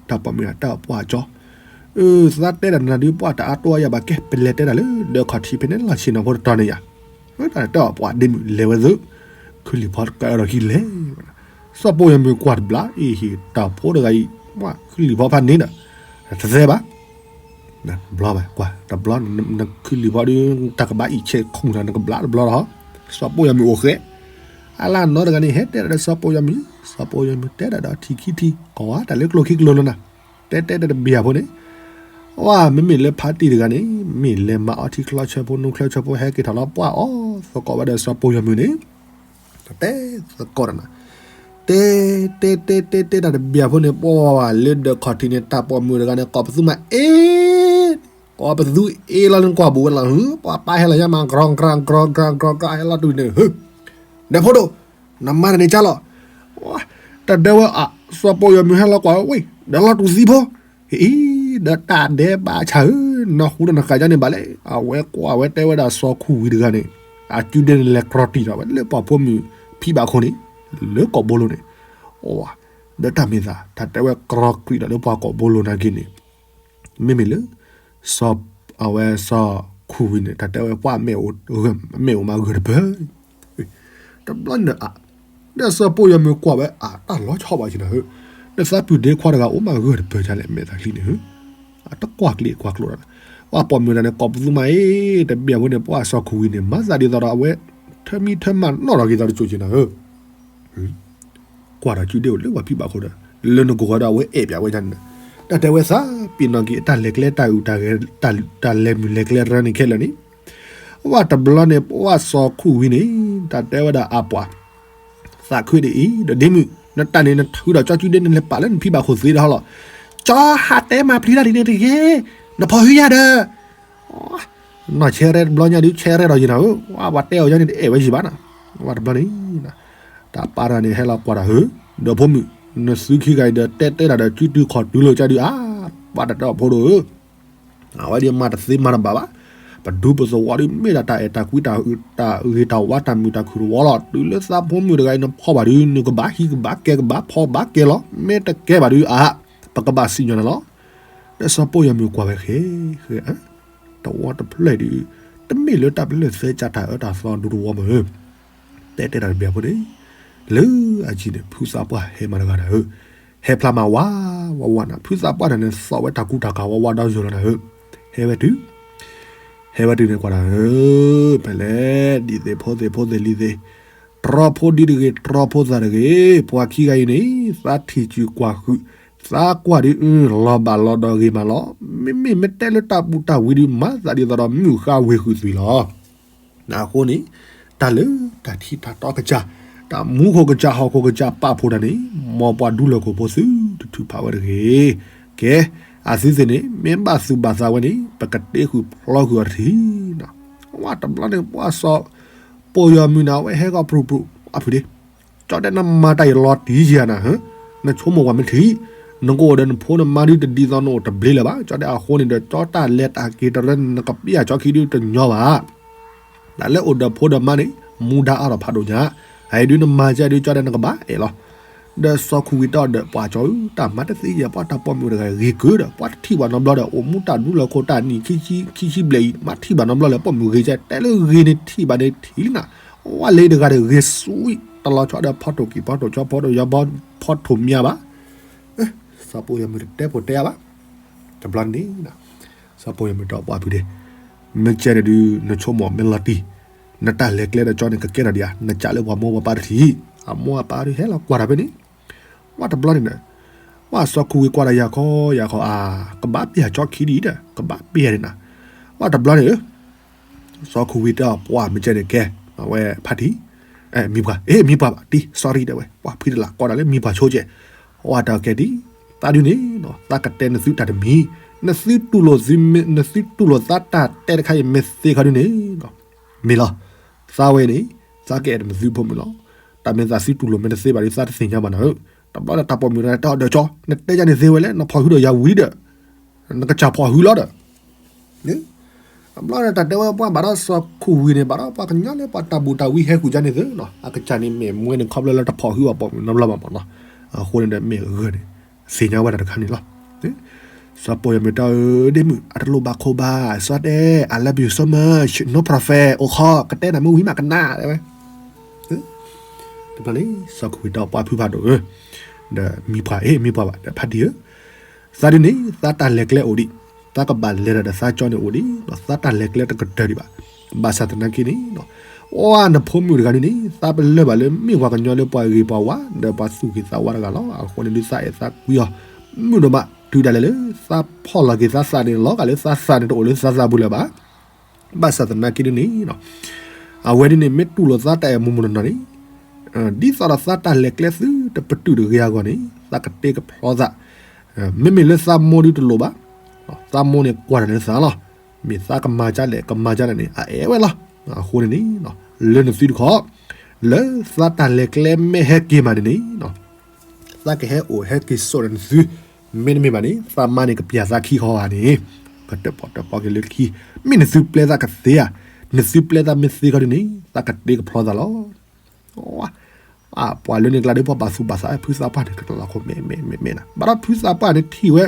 တၢ်ပိာ်မုၣ်အတၢ်ပှၢ်ကၠီ သးတဲဒၣ်နၤဒုးပှၤတအါတီအါယၤဘၣ်ကဲ ပလဲၤတဲဒၣ်လၢဒၢးခီၣ်ထံးဖဲန့ၣ်လီၢ်ဆ့ၣ်နီၤဖိတတီၤန့ၣ်ယၤ, တၢ်တဲအီၤပှၤဒ့မုၣ်လဲၤဝဲသ့, ခုလံၤဖီတကးအၢထီၣ်ခံလဲၣ်, စီၤပိၢ်ယွၤမုၣ်ကွၢ်တဘျီ အ့ၣ်ဟ့ၣ်တၢ်ဖိတဂၤအံၤ, ပှၤခုလံၤဖီဖးန့ၣ်ဒီး, တသဲဘၣ် တဘျီဘၣ် ကွၢ်တဘျီ, နခုလံၤဖီဒုး တၢ်ကဘၣ်အံၣ်ဆဲးခူၣ်နၤ နကဘျးတဘျီလီၤ, စီၤပိၢ်ယွၤမုၣ်အိၣ်ဃဲ, အလၢနီတဂၤန့ၣ် ဟဲတဲဒၣ်ဒီးစီၤပိၢ်ယွၤမုၣ်, စီၤပိၢ်ယွၤမုၣ်တဲဒၣ်ဒီးထံၣ်ခံထံၣ် ကိးဝဲတၢ်လၢကျိချံကျိလၢနၤ, တဲတဲဒၣ်တဘျီအဃိန့ၣ်, ဝဲမ့မ့ၢ်လၢဖါတံၢ်တဂၤန့ၣ် မ့ၢ်လဲၤမၤအီထံချီဆၢဖိ နူချၢဆၢဖိ ဟဲက့ၤထီၣ်လီၤ ပှၢ်အီၣ်သကိးဝဲဒီးစီၤပိာ်ယီၤမုၢ်န့ၣ်, တတဲသကိးတၢ်နၤ, တဲ တဲ တဲ တဲ တဲတၢ်တဘျီဖိန့ၣ် ပှၢ်ဝဲလၢဒၢးခီၣ်ထံးန့ၣ် တၢ်ပိာ်မုၣ်တဂၤန့ၣ် ကိးပသူမးအ့ ကိးပသူအ့လီၤလၢနကွၢ်ဘူးဝဲလီၤ, ပှၢ်ပၢ်ဟဲလီၤညါမး ကြီကြီကြီကြီကြီ ဟဲလီၤတုၤန့ၣ် ဟၢ ဒီးဖိဒိၣ်, နမါတန့ၢ်ကၢ်လီၤ, တတဲဝဲအ စီၤပိာ်ယီၤမုၢ်ဟဲလီၤကွၢ်ဝဲ ဒီးလီၤတူၢ်သံဖိ, အံၤ ဒီးတၢ်ဒဲးဘးဆၣ်ဧၢ, နဃူဒီးနဃာ်ကၢ်န့ၣ်ဘၣ်လဲၣ်, အဝဲကွၢ်ဝဲတဲဝဲဒၣ်စီၤခူၣ်ဝံၤတဂၤန့ၣ်, အစုဒဲန့ၣ်လဲၤကြီတံၢ်ထီၣ်ဝဲလၢပှၢ်ဖိမုၣ်ဖံဘၣ်ခိၣ်န့ၣ်, လၢကိာ်ဘိလိၤန့ၣ်, အိ ဒီးတၢ်မ့ၢ်သး တၢ်တဲဝဲကြီတံၢ်ထီၣ်လၢပှၢ်ကိာ်ဘိလိၤနာ်က့န့ၣ်, မ့မ့ၢ်လၢ စီၤ အဝဲစီၤခူၣ်ဝံၤန့ၣ် တၢ်တဲဝဲပှၢ် မ့ၣ်အိၣ်မးဂၢၢ်တပၢၢ်, တဘျီန့ၣ်အ ဒီးစီၤပိာ်ယီၤမုၢ်ကွၢ်ဝဲအတၢ်လီၤဆီဘၣ်က့ၤနၤဧၢ, ဒီးသးပုၢ်ဒ့ခွါတဂၤအိၣ်မးဂၢၢ်တပၢၢ်ဒ်လဲၣ် မဲာ်သးချံန့ၣ်ဧၢ, အတကွၢ်ကျ့ကွၢ်ကျိးဒီး, ပှၢ်ပိာ်မုၣ်တဂၤန့ၣ် ကိးပသူမးအ့ တဘျီဖိန့ၣ် ပှၢ်စီၤခူၣ်ဝံၤန့ၣ် မၤသးဒ်သိးဒီးအဝဲ ထၢမံထၢမးနီၣ်ထီၣ်က့ၤသးတစိၤက့ၤနၤဧၢ ကွၢ်ဒီးစုဒ့အိၣ်လၢပှၢ်ဖံဘၣ်ခိၣ်ဒီး, လၢနကိာ်ဃီဒီးအဝဲအဲၣ်ပၠးဝဲဒၣ်န့ၣ်, တၢ်တဲဝဲသးပ့ၤနီၣ်က့ၤအတၢ်လဲၤကျဲတၢ်အုၣ် တၢ်လဲၤမုၢ်လဲၤကျဲတရၢန့ၣ်ခဲလၢာ်န့ၣ်, ဝဲတဘျီန့ၣ် ပှၢ်စီၤခူၣ်ဝံၤန့ၣ် တၢ်တဲဝဲဒၣ်အပှၤ သးခုဒ်အံၤ ဒီးဒ့မုၣ် နတၢ်န့ၣ်နထုးဒီးကၠီစုဒ့န့ၣ် လဲၤပာ်လၢနဖံဘၣ်ခိၣ်သ့ဒီးဟီလီၤ, ကၠီဟးတဲမၤပျံၤတၢ်ဒ်န့ၣ်တဂ့ၤ, နဖီၣ်ဟုယၤဒီး နီၢ်ဆဲရဲတဘျီညါဒုး ဆဲရဲဒီးယံၤနၤဧၢ, ဝဲပှၤတဲအီၤယါန့ၣ်တအဲၣ်ဝဲယံၤဘၣ်နၤ, ဝဲတဘျီန့ၣ် တၢ်ပာ်တၢ်န့ၣ် ဟဲလီၤကွၢ်တၢ်ဧၢ, ဒီးဖိမုၣ် နသုခံဂၤအံၤဒီး တဲတဲတၢ်ဒီး စုတုၤခီၣ်တုၤလိာ်ကၢ်ဒုးအါ, ပှၤတတဲအီၤဖိဒိၣ်ဧၢ, အဝဲဒ်မၤတသ့မၤတဘၣ်ဘၣ်, ပဒူပသဝီဒုး မ့ၢ်ဒၣ်တၢ်အဲၣ်တၢ်ကွံ တၢ်ဂ့ၤတၢ်ဝါ တၢ်မုာ်တၢ်ခုၣ်တဝီလီၤ, တုၤလၢသးဖိမုၣ်တဂၤအံၤ နဖီၣ်ဘၣ်ဒုး နကဘၣ်ဟံးကဘၣ်ကဲ ကဘၣ်ဖီၣ်ဘၣ်ကဲလီၤ, မ့ၢ်တကဲဘၣ်ဒုးအါ, ပကဘၣ်စံၣ်ညီၣ်နၤလီၤ, ဒီးစီၤပိာ်ယီၤမုၢ်ကွၢ်ဝဲဃဲ ဃဲ တဝီတဖျၢၣ်ဒုး, တမ့ၢ်လၢတၢ်ပလၢၢ်သဲကၢ်တၢ်အၢတၢ်သီဒူတဝီမးဧၢ, တဲတဲတၢ်တဘျီဖိန့ၣ်, လၢအကံန့ၣ် ဖုသးပှၢ်ဟဲမးတဂၤနၤဧၢ, ဟဲဖျါမးဝး ဝးဝးနၤ, ဖုသးပှၢ်န့ၣ်န့ၣ် သီၣ်ဝဲတၢ်ကူတၢ်ကၤဝးဝးဒီးယိၤလီၤနၤဧၢ, ဟဲဝဲတုၤ ဟဲဝဲတုၤန့ၣ်ကွၢ်တၢ်ဧၢ, ဖဲလဲၣ် ဒ်သ့ၣ်ဖိသ့ၣ်ဖိသ့ၣ်လံၤသ့ၣ်, တြီဖိဒ်တဂ့ၤ တြီဖိသၣ်တဂ့ၤ, ပှၤခံဂၤအံၤန့ၣ် သးထံၣ်စုၣ်ကွၢ်ဃုာ်, သးကွၢ်ဒုး လီၤဘၣ်လီၤဒီးဂ့ၤမးလီၤ, မ့မ့ၢ်မ့ၢ်တဲလၢတၢ်ပူၤတၢ်ဝံၤဒုး မၤသးဒ်သိးဒီးမုၢ်ဃါဝ့ၤဃုာ်သွံၣ်လီၤ. အဃိန့ၣ် တၢ်လၢတၢ်ထံတၢ်တီကစၢ်, တၢ်မူခိၣ်ကစၢ်ဟီၣ်ခိၣ်ကစၢ်ပာ်ဖှိၣ်တၢ်န့ၣ် မ်ပှၤဒူလၢၢ်ခိၣ်ဖိသုတထုးဖးဝဲတဂ့ၤ, ကဲ, အသုသ့ၣ်န့ၣ် မ့ၢ်ဘၣ်သူၣ်ဘၣ်သးဝဲန့ၣ် ပကတ့ဃုာ်ဖျီဃုာ်အီၤတထံၣ်, ဝဲတဘျီန့ၣ် ပှၢ်စီၤပိာ်ယီၤမုၢ်န့ၣ် အဝဲဟဲကီၢ်ပြူၤပြူၤ အဖုဒ့ ကၠီတဲနမၤတၢ်အံၤလီၤတံၢ်ယၤနၤ, နဆိကမိၣ်ပှၤမ့ၢ်ထံၣ်, နကအိၣ်ဒီးနဖိနမါဒုးတဒ်သိးနအိၣ်တဘျ့လၢၤဘၣ်, ကၠီတဲအဃိန့ၣ်ဒီး ကၠီတၢ်လဲၤတၢ်က့ၤတရၢန့ၣ် နကပျၢ်ကၠီခံဒုးတညီဘၣ်, တၢ်လၢအိၣ်ဒီးဖိဒီးမါန့ၣ် မူဒါအါထီၣ်ဖးဒိၣ်ညါ, အအံၤဒုးနမၤကဲဒုး ကၠီတဲနကဘၣ်အဲၣ်လီၤ. ဒီးစီၤခူဝံၤတဲအီၤဒီး ပှၤကၠီဧၢ, တၢ်မၤတသ့ယဲၢ် ပှၤတၢ်ပိာ်မုၣ်တဂၤဂ့ၤကၢဒီး ပှၤတထံၣ်ဘၣ်နီတဘျီဒီး အိၣ်မူတၢ်ဒူလၢၢ်ခိၣ်တၢ်နံၣ်ခံဆံဘျဲၣ်အံၤ မၤထံၣ်ဘၣ်နီတဘျီလၢၤ ပိာ်မုၣ်ဂ့ၤကဲ, တဲလၢဂ့ၤန့ၣ်ထံၣ်ဘၣ်န့ၣ်ထံၣ်နၤ, ဝဲလၢတဂၤဒီးဂ့ၤစူၤ တလီၤဆီဒီးဖီထိၣ်ကံၢ်ဖီထိၣ်ဆီဖီထိၣ်ယီၤဘီဖီထိၣ်မးဘၣ်, စီၤပိာ်ယီၤမုၢ်တတဲဖိတဲအါဘၣ်, တဘျီန့ၣ် စီၤပိာ်ယီၤမုၢ်တဲပှၢ်ဖုဒ့, မ့ၢ်ကဲန့ၣ်ဒုး နဆိကမိၣ်မ့ၢ်လီၤတံၢ်, နတၢ်လဲၤကျဲဒီးကၠီန့ၣ် ကကဲထီၣ်ဒံးဧါ, နကးလၢပှၤမိၢ်ပှၤပၢ်တထံၣ်, အမိၢ်အပၢ်ဒုးဟဲလီၤကွၢ်တၢ်ဖဲန့ၣ်, ဝဲတဘျီန့ၣ်, ဝဲစီၤခူဝံၤကွၢ်ဒီးယၤခီယၤခီအါ, ကဘၣ်ပျၢ်ကၠီခံဒ်အံၤဒီး ကဘၣ်ပျၢ်န့ၣ်နၤ, ဝဲတဘျီန့ၣ် စီၤခူဝံၤတဲအီၤ ပှၢ်မ့ၢ်ကဲန့ၣ်ကဲ, အဝဲဖါတံၢ်, မံပှၢ်, အ့ မံပှၢ်ဘၣ်တံၢ် sorry တဲဝဲ, ပှၢ်ဖုတလးကီးဒၣ်လၢမံပှၢ်ဆိကဲ, အဝဲတၢ်ကဲဒ်အံၤ, သးဒုးန့ၣ်, သးကတဲနသုတၢ်တမံၤ, နသုတူၢ်လိာ်သု, နသုတူၢ်လိာ်သးတၢ်တဲတခါအံၤမ့ၢ်သ့ခီဒုးန့ၣ်, မ့ၢ်လီၤ, သးဝဲန့ၣ်, သးကအဲၣ်ဒိးနသုဖိမုၣ်လီၤ, တၢ်မ့ၢ်သးသုတူၢ်လိာ်မ့ၢ်တသ့ဘၣ်ဒီး သးတသ့ၣ်ညါဘၣ်နၤဧၢ, တဘျီဒီးတၢ်ပိာ်မုၣ်တဂၤတဲအီၤဒီးကၠီ, နတဲယၤန့ၣ်သ့ဝဲလဲၣ်, နဖီၣ်ဟုဒီးယၤဝံၤဒီး နကစၢ်ဖီၣ်ဟုလီၤဒီး, တဘျီဒီးတၢ်တဲဝဲပှၢ်ဘၣ်ဒီးစီၤခူဝံၤန့ၣ် ဘၣ်ဒီးပှၤကညီလၢပှၤတၢ်ဘူၣ်တၢ်ဝံဟဲဃုာ်ကန့ၣ်သု, အကစၢ်န့ၣ်မ့ၢ်မွဲန့ၣ်ခီဖျိလၢတဖီၣ်ဟုအပိာ်မုၣ်နီတဘျီဘၣ်မးနီၤ, အဃိန့ၣ်ဒီးမ့ၢ်ဂၢၢ်န့ၣ်, သ့ၣ်ညါဝဲဒၣ်တခါန့ၣ်လီၤ. စီၤပိာ်ယီၤမုၢ်တဲအီၤ ဒ့မုၣ် အတလိၣ်ဘၣ်ခိၣ်ဘၣ်, စီၤတဲ I love you so much, no problem, အိၣ်ခိး ကတဲနၤမ့ၢ်ဝံၤမးကနၣ် တဲဝဲ တဘျီန့ၣ် စီၤခူဝံၤတဲအီၤ ပှၢ်ဖုဖးဒိၣ်ဧၢ, ဒီးမံပှၢ် အ့ မံပှၢ်ဘၣ် ဒီးဖါတံၢ်ဧၢ, သးဒ်န့ၣ် သးတၢ်လဲၤကျဲအိၣ်ဒံး, သးကဘၣ်လဲၤဒီးသးကၠီန့ၣ်အိၣ်ဒံး, သးတၢ်လဲၤကျဲတကတၢၢ်ဒံးဘၣ်. ဘၣ်ဆၣ်သနာ်က့န့ၣ် အိၣ်နဖိမုၣ်တဂၤန့ၣ်န့ၣ် သးပလၢၢ်ဘၣ်လၢမ့ၢ်ပှၤကညီလၢပှၤဂ့ၤပှၤဝါ ဒီးပှၤသူၣ်ဂ့ၤသးဝါတဂၤလီၤ. အဃိန့ၣ်ဒုးသးအဲၣ်သးကွံအီၤ မုၢ်ဒိၣ်မး တုၤဒၣ်လဲာ်လၢသးဖီၣ်လီၤက့ၤသးသးန့ၣ် လီၤဂာ်လၢသးသးန့ၣ် တအိၣ်လၢသးသးပူၤလၢၤဘၣ်. ဘၣ်ဆၣ်သနာ်က့ဒ်န့ၣ် အဝဲဒ်န့ၣ် မ့ၢ်တူၢ်လိာ်သးတၢ်အဲၣ်မူမူနီၢ်နီၢ်န့ၣ် ဒ်သိးဒီးသးတၢ်လဲၤကျဲသုတပတုာ်တဂ့ၤအဂီၢ်န့ၣ် သးကတ့ကဖျီသး, မ့မ့ၢ်လၢသးမိၢ်ဒုတလိၣ်ဘၣ်, သးမိၢ်န့ၣ်ကွၢ်တၢ်လၢသးလီၤ. မ့ၢ်သးကမၤဒ်လဲၣ် ကမၤဒ်လဲၣ်န့ၣ် အအဲၣ်ဝဲလီၤ. အဃိန့ၣ်န့ၣ် လၢနသုတခီ လၢသးတၢ်လဲၤကျဲမ့ၢ်ဟဲက့ၤမးန့ၣ်န့ၣ် သးကဟဲအိၣ်ဟဲက့ၤစိာ်ဒီးနသု, မ့တမ့ၢ်ဘၣ်န့ၣ် သးမါန့ၣ်ကပျၢ်သးခံဃီဧါန့ၣ်, ကတၢၣ်ပီၣ်တၢၣ်ပီက့ၤလၢခံ, မ့ၢ်နသုပျဲသးကသ့ဧါ, နသုပျဲသးမ့ၢ်သ့ခီဒ်န့ၣ် သးကတ့ကဖျီသးလီၤ. ပှၤလၢန့ၣ်ကျါဒီး ပှၤဘၣ်သူၣ်ဘၣ်သး ဖုသးပှၢ်န့ၣ် ကတလီၤခိၣ်မဲာ်မဲာ်မဲာ်မဲာ်နၤ, ဘၣ်ဒီးဖုသးပှၢ်န့ၣ်ထံၣ်ဝဲ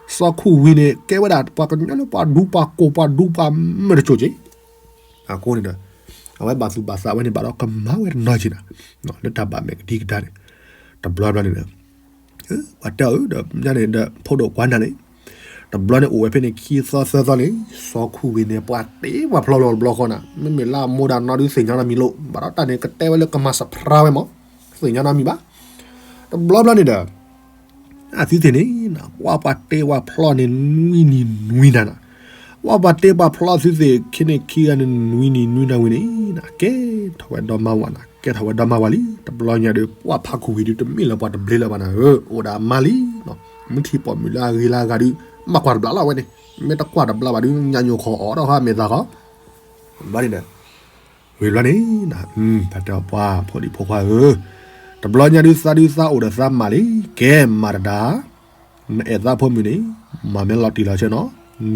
စီၤခူဝံၤန့ၣ် ကဲဝဲဒၣ်ပှၤကညီလၢပှၤဒူပှၤကိၢ်ပှၤဒူပှၤမုာ်တစိၤက့ၤ, အဃိန့ၣ်ဒီး အဝဲဘၣ်သူၣ်ဘၣ်သးဝဲန့ၣ် ဘၣ်ဒီးကမၤဝဲတနီၤက့ၤနၤ, လၢတၢ်ဘၣ်မဲာ်ကဒံကဒါန့ၣ်, တဘျီဘျီန့ၣ်ဒီး ပှၤတဲအီၤဒီး ညါန့ၣ်ဒီး ဖိဒိၣ်ကွၢ်နၤန့ၣ်, တဘျီန့ၣ်အိၣ်ဝဲဖဲန့ၣ် ခံသီသၢသီန့ၣ် စီၤခူဝံၤန့ၣ် ပှၤတ့ပှၤဖျီလီၤတဘျီဃီနၤ, မ့မ့ၢ်လၢအမိၢ်ဒီးနီၢ်ဒုးသ့ၣ်ညါနီတမံၤလိာ်, ဘၣ်ဒီးတၢ်န့ၣ် ကတဲဝဲလၢကမၤစဖျါဝဲမး, သ့ၣ်ညါနီတမံၤဘၣ်. တဘျီဘျီန့ၣ်ဒီး အသုသ့ၣ်န့ၣ် ပှၤပှၤတ့ပှၤဖျီန့ၣ် နွံနံၤနွံနၤနၤ, ပှၤပှၤတ့ပှၤဖျီသုသ့ၣ်ခံန့ၣ်ခံဂၤန့ၣ် နွံနံၤနွံနၤဝံၤန့ၣ် ကဲထီၣ်ဝဲဒီမါဝၤနၤ, ကဲထီၣ်ဝဲဒီမါဝၤလံ. တဘျီညါဒီး ပှၤဖးခူဝံၤဒုး တမ့ၢ်လၢပှၤတဘျ့လၢၤဘၣ်နၤဧၢ, အိၣ်ဒီးအမါလံ. မုၢ်ထံၣ်ပိာ်မုၣ်လၢအဂ့ၤလၢအဂၤဒုး မၤကွၢ်တဘျီလီၤဝဲန့ၣ်, မ့ၢ်တကွၢ်တဘျီဘၣ်ဒုး ညါညိၣ်ခီအီၤဒီး ဟါမ့ၢ်သးခီ ဘျီန့ၣ်ဒီး ဝံၤဘျီန့ၣ် ပှၤတဲအီၤပှၤဖိဒံဖိခွါဧၢ, တဘျီညါဒုးသးဒုးသးအိၣ်ဒီးသးမါလံ, ကဲမၤတဒါ, နအဲၣ်သးဖိမုၣ်န့ၣ် မၤမ့ၢ်လီၤတံၢ်လီၤဆဲးနီၤ,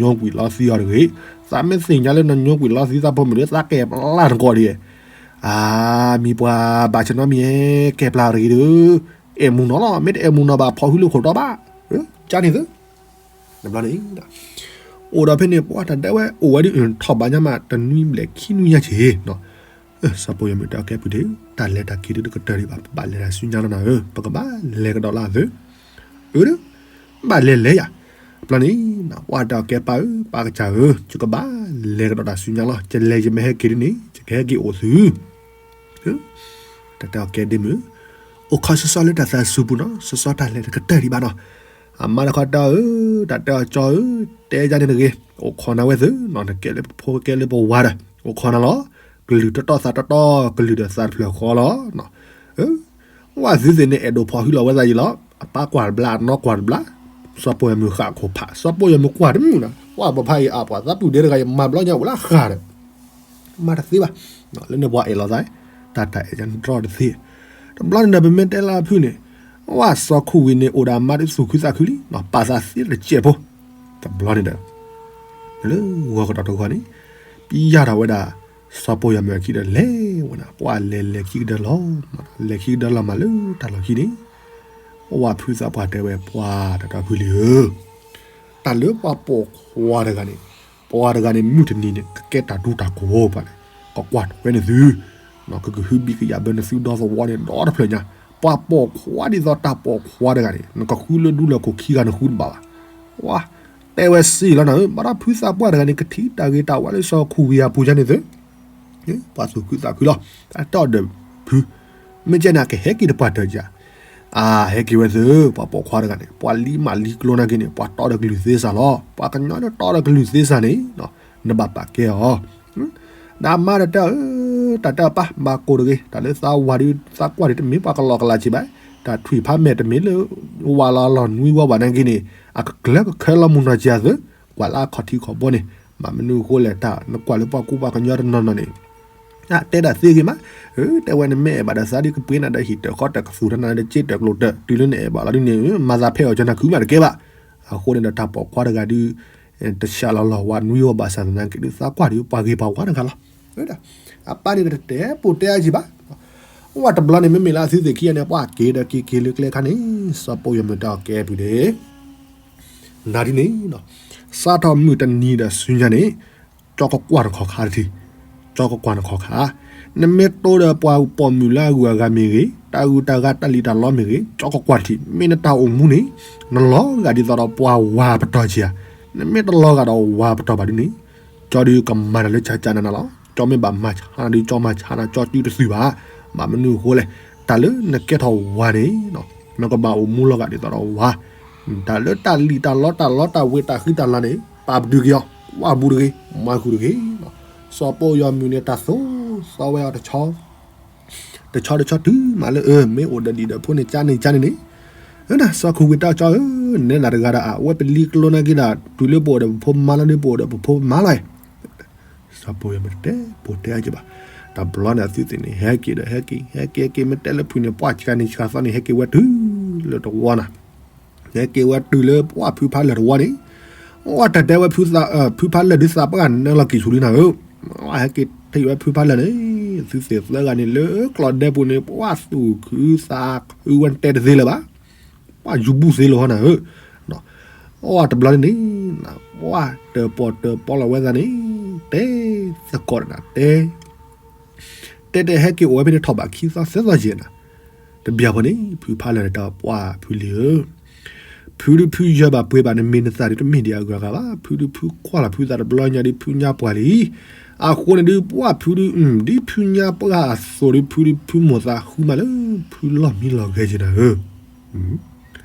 ညိကွံာ်လီၤသံအီၤတဂ့ၤ, သးမ့ၢ်သ့ၣ်ညါလၢနညိကွံာ်လီၤသံသးဖိမုၣ်ဒီး သးကဲပျၢ်နကိးဒံး, အါ မံၤပှၤဘၣ်ဆဲးနီတမံၤ, ကဲပျၢ်တဂ့ၤဒီး, အဲၣ်မူနီၤလီၤ, မ့ၢ်တအဲၣ်မူနီၤဘၣ် ဖီၣ်ဟုလၢခိၣ်တီဘၣ်, ကန့ၣ်သု တဘျီန့ၣ် အိၣ်ဒီးဖဲန့ၣ် ပှၤတၢ်ဒဲဝဲ အိၣ်ဝဲဒ်ထီၣ်ဘးညါမး တနွံဘျဲၣ်ခံနွံညါဆ့ၣ်, စီၤပီယွၤမုၣ်တဲအီၤကဲပုၢ်ဒ့ၣ်, တၢ်လဲၤတၢ်က့ၤဒုးတကတၢၢ်ဒံးဘၣ်, ပဘၣ်လဲၤတၢ်ဆူညါလီၤနၤဧၢ, ပကဘၣ်လဲၤကဒီးလၢအသု, အၢ ဘၣ်လဲၤလဲၤယၤ, တဘျီန့ၣ် ပှၤတဲအီၤကဲပၢ်ဧၢ ပၢ်ကစၢ်ဧၢ, ယကဘၣ်လဲၤကဒီးတၢ်ဆူညါလီၤ, ယလဲၤယမ့ၢ်ဟဲက့ၤဒ်န့ၣ် ယကဟဲက့ၤအိၣ်သု တၢ်တဲအီၤကဲဒ့မုၣ်, အိၣ်ခိးစီစီလၢတၢ်သးစူၤပူၤနီၤ, စီစီတၢ်လဲၤတကတၢၢ်ဒံးဘၣ်နီၤ, အမါတခီတဲအီၤဧၢ, တၢ်တဲအီၤကၠီဧၢ, တဲယၤန့ၣ်တဂ့ၤ, အိၣ်ခိးနၤဝဲသု, နကဲလၢပဖိကဲလၢပဝၤဒီး အိၣ်ခိးနၤလီၤ, ကလုၢ်တတီသးတတီ, ကလုၢ်ဒီးသးတဖျၢၣ်ဃီလီၤ, ဝဲသုသ့ၣ်န့ၣ် အဲၣ်ဒိးဖီၣ်ဟုလီၤဝဲသးယံၤလီၤ, အပၢ်ကွၢ်တဘျါ အနီၢ်ကွၢ်တဘျါ, စီၤပီယွၤမုၣ်ဃၣ်ခိၣ်ဖး, စီၤပီယွၤမုၣ်ကွၢ်တမုာ်နီၤ, ပှၤပဖါအံၤအါပှၤသးပုၢ်ဒ့တဂၤအံၤ မၤဘျီညါအိၣ်လၢအဃၢ်ဒီး မၤတသ့ဘၣ်, လၢန့ၣ်ပှၤအဲၣ်လီၤသး, တၢ်တၢ်အဲၣ်ယၤတြီတသ့, တဘျီန့ၣ်ဒီး ပမ့ၢ်တဲလၢအဖုၣ်န့ၣ်, ဝဲစီၤခူဝံၤန့ၣ် အိၣ်ဒီးအမါဒုးသူၣ်ခုသးခုလံ, ပာ်သးသ့တစဲးဖိ, တဘျီန့ၣ်ဒီး လၢဂီၤကဒီးတဂီၤန့ၣ်, ပျၢ်ထီၣ်ဝဲဒၣ် စီၤပီယွၤမုၣ်အခံဒီးလဲၤဝဲနၤ, ပှၤလဲၤလဲၤခံကတၢၢ်လီၤ, လဲၤခံကတၢၢ်လီၤမးလၢတၢ်လီၢ်ခံန့ၣ်, ပဝဲဖုသးပှၢ်တဲဝဲ ပှၤတၢ်တၢ်ဖုလံဧၢ တၢ်လၢပှၤပိာ်ခွါတဂၤန့ၣ်, ပှၤတဂၤန့ၣ် မုၢ်တနံၤန့ၣ် ကကဲတၢ်ဒူတၢ်ကိၢ်ပှၤန့ၣ်, ကကွၢ်ထွဲနသု, ကကဟုဘံၣ်ကယာ်ဘၢနသုဒီသဝီန့ၣ် ဒီတဖျၢၣ်ညါ, ပှၤပိာ်ခွါဒ်သိးတၢ်ပိာ်ခွါတဂၤန့ၣ် နကဃုလၢဒူလၢခိၣ်ခံဂၤနဃုတဘၣ်ဘၣ်, ပှၤတဲဝဲစ့ၢ်လီၤနၤဧၢ, ဘၣ်ဒီးဖုသးပှၢ်တဂၤန့ၣ် ကထံၣ်တၢ်ဂ့ၤတၢ်ဝါလၢစီၤခူဝံၤအပူၤယါန့ၣ်သု ပှၤသူၣ်ခုသးခုလီၤ, တၢ်တဲအီၤဒီးဖု, မ့ၢ်ကဲန့ၣ် အကဟဲက့ၤတပှၢ်တၢၢ်ယါ, အဟဲက့ၤဝဲသု, ပှၤပိာ်ခွါတဂၤန့ၣ် ပှၤလံမးလံကျိနာ်က့န့ၣ် ပှၤတီဒီးကလုၢ်သ့စၢ်လီၤ, ပှၤကညီလၢတီဒီးကလုၢ်သ့စၢ်န့ၣ် နဘၣ်ပာ်ကဲအီၤ, ဒီးအမါတၢ်တဲအီၤ, တၢ်တဲအီၤပၢ် မၤကိၢ်တဂ့ၤ, တၢ်လၢသးဝၤဒုး သးကွၢ်ဒုးတမ့ၢ်ပှၤကလီကလးဆံးဘၣ်, တၢ်ထွံၣ်ဖးမဲာ်တမ့ၢ်လၢ ဝၤလီၤလီၤနွံဝီဘၣ်နာ်က့န့ၣ် အကကျၢကခဲလီၤမုၢ်နီၢ်က့သု, ကွၢ်လၢအခီၣ်ထံးခီၣ်ဘိန့ၣ်, ဘၣ်မနုၤအဃိလဲၣ် တၢ်နကွၢ်လၢပှၤကူပှၤကညီတနီၤနီၤန့ၣ် တဲဒၣ်သ့ဂ့ၤမး, တဲဝဲန့ၣ် မ့ၢ်အဲၣ်ဘၣ်ဒီးသးဒုးကပှ့ၤနၤဒီးဟံၣ်တၢၢ်ဃီတၢၢ်ကသူၣ်တၢ်နၤဒီးစ့တၢၢ်ကျိၤတၢၢ် တုၤလၢနအဲၣ်ဘၣ်လီၤဒုးန့ၣ် မၤသးဖဲအီၤကၢနၤခုမးတကဲဘၣ်, အဃိန့ၣ်ဒီးတၢ်ပိာ်ခွါတဂၤဒုး တဆှးလီၤလီၤဝၤနွံဝီဘၣ်ဆၣ်သနာ်က့ဒုး သးကွၢ်ဒုးပှၤဂ့ၤပှၤဝါတဂၤလီၤ, အပၢ်န့ၣ်တတဲပိာ်တဲအါကံဘၣ်, ဝဲတဘျီန့ၣ် မ့မ့ၢ်လၢအသုသ့ၣ်ခံဂၤန့ၣ် ပှၤက့ၤဒီးက့ၤက့ၤလၢကျဲခါန့ၣ် စီၤပိာ်ယွၤမုၣ်တဲအီၤကဲပုၢ်ဒ့ၣ် နၤဒ်န့ၣ်, စးထီၣ်မုၢ်တနံၤဒီးဆူညါန့ၣ်, ကၠီကကွၢ်နခီၣ်ခါတထံၣ်, ကၠီကကွၢ်နခီၣ်ခါ, နမ့ၢ်တိဒီးပှၤပိာ်မုၣ်လၢအဂုၤအဂၤမ့ၢ်ဂ့ၤ, တၢ်ဂုၤတၢ်ဂၤတၢ်လံၣ်တၢ်လီမ့ၢ်ဂ့ၤ, ကၠီကကွၢ်တထံၣ်, မ့ၢ်နတၢ်အိၣ်မူန့ၣ် နလီၤဂာ်ဒ်သိးဒီးပှၤဝၤပတီၢ်က့ဧါ, နမ့ၢ်တလီၤဂာ်ဒီးဝၤပတီၢ်ဘၣ်ဒ်န့ၣ်, ကၠီဒုးကမၤတၢ်လၢဆါကနၤနၤလီၤ, ကၠီမ့ၢ်ဘၣ်မၤဆါနၤဒုး ကၠီမၤဆါနၤ ကၠီစုတသုဘၣ်, ဘၣ်မနုၤအဃိလဲၣ်, တၢ်လၢနကဲထီၣ်ဝၤန့ၣ်, နကဘၣ်အိၣ်မူလီၤဂာ်ဒ်သိးဒီးဝၤ တၢ်လၢတၢ်လံၣ်တၢ်လီတၢ်လီတၢ်ဝ့ၤတၢ်ဃံတၢ်လၤန့ၣ် ပာ်ပတုာ်က့ၤအီၤ, ဝၣ်ဘူးတဂ့ၤ, မၤဃုာ်တဂ့ၤ. စီၤပီယီၤမုၢ်န့ၣ် တၢ်သိၣ်သီဝဲအီၤတဆီ တဆီတဆီတုၤမးလၢ အၢ မ့ၢ်အိၣ်ဒီးဒံၣ်ဒီးဖိန့ၣ် ကန့ၣ်ကန့ၣ်န့ၣ်, စီၤခိၣ်ဝံၤတၢ်ကၠီဧၢ, နဲဒၣ်တဂၤဒီး အဝဲပလံၤကလိနာ်က့ၤဒီး တုၤလၢပအိၣ်ဒီးပဖိမါလီၤဒီး ပအိၣ်ဒီးပဖိမါလီၤ. စီၤပီယီၤမုၢ်တတဲ ပိာ်တဲအက့ၤဘၣ်. တဘျီန့ၣ် အသုသ့ၣ်န့ၣ် ဟဲက့ၤဒီး ဟဲက့ၤ ဟဲက့ၤ ဟဲက့ၤ မ့ၢ်တဲလၢဖုၣ်န့ၣ် ပှၢ်ဆှးန့ၣ်ဆှးသီန့ၣ် ဟဲက့ၤဝဲတုၤလၢတဝီနၤ ဟဲက့ၤဝဲတုၤလၢပှၢ်ဖုဖါလၢာ်တဝီန့ၣ်, အတၢ်တဲဝဲ ဖုဖါလၢာ်ဒုးသးပှၢ်နၢလီၤက့ၤဆူလံနၤဧၢ, ဟဲက့ၤထံၣ်ဝဲဖုဖါလၢာ်န့ၣ်, သုသ့ၣ်သၢဂၤန့ၣ် လၢကျီၢ်ဒဲပူၤန့ၣ် ပှၢ်သူၣ်ခုသးခုဝဲတဲတသ့လၢၤဘၣ်, ပှၢ်ယူၤဘူၣ်သ့လီၤဟီနၤဧၢ, အတဘျီန့ၣ်န့ၣ်, ပှၢ်တၢၣ်ပီၣ်တၢၣ်ပီလီၤဝဲသးန့ၣ်, တဲသကိးနၤ တဲ တဲတဲဟဲက့ၤအိၣ်ဝဲဖဲန့ၣ်ထီၣ်ဘးခံသီသၢသီယဲၢ်နၤ, တဘျီဃီန့ၣ် ဖုဖါလၢာ်န့ၣ်တၢ်ပှၢ်ဖုလံၤဧၢ, ဖုဒုးဖုယၢၤဘၣ်ပှ့ၤဘၣ်နမ့ၢ်နသးဒုးတမ့ၢ်ဒံးအဂုၤအဂၤဘၣ်, ဖုဒုးဖုကွၢ်လီၤဖုသးတဘျီညါဒုးဖုညါပှၢ်လံ, အဃိန့ၣ်ဒုးပှၢ်ဖုဒုး, ဒ်ဖုညါပှၢ်အသိးဒုး ဖုဒုးဖုမိၢ်သးဃုမးလၢ ဖုလီၢ်မံလီၢ်ဂဲၤက့ၤနၤဧၢ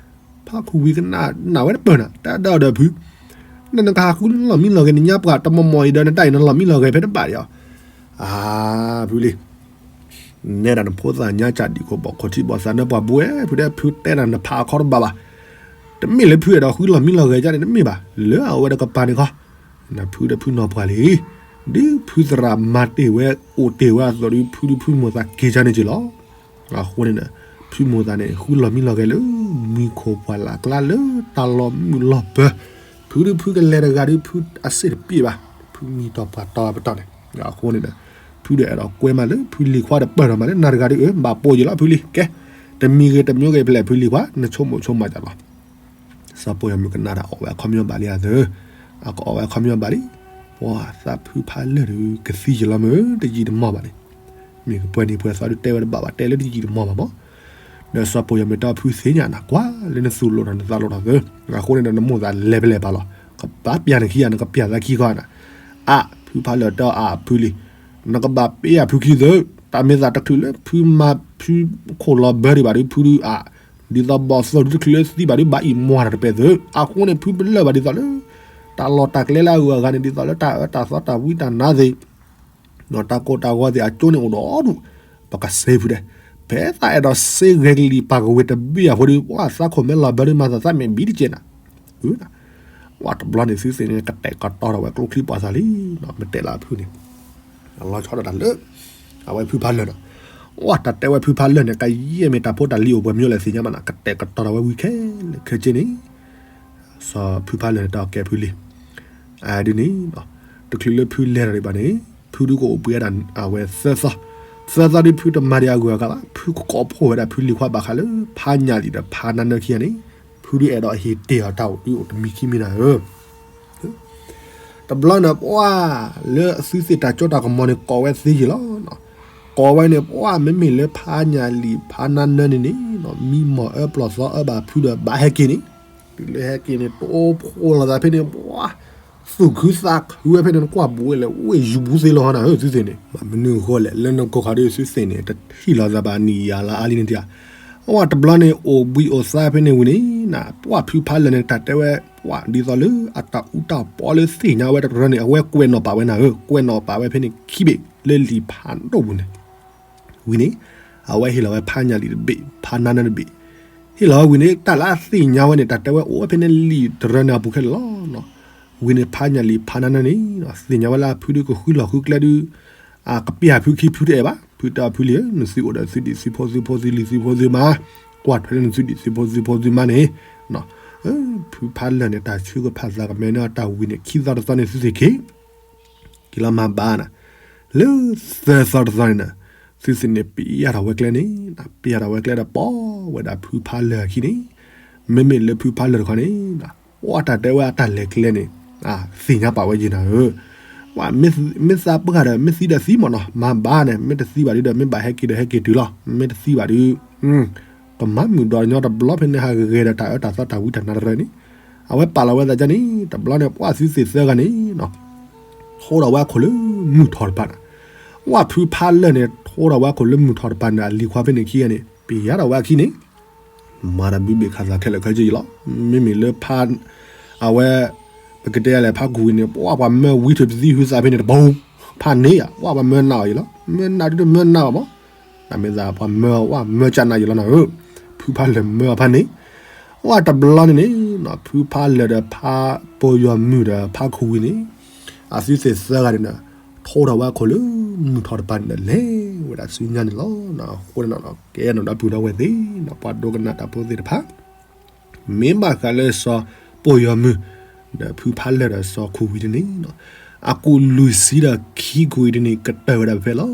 ဖါခိၣ်ဝံၤကနၣ်ဝဲတပၢၢ်နၤ တၢ်ဒၣ်ဒီးဖု, နနကဟးဃုလီၢ်မံလီၢ်ဂဲၤ နညါပှၢ်တမီၢ်မီၢ်အံၤဒီး နတၢ်အံၤနလီၢ်မံလီၢ်ဂဲၤဖဲတဘၣ်ဒံးအီၤ, အါ, ဖုလံၤ, နဲဒၣ်နဖိသၣ်ညါစၢ်ဒံးခိၣ်ဘီၣ်ခိၣ်ထံဘီၣ်သးနၢပှၢ်ဘူးဝဲ ဖုဒဲ ဖုတဲနၤနဖးအခီတဘၣ်ဘၣ်, တမ့ၢ်လၢဖုအဲၣ်ဒိးဃုလီၢ်မံလီၢ်ဂဲၤကန့ၣ် တမ့ၢ်ဘၣ်, လၢအဝဲဒီးကပၤန့ၣ်ခီ နဖုဒီးဖုနီၢ်ပှၢ်လံ, ဒ်ဖုသရၣ်မၤတ့ၢ်ဝဲအိၣ်တ့ၢ်ဝဲအသိးဒီး ဖုဒုးဖုမိၢ်သးက့ၤကန့ၣ်က့ၤလီၤ. အဃိန့ၣ်ဒီး ဖုမိၢ်သးန့ၣ် ဃုလီၢ်မံလီၢ်ဂဲၤလၢ မံခိၣ်ပှၢ်လၢ်ကျါလၢတၢ်လီၢ်မုၢ်လီၢ်ပၢၤ, ဖုဒုးဖုကလဲၤတဂၤဒုး ဖုအစ့ၣ်တပ့ၢ်ဘၣ်, ဖုမံတီၢ်ပှၢ်တီၢ်ပတီၢ်န့ၣ်, အဃိန့ၣ်ဒီး ဖုဒီးအဲၣ်ဒိးကွဲမးလၢ ဖုလံၤခွါဒီးပၢၢ်ထီၣ်မးလၢနၤတဂၤဒုး အၢ ဘၣ်ပိာ်ယံာ်လီၤဖုလံၤ, ကဲ, တမံၤဂ့ၤတမံၤဂ့ၤဖဲလဲၣ်ဖုလံၤခွါ နဆိကမိၣ်ဆိကမးတၢ်လီၤ. စီၤပီယီၤမုၢ်ကနၣ်တၢ်အီၣ်ဝဲအခီပညီဘၣ်လံအသၢ, အကအီၣ်ဝဲအခီပညီဘၣ်လံ, ပှၤသးဖုဖါလၢာ်ဒုးကသံယံာ်လီၤမ့ၢ် တယံာ်တမီၢ်ဘၣ်န့ၣ်, မ့ၢ်ကပှဲၤန့ၣ်ပှဲၤသီဒုးတဲဝဲတဘၣ်ဘၣ် တဲလၢတယံာ်တမီၢ်ဘၣ်မး, ဒီးစီၤပီယီၤမုၢ်တီဖုသ့ၣ်ညါနၤ ကွၢ်လၢနသူၣ်လိၣ်ထီၣ်နသးလိၣ်ထီၣ်သၢ, အဃိန့ၣ်ဒီးနမိၢ်သးလဲၤဖဲလဲၣ်ပာ်လီၤ, ကဘၣ်ပျၢ်နခံဂၤ နကပျၢ်သးခံဂၤနၤ, အါ ဖုဖါလၢာ်တဲအါဖုလံၤ, နကဘၣ်ပျၢ်ဖုခံသၢ, တၢ်မ့ၢ်သးတချုးလၢဖုမၤဖုခိၣ်လီၤဘၢဒံးဘၣ်ဒုး ဖုဒုးအါ ဒ်သိးဘီၣ်သိၣ်ဒုးတချုးလၢသံဘၣ်ဒုး ဘၣ်အံၤမွၤတၢ်တပဲာ်သၢ, အဃိန့ၣ် ဖုပလၢၢ်ဘၣ်ဒ်သိးလၢ တၢ်လီၢ်တၢ်ကျဲလၢအဂုၤအဂၤန့ၣ် ဒ်သိးလၢတၢ်အၢတၢ်သီတၢ်ဝံတၢ်နါသ့ၣ်, တၢ်ကိၢ်တၢ်ဂီၤသ့ၣ်အကၠိန့ၣ်အိၣ်ဒီးဒူၣ်, ပကစ့ဖုဒဲး, ဖဲသးအဲၣ်ဒိးစ့ဂဲၤကလံၤပာ်ကဝ့ၤတဘ့ၣ်အဃိဒီး ပှၤသးခိၣ်မဲလီၤဘၢဒုးမၤသးသးမဲာ်ဘံတကဲးနၤ ဝဲတဘျီန့ၣ် သုသ့ၣ်န့ၣ် ကတဲာ်ကတီၤထီၣ်ဝဲကျိချံပှၤသးလံ, မ့ၢ်တဲလၢအဖုန့ၣ် အလီၤဆီဒၣ်တၢ်လၢ အဝဲဖုဖါလၢာ်နီၤ, ဝဲတၢ်တဲဝဲဖုဖါလၢာ်န့ၣ် ကယဲၢ်မ့ၢ်တၢ်ဖိတၢ်လံၤအိၣ်ပှဲၤမ့ၢ်လဲၣ်သ့ၣ်ညါမးနီၤ, ကတဲာ်ကတီၤထီၣ်ဝဲဝံၤခဲလၢာ်ခဲဆ့န့ၣ် စီၤဖုဖါလၢာ်န့ၣ် တၢ်ကဲဖုလံၤ, အဒ်န့ၣ် တချုးလၢဖုလဲၤထီၣ်ဒံးဘၣ်န့ၣ် ဖုဒုးကအိၣ်ပှဲၤဒၣ်အဝဲသၢသီ, သၢသီဒုးဖုတမၤဒံးအဂုၤအဂၤဘၣ်, ဖုကကိးဖှိၣ်ဝဲဒၣ်ဖုလံၤခွါဘၣ်ဃးလၢ ဖါညၣ်လံၣ်ဒီးဖါနါနၢခံဂၤန့ၣ်, ဖုဒုးအဲၣ်ဒိးဟ့ၣ်တ့ၢ်အီၤတၢ်အိၣ်ဒုးအိၣ်တမံၤခံမံၤနၤဧၢ တဘျီန့ၣ် ပှၢ်လၢအသုသ့ၣ်တၢ်စိတၢ်ကမီၤန့ၣ် ကိးဝဲသ့ယံာ်လီၤ. ကိးဝဲန့ၣ် ပှၢ်မ့မ့ၢ်လၢဖါညၣ်လံၣ်ဖါနါနၢန့ၣ်န့ၣ် မံမီၢ်အၢပျီၢ်သီအၢဘၣ်ဖုဒီးဘၣ်ဟဲက့ၤန့ၣ်, တုၤလၢဟဲက့ၤန့ၣ် တိဖှိၣ်လိာ်သးဖဲန့ၣ် ပှၢ်သူၣ်ခုသးခုဝဲဖဲန့ၣ် နကွၢ်ဘူးဝဲလဲၣ် အိၣ်ယူၤဘူးသ့လီၤဟီနၤဧၢ သုသ့ၣ်န့ၣ်, မနုၤအဃိလဲၣ် လၢနကိးခါဒုးသုသ့ၣ်န့ၣ် တထံၣ်လိာ်သးဘၣ်နံၣ်ယၤလၢအါလံန့ၣ်တယၤ အဝဲတဘျီန့ၣ် အိၣ်ဘှံးအိၣ်သါဖဲန့ၣ်ဝံၤန့ၣ် ပှၢ်ဖုဖါလၢာ်န့ၣ် တၢ်တဲဝဲ ပှၢ်ဒ်သိးလၢအတၢ်အူတၢ်ပီလၢသ့ၣ်ညါဝဲတရၢန့ၣ် အဝဲကွဲးနီၣ်ပာ်ဝဲနၤဧၢ, ကွဲးနီၣ်ပာ်ဝဲဖဲန့ၣ်ခံဘ့ၣ် လၢလံာ်ဖးဒိၣ်ပူၤန့ၣ် ဝံၤန့ၣ် အဝဲဟ့ၣ်လီၤဝဲဖါညၣ်လံာ်တဘ့ၣ် ဖါနါနၢတဘ့ၣ်, ဟ့ၣ်လီၤဝဲဝံၤန့ၣ် တၢ်လၢအသ့ၣ်ညါဝဲန့ၣ် တၢ်တဲဝဲအိၣ်ဝဲဖဲန့ၣ်လံာ်တရၢန့ၣ်အပူၤခဲလၢာ်လီၤ. ဝံၤန့ၣ် ဖါညၣ်လံာ်ဖါနါနၢန့ၣ် သ့ၣ်ညါဝဲလၢဖုဒုးကဃုလီၢ်ဃုကျဲဒုး အကပျၢ်ဖုခံဖုတအဲၣ်ဘၣ်, ဖုတဲအီၤဖုလံၤဧၢ, နသုအိၣ်ဒီးသုဒံၣ်သုဖိသုဖိသုလံၤသုဖိသုမါ, ကွၢ်ထွဲလၢနသုဒံၣ်သုဖိသုဖိသုမါန့ၣ်, ဖုဖါလၢာ်န့ၣ် တၢ်ဆၢကဖၣ်သးကမဲန့ၣ် တၢ်ဝံၤန့ၣ် ခံသီတသီန့ၣ်သုသ့ၣ်က့ၤ က့ၤလီၤမၤဘၣ်နၤ, လၢသၢသီတသီန့ၣ်နၤ, သုသ့ၣ်န့ၣ် ပျၢ်ထီၣ်ဝဲကျဲန့ၣ်, ပျၢ်ထီၣ်ဝဲကျဲဒီးပိာ်ဝဲဒၣ်ဖုဖါလၢာ်အခံန့ၣ်, မ့မ့ၢ်လၢဖုဖါလၢာ်တခီန့ၣ်, ပှၢ်တၢ်တဲဝဲအတၢ်လဲၤကျဲန့ၣ်, သ့ၣ်ညါပာ်ဝဲယံာ်နၤဧၢ, ပှၢ်မ့ၢ်သးပှၢ်ဒီး မ့ၢ်သံဒီးသံမ့ၢ်နီၤ, မၤဘၣ်န့ၣ် မ့ၢ်တသံဘၣ်ဒုဒီး မ့ၢ်ဘၣ်ဟဲက့ၤဒီးဟဲက့ၤတုၤလီၤ, မ့ၢ်တသံဘၣ်ဒု ကမၤမုာ်ဒီးညီတဘျီဖဲန့ၣ် ဟးဂဲၤဒီးတၢ်အၢတၢ်သီတၢ်ဝံတၢ်နါတရၢန့ၣ်, အဝဲပာ်လီၤဝဲသးဒ်န့ၣ်, တဘျီန့ၣ် ပှၢ်သုသ့ၣ်သၢဂၤန့ၣ်, ထိဒီးဝဲအခိၣ်လၢမုၢ်ထီၣ်တပၤန့ၣ်, ပှၢ်ဖုဖါလၢာ်န့ၣ် ထိဒီးဝဲအခိၣ်လၢမုၢ်ထီၣ်တပၤန့ၣ် အလံၤခွါဖဲန့ၣ်ခံဂၤန့ၣ် ပျၢ်ထီၣ်ဝဲအခံန့ၣ်, မၤတၢ်ဘုဘ့ၣ်ခးသးခဲလၢာ်ခဲဆ့ယံၤလီၤ. မ့မ့ၢ်လၢဖါ အဝဲ ပကတဲလဲၣ် ဖါခူဝံၤန့ၣ် ပှၤပှၤမၢဝံထုးပသံဟုသးဖဲန့ၣ်တဘိ ဖးန့ၢ်ဧါ ပှၤပှၤမၢနးအီၤယံၤလီၤ. မၢနးဒုးတမၢနးဘၣ်မး, တၢ်မ့ၢ်သးပှၤမၢအီၤ ပှၤမၢကနးယံၤလီၤနၤဧၢ, ဖုဖးလၢာ်မၢအီၤဖးန့ၣ်, အတဘျီန့ၣ်န့ၣ် ဖုဖးလၢာ်ဒီးဖး ပိာ်ယီၤမုၢ်ဒီးဖးခူဝံၤန့ၣ် အသုသ့ၣ်သၢဂၤန့ၣ်ဒီး ထိထီၣ်ဝဲအခိၣ်လၢမုၢ်ထီၣ်တပၤန့ၣ်ဒီး လဲၤဝဲဒၣ်ဆူညါန့ၣ်လီၤ. အဃိန့ၣ် ကဲနီၣ်ဒီပုၢ်ဒီဝဲၢ်သ့ၣ် ပှၤဒိကနၣ်တၢ်ဖိသ့ၣ်တဖၣ် မ့ၢ်ဘၣ်ဃးလၢစီၤပိာ်ယီၤမုၢ် ဒီးဖုဖးလၢာ်ဒီးစီၤခူဝံၤတန့ၣ်, အကူးလွံၢ်ဆံဒီးခံကူးအံၤတန့ၣ် ကတၢၢ်ဝဲဒၣ်ဖဲလီၤ.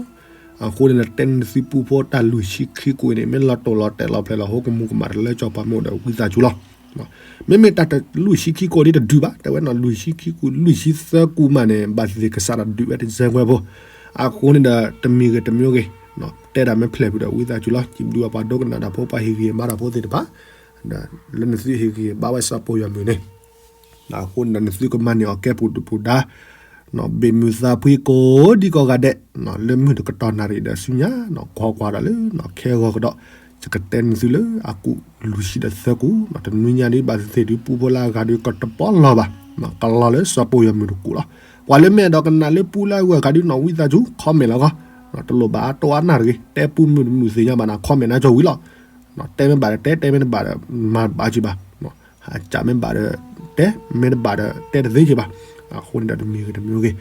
အဃိန့ၣ်ဒီး တဲနသုပူဖိတၢ်လွံၢ်ဆံခံကူးအံၤန့ၣ် မ့ၢ်လီၤတိၢ်လီၤတဲာ်လီၤဖျဲးလီၤဟိကမူၤကမၣ်တလၢကၠီၤပှၤမ့ၢ်အိၣ်ဒီးဝံသးစူၤလီၤ. မ့မ့ၢ်တၢ်လွံၢ်ဆံခံကူးဒ်တဒုးဘၣ် တဲဝဲနီၣ် လွံၢ်ဆံခံကူး လွံၢ်ဆံသၢကူးမးန့ၣ် ဘၣ်သ့ၣ်သ့ၣ်ကစးထီၣ်ဒုးဝဲတစဲးကွဲးဖိ, အဃိန့ၣ်ဒီး တမံၤဂ့ၤတမံၤဂ့ၤ တဲဒၣ်မ့ၢ်ဖျဲးဖုးဒီးဝံသးစူၤလီၤ. စံးဘျုးဘၣ်ပှၤဒိကနၣ်တၢ်ဖိပှၤဟ့ၣ်ဂံၢ်ဟ့ၣ်ဘါတၢ်ဖိသ့ၣ်တဖၣ် လၢနသုဟ့ၣ်ဂံၢ်ဟ့ၣ်ဘါဝဲစီၤပိာ်ယီၤမုၢ်န့ၣ်, အဃိန့ၣ်ဒီး နသုကမၤန့ၢ်အီၤကဲပူၤဒုၣ်ပူၤဒါ ဘ့ၣ်မုၢ်သးဖှံကိးဒံကိးဂၤဒဲး, လၢမုၢ်တကတီၢ်နၣ်ရံၣ်ဒီးဆူညါ ကွၢ်ကွၢ်ဒီးလၢခဲဂီၤကဒီး, ယကတဲနသုလၢအကူးလွံၢ်ဆံဒီးသၢကူး, တနွံညါဒ်ဘၣ်သ့ၣ်သ့ၣ်ဒုးပူဖိလၢအဂၤဒုးကတပီလီၤဘၣ်, ကလီၤလၢစီၤပိာ်ယီၤမုၢ်တကူးလီၤ. ပှၤလၢမ့ၢ်အဲၣ်ဒိးကနၣ်လၢပူလၢအဂၤဒုးနီၣ်ဝံသးစူၤ comment လီၤဂီၢ်, တလိၣ်ဘၣ်အတိၢ်အနၢ်တဂ့ၤ, တဲပူမုၢ်တမုၢ်သ့ၣ်ညါဘၣ်နၤ comment နၤကၠီဝံၤလီၤ. တဲမ့ၢ်ဘၣ်ဒီးတဲ တဲမ့ၢ်တဘၣ်ဒီး မၤတဘၣ်က့ၤဘၣ်, ဟးကးမ့ၢ်ဘၣ်ဒီးတဲ မ့ၢ်တဘၣ်ဒီးတဲတသ့က့ၤဘၣ်. အဃိန့ၣ်ဒီးတမံၤဂ့ၤတမံၤဂ့ၤ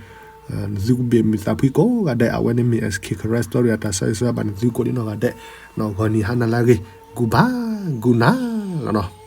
နသုကဘ့ၣ်မုၢ်သးဖှံကိးဂၤဒဲး အဝဲန့ၣ်မ့ၢ် SK Karen Story အတၢ်ဆၢဂ့ၤဆၢဝါဘၣ်နသုကိးဒံနီၢ်ဂၤဒဲး, နီၢ်ဂီၤနံၤဟါနၤလၢအဂ့ၤ, ဂူၤဘၣ်ဂူၤနၤလီၤနီၤ.